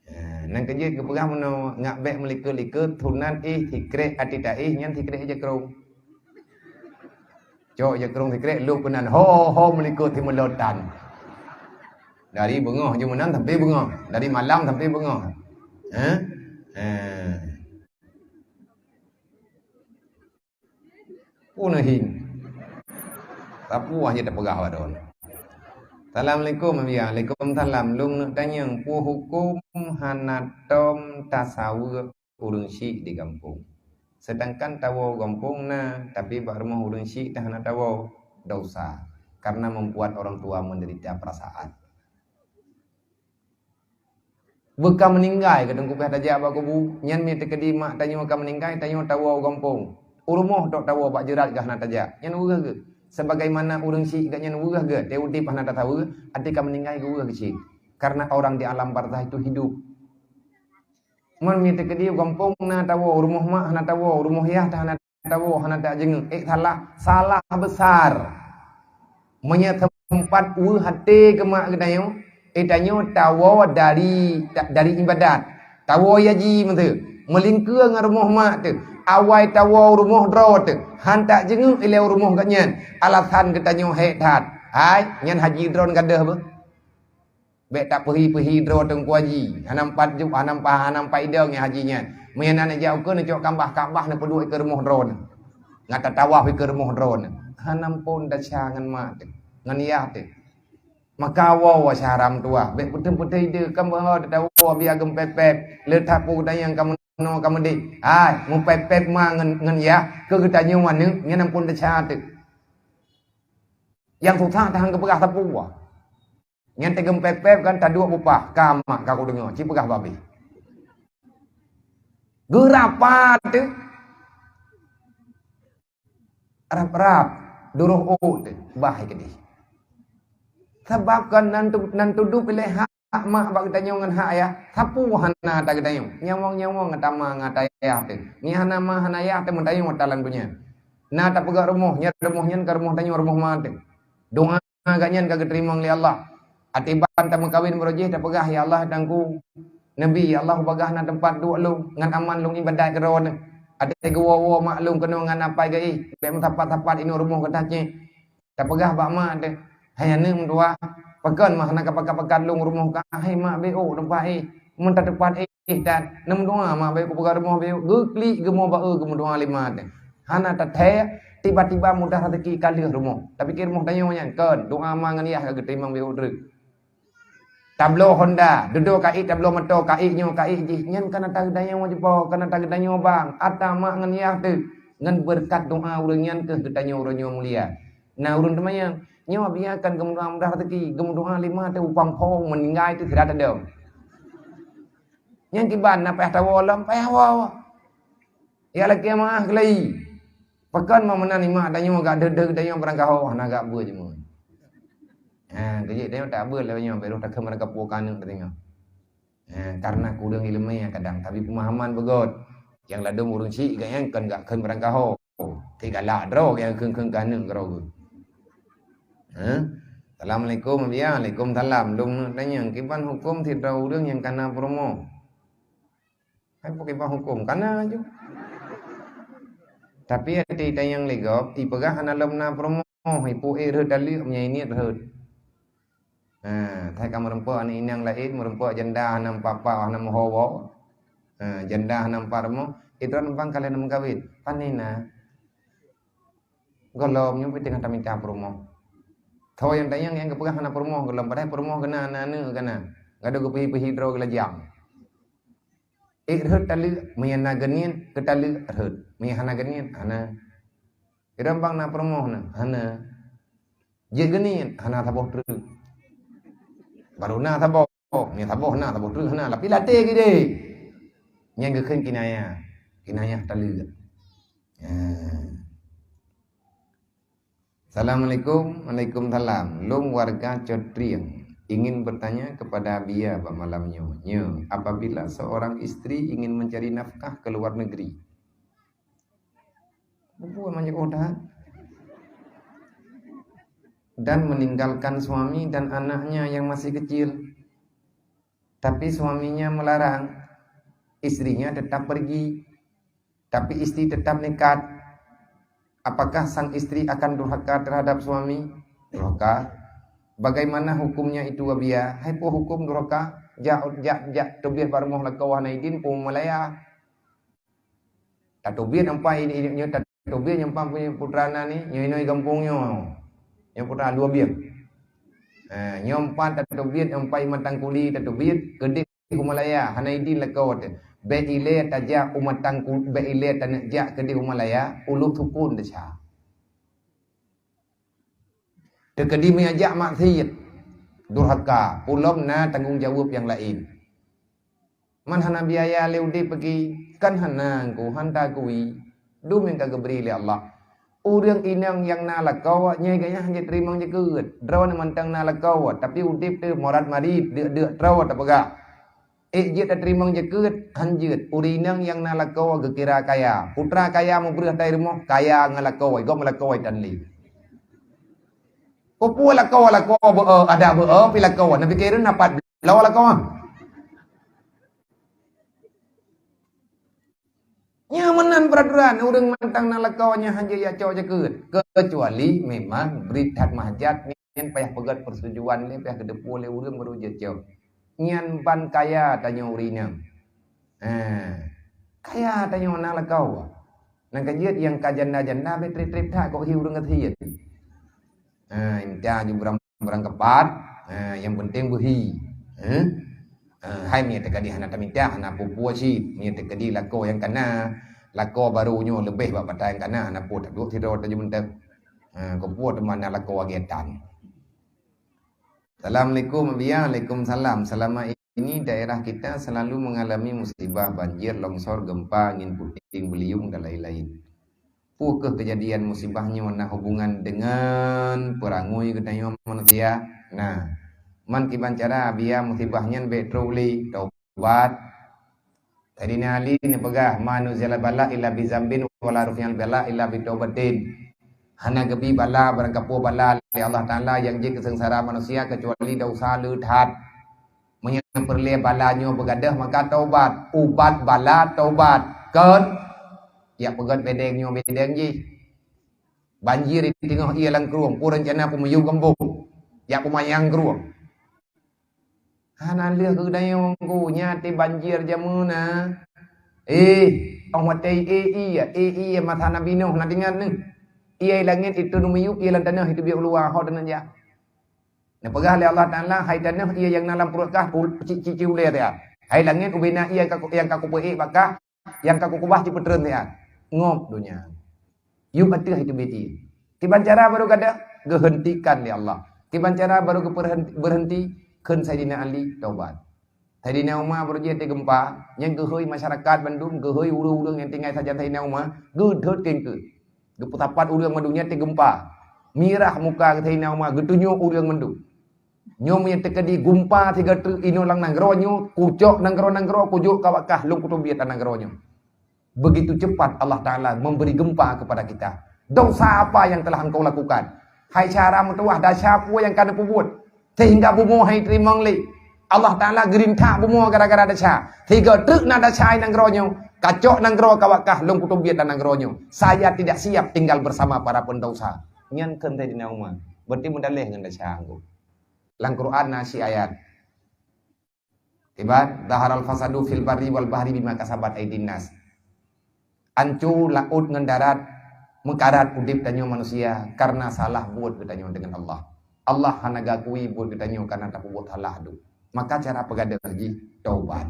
Ha, nyang keujeuet geupeugah meunoe, ngak bèk meulikot-likot, sunat éh sikrek até taéh, nyan sikrek jakrong. Cok jakrong sikrek, lôb keunan, ho, ho meulikot simeulot tan. Dari beungoh jeuem meunan sampai beungoh, dari malam sampai beungoh. Ha? Ha. Peue neuhin. Sapeue hana tapeugah bak droeneuh. Assalamualaikum, ya. Waalaikumsalam. Lôn neuk tanyong, peue huköm hana tom tasaweue ureuëng syik di gampông? Seudangkan tawoe gampông na, tapi bak rumoh ureuëng syik teuh hana tawoe, dosa, karena membuat orang tua menderita perasaan. Beuka meuninggai ka teungku pih tajak bak kubu. Nyan mi teukeudi mak tanyoe ka meuninggai, tanyoe tawoe u gampông. U rumoh tok tawoe bak jeurat gah hana tajak. Nyan weueh geuh. Sebagaimana ureuëng syik geuh nyan weueh geuh, teuh udeb hana tasaweue, até ka meuninggai geuweueh geuh cit. Karena orang di alam barzah itu hidup. Mon mi teukeudi u gampông na tawoe, u rumoh mak hana tawoe, u rumoh yah teuh hana tawoe, hana tajeungeuk. Eh, salah, salah besar. Meunyoe teumpat weueh até keu mak geutanyoe, eh, tanyoe tawoe dari, da-, dari ibadat. Tawoe haji meuteue. Meulingkeue ngon rumoh mak teuh. Awai tawoe rumoh droe teuh. Han tajeungeuk ilée rumoh geuhnyan. Alasan geutanyoe hék that. Hai, nyan haji droe gadôh beuh. Bék tapeuhi-peuhi droe teungku haji. Hana meupat ju-, hana meupa-, hana meupaidong nyan haji nyan. Meunyan na neujak ukeue neucok kambah, Ka'bah neupeuduek keu rumoh droe nyan. Ngat tatawaf keu rumoh droe nyan. Hana muphom desya ngon mak teuh, ngon yah teuh. Maka woe, woe syahram tuah. Bék peuteun-peuteun ide, kan beuhe tatawoe biar geupép-pép. Le that peue geutanyoe ka meunoe ka meudeh. Hai, meupép-pép ma ngon, ngon yah, keu geutanyoe aneuk, nyan ampôn desya teuh. Nyang susah tahan geupeugah sapeue. Nyan teugeum pép-pép kan taduek bupah, ka mak ka kudeungoe, ci peugah babeh. Geurapa teuh? Rab-rab, duroh ôk teuh, bah keudeh. Sabab kan nan tu, nan tudub ilée hak mak bak geutanyoe ngon hak yah, sapeue hana ata geutanyoe. Nyawöng-nyawöng ata ma ngon ata yah teuh. Nyan hana ma hana yah teuh meutanyoe ata lam donya. Na tapeugah rumoh, nyan rumoh nyan ka rumoh tanyoe rumoh ma teuh. Doa gobnyan ka geuteurimong lé Allah. Até ban tameukawen baroe jih tapeugah, "Ya Allah, Teungku Nabi, ya Allah, ubagaih na teumpat duek lôn ngon aman lôn ibadat keu Droeneuh." Até geuwoe-woe mak lôn keunoe ngon apai geuéh, bék meusapat-sapat inoe rumoh gata cit. Tapeugah bak mak teuh, "Hai aneuk meutuah, pakon mak hana kapakat-pakat lôn rumoh kah? Hai mak, bék ôk teumpat éh, meutateupat éh." Ih that, neumeudoa mak bèk kupeugah rumoh bèk geuklik geumoe ba-e geumeudoa lé mak teuh. Hana tathèe, tiba-tiba mudah raseuki ka lheueh rumoh. Tapike rumoh tanyoe nyan kon, doa ma ngon yah ka geuteurimong bèk treuk. Tabloe honda, dudoe ka ék tabloe moto, ka ék nyoe, ka ék jih, nyan kana ata geutanyoe jipo, kana ata geutanyoe bang, ata mak ngon yah teuh. Ngon beureukat doa ureueng nyan keuh geutanyoe uroe nyoe mulia. Na ureueng teumanyong, nyoe biakan geumeudoa mudah raseuki, geumeudoa lé mak teuh upang phon meuninggai teuh sira tadong. Nyang kiban na payah tawoe lom, payah woe. Ya lakèe meu'ah keulai. Pakon ma meunan imak tanyoe gak deuh-deuh tanyoe barangkaho hana gak beuet jeumoe. Ha, keujeuet tanyoe tak beuet lé nyoe, bèk roh takheun barangkapeue ka aneuk tanyoe. Ha, karena kureueng ileumèe kadang, tapi peumahaman beugöt. Nyang ladôm ureueng syiek gak nyan kon gak kheun barangkaho. Teugalak droe nyang kheun-kheun keu aneuk keudroe geuh. Ha? Assalamualaikum, ya, waalaikumsalam. Lôn neuk tanyong, kiban huköm sidroe ureueng nyang kana peurumoh? Hai, peue kiban huköm? Kana ju. Tapi até tanyong lé gob, ipeugah hana lom na peurumoh, ipu éh rhot taleuek meunyan niet rhot. Ha, that ka meurumpok aneuk inong laén, meurumpok janda hana meupat-pat, hana meuho woe. Ha, janda hana meupat rumoh, idroe numpang ka lheueh na meukawen. Pane na? Gohlom nyoe pih teungoh tamita peurumoh. Tho nyang tanyong nyang geupeugah hana peurumoh gohlom, padahai peurumoh geuh na, na aneuk geuh na. Gadôh geupeuhi-peuhi droe geulajang. Ék rhot taleuek, meunyan na geuniet keu taleuek rhot. Meunyan hana geuniet, hana. Idroe bang na peurumoh na, hana. Jeuet geuniet, hana saboh treuk. Baru na saboh, nyan saboh na, saboh treuk hana, tapi latèe geude. Nyan geukheun kinayah. Kinayah taleuek. Ha. Assalamualaikum. Waalaikumsalam. Lôn warga Cotrieng. Ingin bertanya kepada Buya bak malam nyoe. Nyoe, apabila seorang istri ingin mencari nafkah ke luar negeri, Bubuet manjeuet udah. Dan meninggalkan suami dan anaknya yang masih kecil. Tapi suaminya melarang istrinya tetap pergi. Tapi istri tetap nekat. Apakah sang istri akan durhaka terhadap suami? Durhaka. Bagaimana hukumnya itu, Buya? Hai peue huköm durhaka? Jak, jak, jak teubiet bak rumoh lakoe hana idin, peue meulaya. Tateubiet ampai ini, ini, nyoe tateubiet nyang pah putra na ni, nyoe inoe gampông nyoe. Nyoe putra dua bieng. Ha, nyoe pat tateubiet, nyoe pat i Matang Kuli tateubiet, keudeh u Malaya, hana idin lakoe teuh. Bék ilée tajak u Matang Ku-, bék ilée taneuk jak keudeh u Malaya, ulôh sukon desya. Teukeudi meujak maksiet, durhaka, ulôn na tanggong jaweueb nyang laén. Man hana biaya lé udeb peuki, kan hana engku, hanta kui, dum nyang ka geubri lé Allah. Ureuëng inong nyang na lakoe, nyan gobnyan hana jiteurimong jakeuet. Droeneuh mantong na lakoe, tapi udeb teuh morat marit, deuk-deuk troe tapeugah. Ék jeuet tateurimong jakeuet, han jeuet. Ureuëng inong nyang na lakoe geukira kaya. Putra kaya mubreueh tai rumoh, kaya ngon lakoe, gob meulakoe tan lé. Peue-peue lakoe, lakoe beu, adak beu, pi lakoe. Nabi Kairin na pat bloe lakoe. Nyan meunan peuraturan, ureuëng mantong na lakoe nyan hana jeuet jak cok jakeuet. Keucuali memang bri that mahjat nyan payah peugét persetujuan lé, payah geuteupeue lé ureuëng baru jeuet cok. Nyan ban kaya tanyoe ureuëng inong. Ha, kaya tanyoe na lakoe. Nyang ka jeuet nyang ka janda-janda bék trép-trép that kok hi ureuëng gasien. Ha, inta ju barang-barang keupat, ha, nyang penting beuhi. Ha? Ha, hai meunyo teukeudi hana taminta, hana peue-peue cit. Meunyo teukeudi lakoe nyang kana, lakoe barô nyoe leubeh bak ata nyang kana, hana peue taduek sidroe tajeuet mantong. Ha, keupeue teuma na lakoe lagée tan. Assalamualaikum, Abiya. Waalaikumsalam. Selama ini daerah kita selalu mengalami musibah banjir, longsor, gempa, angin puting beliung, dan lain-lain. Peue keuh keujadian musibah nyoe na hubungan deungon peurangui geutanyoe manusia? Nah, man kiban cara Abiya musibah nyan bék trok lé, tobat. Saidina Ali neupeugah, "Ma nuzila bala illa bi zambin, wa la rufi'al bala illa bi taubatin." Hana geubi bala barangkapeue bala lé Allah Taala nyang jeuet keu seungsara manusia keucuali desya le that. Meunyoe peureulée bala nyoe beugadôh, maka taubat. Ubat bala taubat. Kon, jak peugét bedeng nyoe bedeng jih. Banjir di teungoh ié lam krueng, peue reuncana peumiyueb gampông. Jak peumayang krueng. Hana lheueh keu geutanyoe, nyan até banjir jameun na. Eh, 'oh watée ié, ié, ié masa Nabi Nuh na teuingat neuh. Ié langét itu neumiyueb, ié lam tanoh itu biôh u luwa, ho teuneuk jak. Neupeugah lé Allah Taala, "Hai tanoh, ié nyang na lam pruet kah, u-, ci-, ci-, ci ulée siat. Hai langét, ubena ié nyang ka ku-, nyang ka kupeuék bak kah, nyang ka kukeubah cit peutreun siat." Ngop donya. Yub ateueh itu beuti. Kiban cara baru gadôh, geuheuntikan lé Allah. Kiban cara baru geupeurhenti, beureunti, kheun Saidina Ali taubat. Saidina Umar baru jih até geumpa, nyang geuhôi masyarakat bandum, geuhôi ureuëng-ureuëng nyang tinggai sajan Saidina Umar, geudhôt kengkeue. Geupeusapat ureuëng mandum nyan até geumpa. Mirah muka Saidina Umar, geutunyok ureuëng mandum. Nyoe meunyoe teukeudi geumpa sigoe treuk inoe lam nanggroe nyoe, kucok nanggroe-nanggroe, kujok ka bak kah, lôn kuteubiet lam nanggroe nyoe. Begitu cepat Allah Taala memberi gempa kepada kita. Dosa apa yang telah engkau lakukan? Hai syara meutuwah, desya peue nyang ka neupeubuet sehingga bumoe hai teurimong lé? Allah Taala geurintak bumoe gara-gara desya. Sigoe treuk na desya hai nanggroe nyoe, kacok nanggroe ka bak kah, lôn kuteubiet lam nanggroe nyoe. Saya tidak siap tinggal bersama para pendosa. Nyan kheun Saidina Umar. Berarti meudaléh ngon desya anggô. Lam Quran na cit ayat. Iban, "Zaharal fasadu fil barri wal bahri bima kasabat aidin nas." Anco laôt ngon darat, meukarat udeb tanyoe manusia karena salah buet geutanyoe deungon Allah. Allah hana geuakui buet geutanyoe karena tapeubuet salah dum. Maka cara peugadôh jih taubat.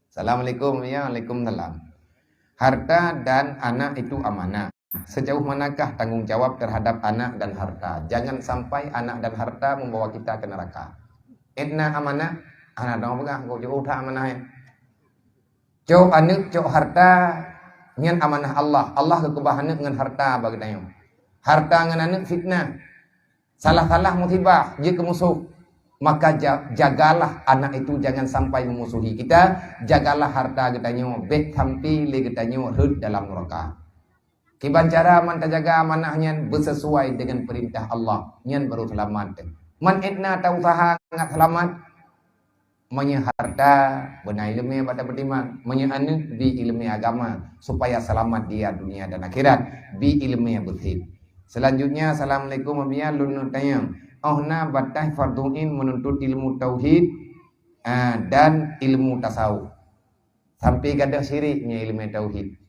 Assalamualaikum, ya, waalaikumsalam. Harta dan anak itu amanah. Sejauh manakah tanggung jawab terhadap anak dan harta? Jangan sampai anak dan harta membawa kita ke neraka. Edna amanah, hana dong peugah, kok jeuet that amanah nyan. Cok aneuk, cok harta, nyan amanah Allah. Allah geukeubah aneuk ngon harta bak geutanyoe. Harta ngon aneuk fitnah. Salah-salah musibah, jeuet keu musoh. Maka ja-, jagalah anak itu jangan sampai memusuhi kita, jagalah harta geutanyoe, bék sampai lé geutanyoe rhot dalam nuraka. Kiban cara man tajaga amanah nyan beusesuai deungon peurintah Allah, nyan baru seulamat. Man edna tausaha ngat seulamat, meunyoe harta, beuna ileumé bak tapeutimang, meunyoe aneuk, bi ileumé agama, supaya seulamat dia dunia dan akhirat, bi ileumé beusih. Selanjutnya, assalamualaikum, Abiya, lôn neuk tanyong, 'oh na bataih fardhu ain menuntut ilmu tauhid, ah, dan ilmu tasawuf? Sampai gadôh syirik nyan ileumé tauhid.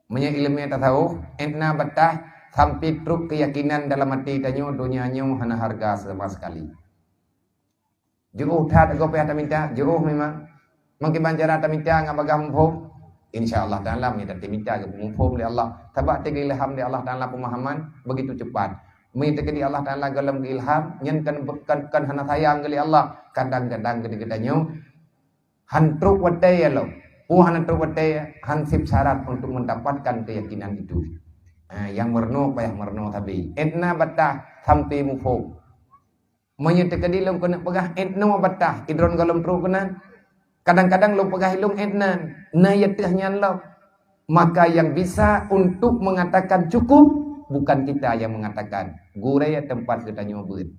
Meunyoe ileumé tasawuf, edna bataih sampai trok keuyakinan dalam até tanyoe donya nyoe hana hareuga sama sekali. Jiôh that gob payah taminta, jiôh memang. Meukiban cara taminta ngon bagaih muphom, insya Allah Taala meunyo taminta geupeuphom lé Allah. Sabab teuilham lé Allah Taala peumahaman begitu cepat. Meunyo teukeudi Allah Taala gohlom geuilham, nyan kan, kan, kan hana sayang lé Allah. Kadang-kadang geutanyoe han trok watèe ya lom. Peue hana trok watèe, han sép syarat untuk mendapatkan keyakinan itu. Ha, nyang meurunoe payah meurunoe sabe. Ét na bataih sampai muphom. Meunyoe teukeudi lôn keuneuk peugah ét noe bataih, idroen gohlom trok keunan. Kadang-kadang lôn peugah ilôn ét nan, na yateuh nyan lom. Maka yang bisa untuk mengatakan cukup, bukan kita yang mengatakan. Gurèe teumpat geutanyoe beuet.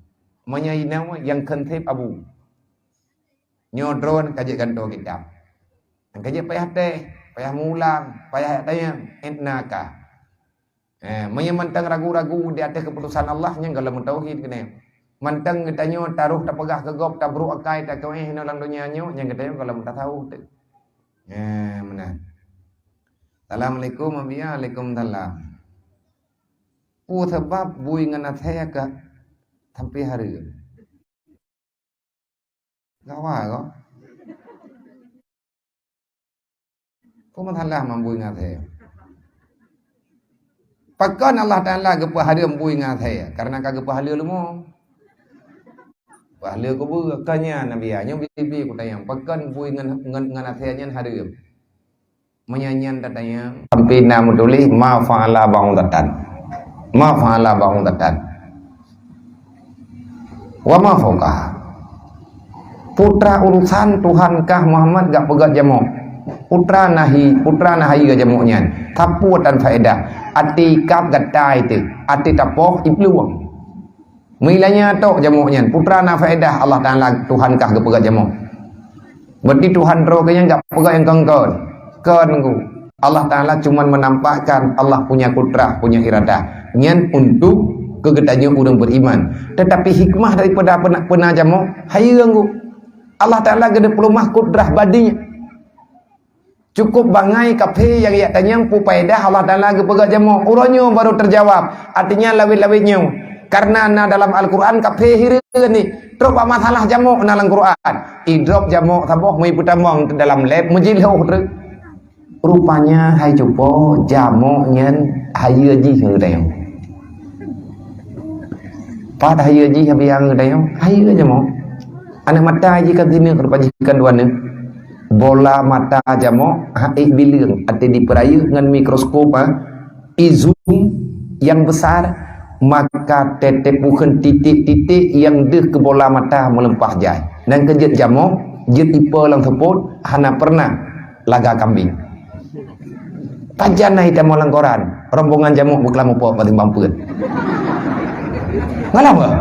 Meunyoe inoe nyang kheun sép abu. Nyoe droen ka jeuet gantoe kitab. Nyang ka jeuet payah teh, payah mulang, payah tanyong, ét na ka. Eh, meunyoe mantong ragu-ragu di ateueh keuputusan Allah, nyan gohlom tauhid keunoe. Mantong geutanyoe taroh tapeugah keu gob, tabrok akai, takeue hinoe lam donya nyoe, nyan geutanyoe gohlom tasawuf teuh. Eh, meunan. Assalamualaikum, Abiya. Waalaikumsalam. Peue sabab bui ngon asèe ka sampai hareuem? Gawa ko. Peue masalah mambui ngon asèe? Pakon Allah Taala geupeuhareuem bui ngon asèe? Karena ka geupeuhaleue leumo. Peuhaleue kubu, ka nyan Nabi, nyoe bibi kutanyong, pakon bui ngon, ngon, ngon asèe nyan hareuem? Meunyo nyan tatanyong, sampai na meutuléh, "Ma fa'ala ba'udatan." Ma fa'ala ba'udatan. Wa ma fauqaha. Putra urusan Tuhan kah Muhammad gak peugöt jamok. Putra nahi, putra nahi gak jamok nyan. Sapeue tan faedah. Até kab gatai teuh. Até tapoh iplueng. Meulanya tok jamok nyan, putra na faedah Allah Taala Tuhan kah geupeugöt jamok. Berarti Tuhan droe keu nyan gak peugöt nyang kon-kon. Kon ku. Allah Taala cuman menampakkan Allah punya kudrah, punya iradah. Nyan untuk keu geutanyoe ureuëng beriman. Tetapi hikmah daripada pena, pena jamok, hayeue ku. Allah Taala geuneuk peulumah kudrah badi. Cukup bangai kafé nyang jak tanyong peue faedah Allah Taala geupeugöt jamok. Uroe nyoe baru terjawab. Artinya lawét-lawét nyoe. Karena na dalam Al-Quran kafé hireuen ni. Trok bak masalah jamok na lam Quran. Idrop jamok saboh meupeutamong dalam lab meujiloh treuk. Rupanya hai cupo jamok nyan hayeue jih ngon tanyong. Pat hayeue jih Abiya ngon tanyong? Hayeue jamok. Aneuk mata jih ka sineuk rupa jih kan dua neuk. Bola mata jamok, ha, ék bileueng, até dipeurayeuk ngon mikroskop, ha, i zoom nyang besar, maka teuteupukheun titik-titik nyang deuh keu bola mata meuleumpah jai. Nyan keuh jeuet jamok, jeuet ipo lam seupôt, hana pernah laga kambing. Pajan na itamong lam koran, rombongan jamok beukeulam upok bak timbang peuet. Ngalah bah.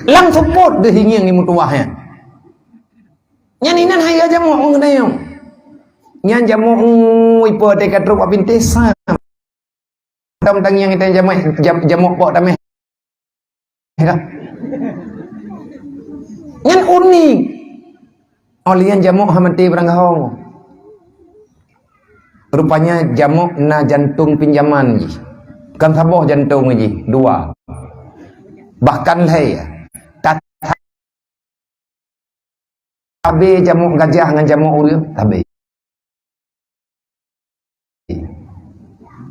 Lam seupôt deuh ingieng imeutuwah nyan. Nyan inan hai jamok ngon geutanyoe. Nyan jamok, ui, ipo teuka trok bak bintéh sam. Tam tangieng itan jamok, jam-, jamok pok tameh. Ya. Nyan unik. Olian jamok ha meuti beurangkahong. Rupanya jamok na jantong pinjaman jih. Bukan saboh jantong jih, dua. Bahkan lhèe. Tat-, Sabe jamok gajah ngon jamok ureueng, sabe.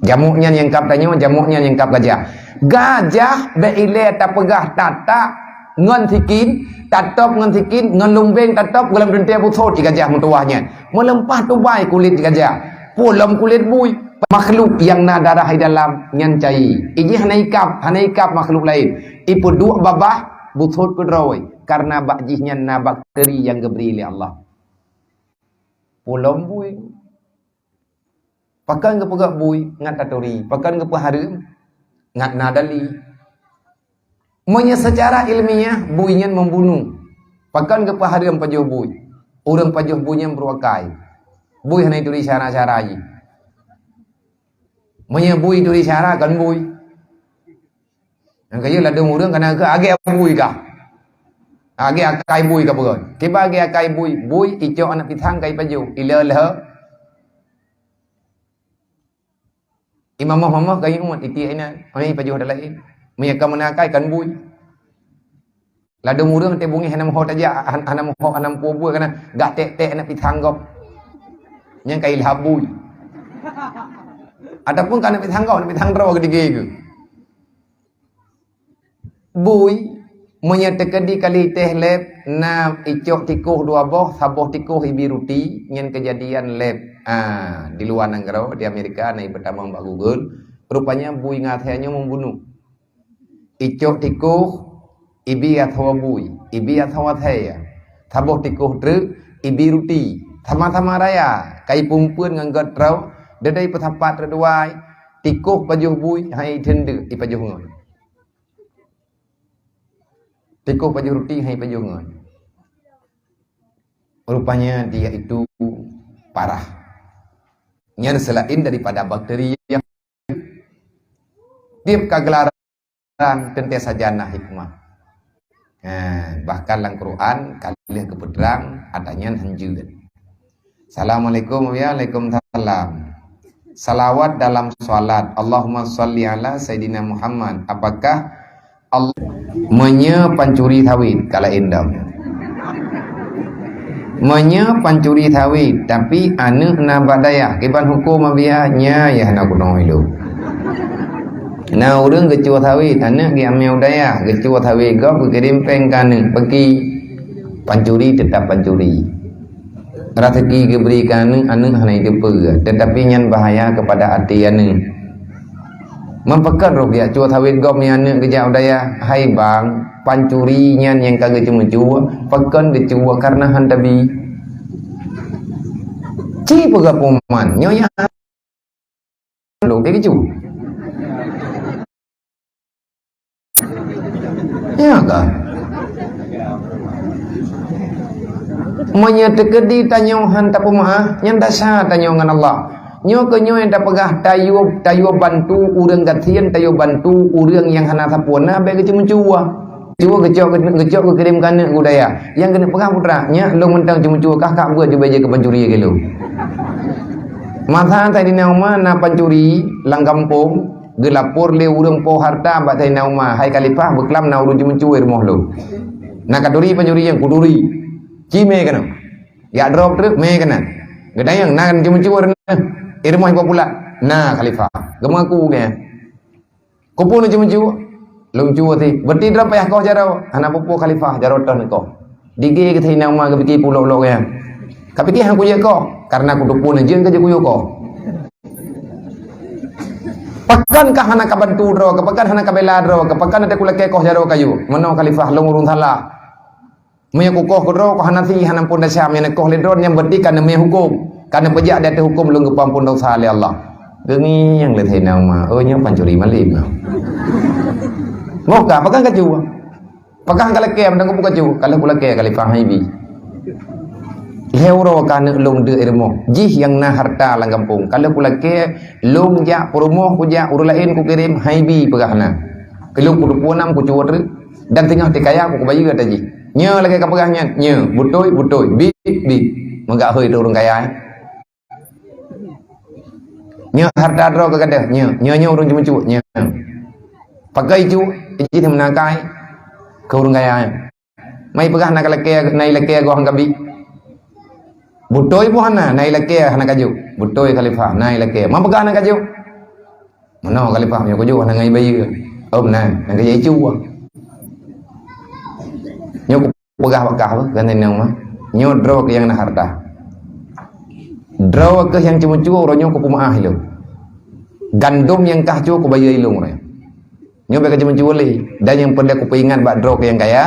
Jamok nyan nyang kab tanyoe, jamok nyan nyang kab gajah. Gajah bèk ilèe tapeugah tatak ngon sikin, tatop ngon sikin, ngon lumbeng tatop, gohlom teuntèe busot i gajah meutuwah nyan. Meuleumpah tubai kulét gajah. Peue lom kulét bui. Makhluk nyang na darah i dalam nyan cai. Ijih hana ikab, hana ikab makhluk laén. Ipeuduek babah, busot keudroe. Karena bak jih nyan na bakteri nyang geubri lé Allah. Peue lom bui. Pakon geupeugah bui ngat taturi, pakon geupeuhareuem ngat na dali. Meunyoe seucara ilmiah, bui nyan membunuh. Pakon geupeuhareuem pajoh bui. Ureueng pajoh bui nyan brôk akai. Bui hana ituri syara-syara jih. Meunyoe bui ituri syara, kon bui. Nyang kayém ladôm ureueng kana keu agé bui kah? Agé akai bui ka peugah. Kiban agé akai bui, bui icok aneuk pisang kai pajoh, ilé lheueh. Imam mamah ka ingat itiek inan, hana ipajoh ata laén. Meunyo ka meunakai kan bui. Ladôm ureuëng teuh bungéh hana meuho tajak, han-, hana meuho, hana meupeue buet kana, gak tek-tek na pisang gob. Nyang ka ilhab bui. Ataupun ka na pisang gob, na pisang droe geudigée geuh. Bui, meunyoe teukeudi kali teh leb, na icok tikoh dua boh, saboh tikoh ibi ruti, nyan keujadian leb. Ah, di luwa nanggroe, di Amerika, na ipeutamong bak Google. Rupanya bui ngon asèe nyoe membunuh. Icok tikoh, ibi atawa bui, ibi atawa asèe. Saboh tikoh treuk, ibi ruti. Sama-sama raya, ka ipeumpeuet ngon göt troe, deudeh ipeusapat treuk duai, tikoh pajoh bui, hai teundeuk ipajoh ngon. Tikoh pajoh ruti hai pajoh ngon. Rupanya dia itu parah. Nyan selain daripada bakteri yang tiep kagelaran teuntée sajan na hikmah. Ha, bahkan lam Quran ka lheueh geupeutrang ata nyan hanjeuet. Assalamualaikum, ya, waalaikumsalam. Salawat dalam salat, Allahumma shalli ala Sayyidina Muhammad. Apakah Allah meunyoe pancuri sawit, ka laén dong. Meunyoe pancuri sawit, tapi aneuk na bak dayah, kiban huköm Abiya, nya ya hana kunoe ilong. Na ureuëng geucue sawit, aneuk geuamé u dayah, geucue sawit gob geukirém péng keu aneuk, peuki pancuri tetap pancuri. Raseuki geubri keu aneuk, aneuk hana jiteupeue, teutapi nyan bahaya keupada até aneuk. Meupeukat roh geujak cue sawét gob nyan aneuk geujak u dayah, hai bang, pancuri nyan nyang ka geuceumeucue, pakon geucue kareuna han tabi. Ci peugah puman, nyoe nyang Lôn dikeju. Ya kan? Meunyoe teukeudi tanyoe han tapeumeu'ah, nyan desya tanyoe ngon Allah. Nyoe keuh nyoe nyang tapeugah tayue, tayue bantu ureuëng gasien, tayue bantu ureuëng nyang hana sapeue na, bék geuceumeucue. Cue geucok, geucok geukirém keu aneuk geuh u dayah. Nyang keuneuk peugah putra, nyak lôn mantong ceumeucue kah, kak beuet jubée jih keu pancuri lagée lôn. Masa Saidina Umar na pancuri lam gampông, geulapor lé ureuëng po harta bak Saidina Umar, "Hai Khalifah, beuklam na ureuëng ceumeucue i rumoh lôn. Na katuri pancuri nyan, kuturi. Ci mé keunoe. Jak droe treuk mé keunan. Geutanyong na ceumeucue i rumoh iboh pulat." "Na, Khalifah." Geumeungaku geuh. Keupeue lôn ceumeucue? Lôn cue ti. Berarti droe payah koh jaroe. Hana peue-peue Khalifah, jaroe toh neukoh. Digée keu Saidina Umar geupike pulok-lok nyan. Kapike han kujeuet koh, kareuna kuteupeue neujeuet keu jeuet kuyue koh. Pakon kah hana kabantu droe, pakon hana kabela droe, pakon hana kulakée koh jaroe kayue? Meunoe Khalifah, lôn ureuëng salah. Meunyoe kukoh keudroe, kukoh hana sie, hana amphon desya, meunyoe neukoh lé droe, nyan berarti ka neumé huköm. Ka neupeujak di ateueh huköm lôn geupeuamphon desya lé Allah. Geungieng lé Saidina Umar, "Oh, nyoe pancuri malém nyoe." Moh ka, pakon kacue? Pakon ka lakée, mantong keupeue kacue? Ka lheueh kulakée, Khalifah Haibi. Lhée uroe ka aneuk lôn deuek i rumoh. Jih nyang na harta lam gampông. Ka lheueh kulakée, lôn jak peurumoh, kujak ureuëng laén kukirém, Haibi peugah na. Keu lôn kuteupeue nam kucue treuk. Dan teungoh teukaya ku kubayeue ata jih. Nyoe lagée kapeugah nyan, nyoe, beutôi, beutôi, bi, bi. Meugah hôi teuh ureuëng kaya, eh. Nyoe harta droe keuh gadoh, nyoe, nyoe, nyoe ureuëng ceumeucue, nyoe. Pakon icue, icue meunakai keu ureuëng kaya, eh. Mai peugah na kalakée, na ilakée goh han kabi. Beutôi boh hana, na ilakée hana kajok. Beutôi Khalifah, na ilakée. Ma peugah na kajok. Meunoe Khalifah, meunyoe kujok hana ngai bayeue. Oh, meunan, nyang keu jai cue. Nyoe kupeugah bak kah, kan, nyoe mah. Nyoe droe keuh nyang na harta. Droe keuh nyang ceumeucue, uroe nyoe kupeumeu'ah ilôn. Gandom nyang kah cue kubayeue ilôn uroe nyoe. Nyoe bék kacue-cue lé. Dan nyang peureulée kupeuingat bak droe keuh nyang kaya,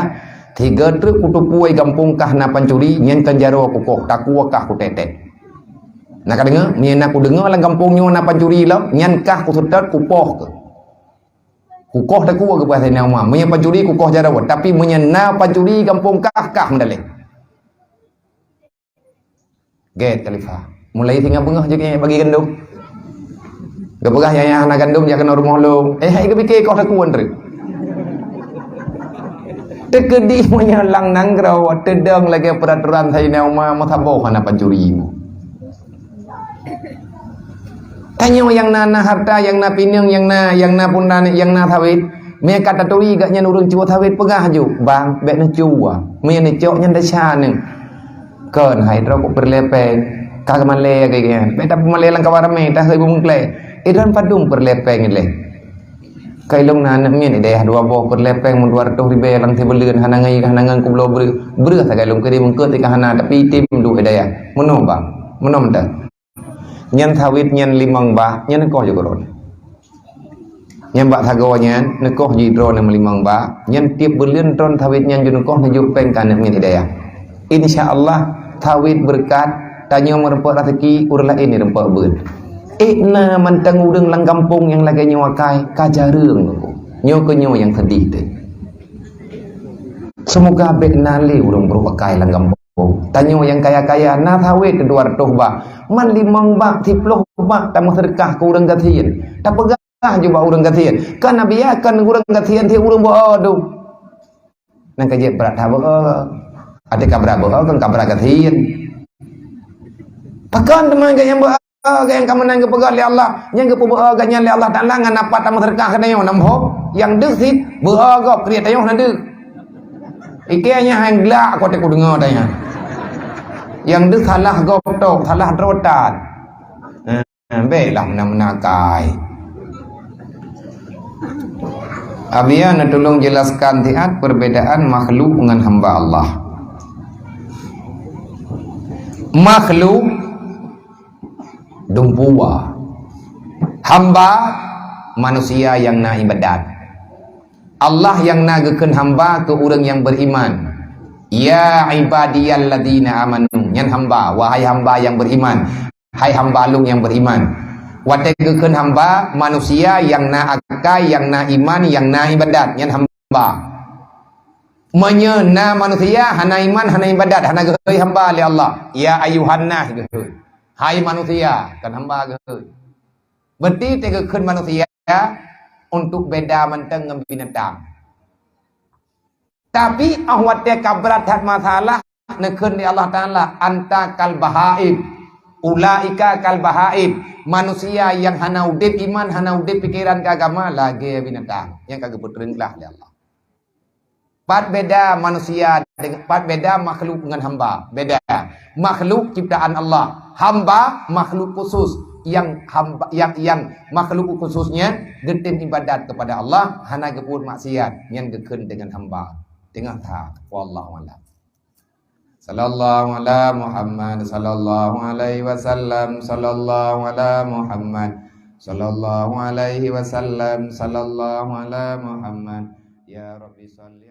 sigoe treuk kuteupeue gampông kah na pancuri, nyan kon jaroe kukoh, takue kah kutek-tek. Na kadeungoe, meunyoe na kudeungoe lam gampông nyoe na pancuri lom, nyan kah kuseutôt, kupoh keuh. Kukoh takue keuh, peugah Saidina Umar. Meunyoe pancuri kukoh jaroe, tapi meunyoe na pancuri gampông kah, kah meudaleh. Gét Khalifah. Mulai singoh beungoh jih bagi gandom. Geupeugah, "Yah, yah hana gandom, jak keunoe rumoh lôn." Eh, hai geupike koh takue treuk. Teukeudi meunyoe lam nanggroe teudong lagée peuraturan Saidina Umar, meusaboh hana pancuri. Tanyoe nyang na, na harta, nyang na pineung, nyang na, nyang na pun na, nyang na sawét. Meunyo ka taturi gobnyan ureuëng cuba sawét, peugah ju, "Bang, bék neucuba." Meunyo neucok nyan desya neuh. Kon hai droe kok peureulée péng. Ka malée lagée nyan. Bék tapeumalée lam kawan ramé, tahôi beumeuklée. Eh, droe padum peureulée péng ilée. Ka ilong na aneuk miet i dayah dua boh peureulée péng meudua reutôh ribée lam sibuleuen, hana ngai, hana ngon kubloe breueh. Breueh sagai lôn kirém eungkôt ka hana, tapi item duek i dayah. Meunoe bang. Meunoe mantong. Nyan sawét nyan limong bak, nyan neukoh ju keudroe. Nyan bak sagoe nyan, neukoh ju droe nyan meulimong bak, nyan tieb buleuen tron sawét nyan ju neukoh neujok péng keu aneuk miet i dayah. Insya Allah, sawét beureukat, tanyoe meureumpok raseuki, ureuëng laén neureumpok beuet. Eh, na mantong ureuëng lam gampông nyang lagée nyoe akai, ka jareueng. Nyoe keuh nyoe nyang seudeh teuh. Seumoga bék na lé ureuëng brok akai lam gampông. Tanyoe nyang kaya-kaya na sawét dua reutôh bak, man limong bak, siplôh bak tameuseudeukah keu ureuëng gasien. Tapeugah ju bak ureuëng gasien, "Kon na biya, kon ureuëng gasien, si ureuëng beu-o dum." Nyan ka jeuet brat that beu-o. Até ka brat beu-o, kon ka brat gasien. Pakon teuma gobnyan beu-o, gobnyan ka meunan geupeugah lé Allah, nyang geupeubeue gobnyan lé Allah Taala ngon apat tameuseudeukah keunoe, nam hom, nyang deuh cit, beu-o gob, kriet tanyoe na deuh. Ikée nyan hai glak, aku teuka deungoe tanyoe. Nyang deuh salah gob tok, salah droe tan. Nah, béklah meunan-meunan akai. Abi, na tulông jelaskan siat perbedaan makhluk ngon hamba Allah. Makhluk dumpeue. Hamba manusia nyang na ibadat. Allah nyang na geukheun hamba keu ureuëng nyang beriman. "Ya ibadiyalladzina amanu," nyan hamba, wahai hamba nyang beriman, hai hamba lôn nyang beriman. Watée geukheun hamba, manusia nyang na akai, nyang na iman, nyang na ibadat, nyan hamba. Meunyoe na manusia hana iman, hana ibadat, hana geuhôi hamba lé Allah, "Ya ayyuhannas," geuhôi. Hai manusia, kon hamba geuhôi. Berarti teugeukheun manusia untuk beda mantong ngon binatang. Tapi óh watée ka brat that masalah, neukheun lé Allah Taala, "Anta kal bahaim, ulaika kal bahaim." Manusia nyang hana udeb iman, hana udeb pikeran keu agama, lagée binatang nyang ka geupeutreun glah lé Allah. Pat beda manusia deng-, pat beda makhluk ngon hamba? Beda. Makhluk ciptaan Allah, hamba makhluk khusus. Nyang hamba, nyang, nyang makhluk khusus nyan geutem ibadat kepada Allah, hana geupeubuet maksiat, nyan geukheun deungon hamba. Teungoh that, wallahu a'lam. Sallallahu ala Muhammad, sallallahu alaihi wasallam, sallallahu ala Muhammad, sallallahu alaihi wasallam, sallallahu ala Muhammad. Ya Rabbi salli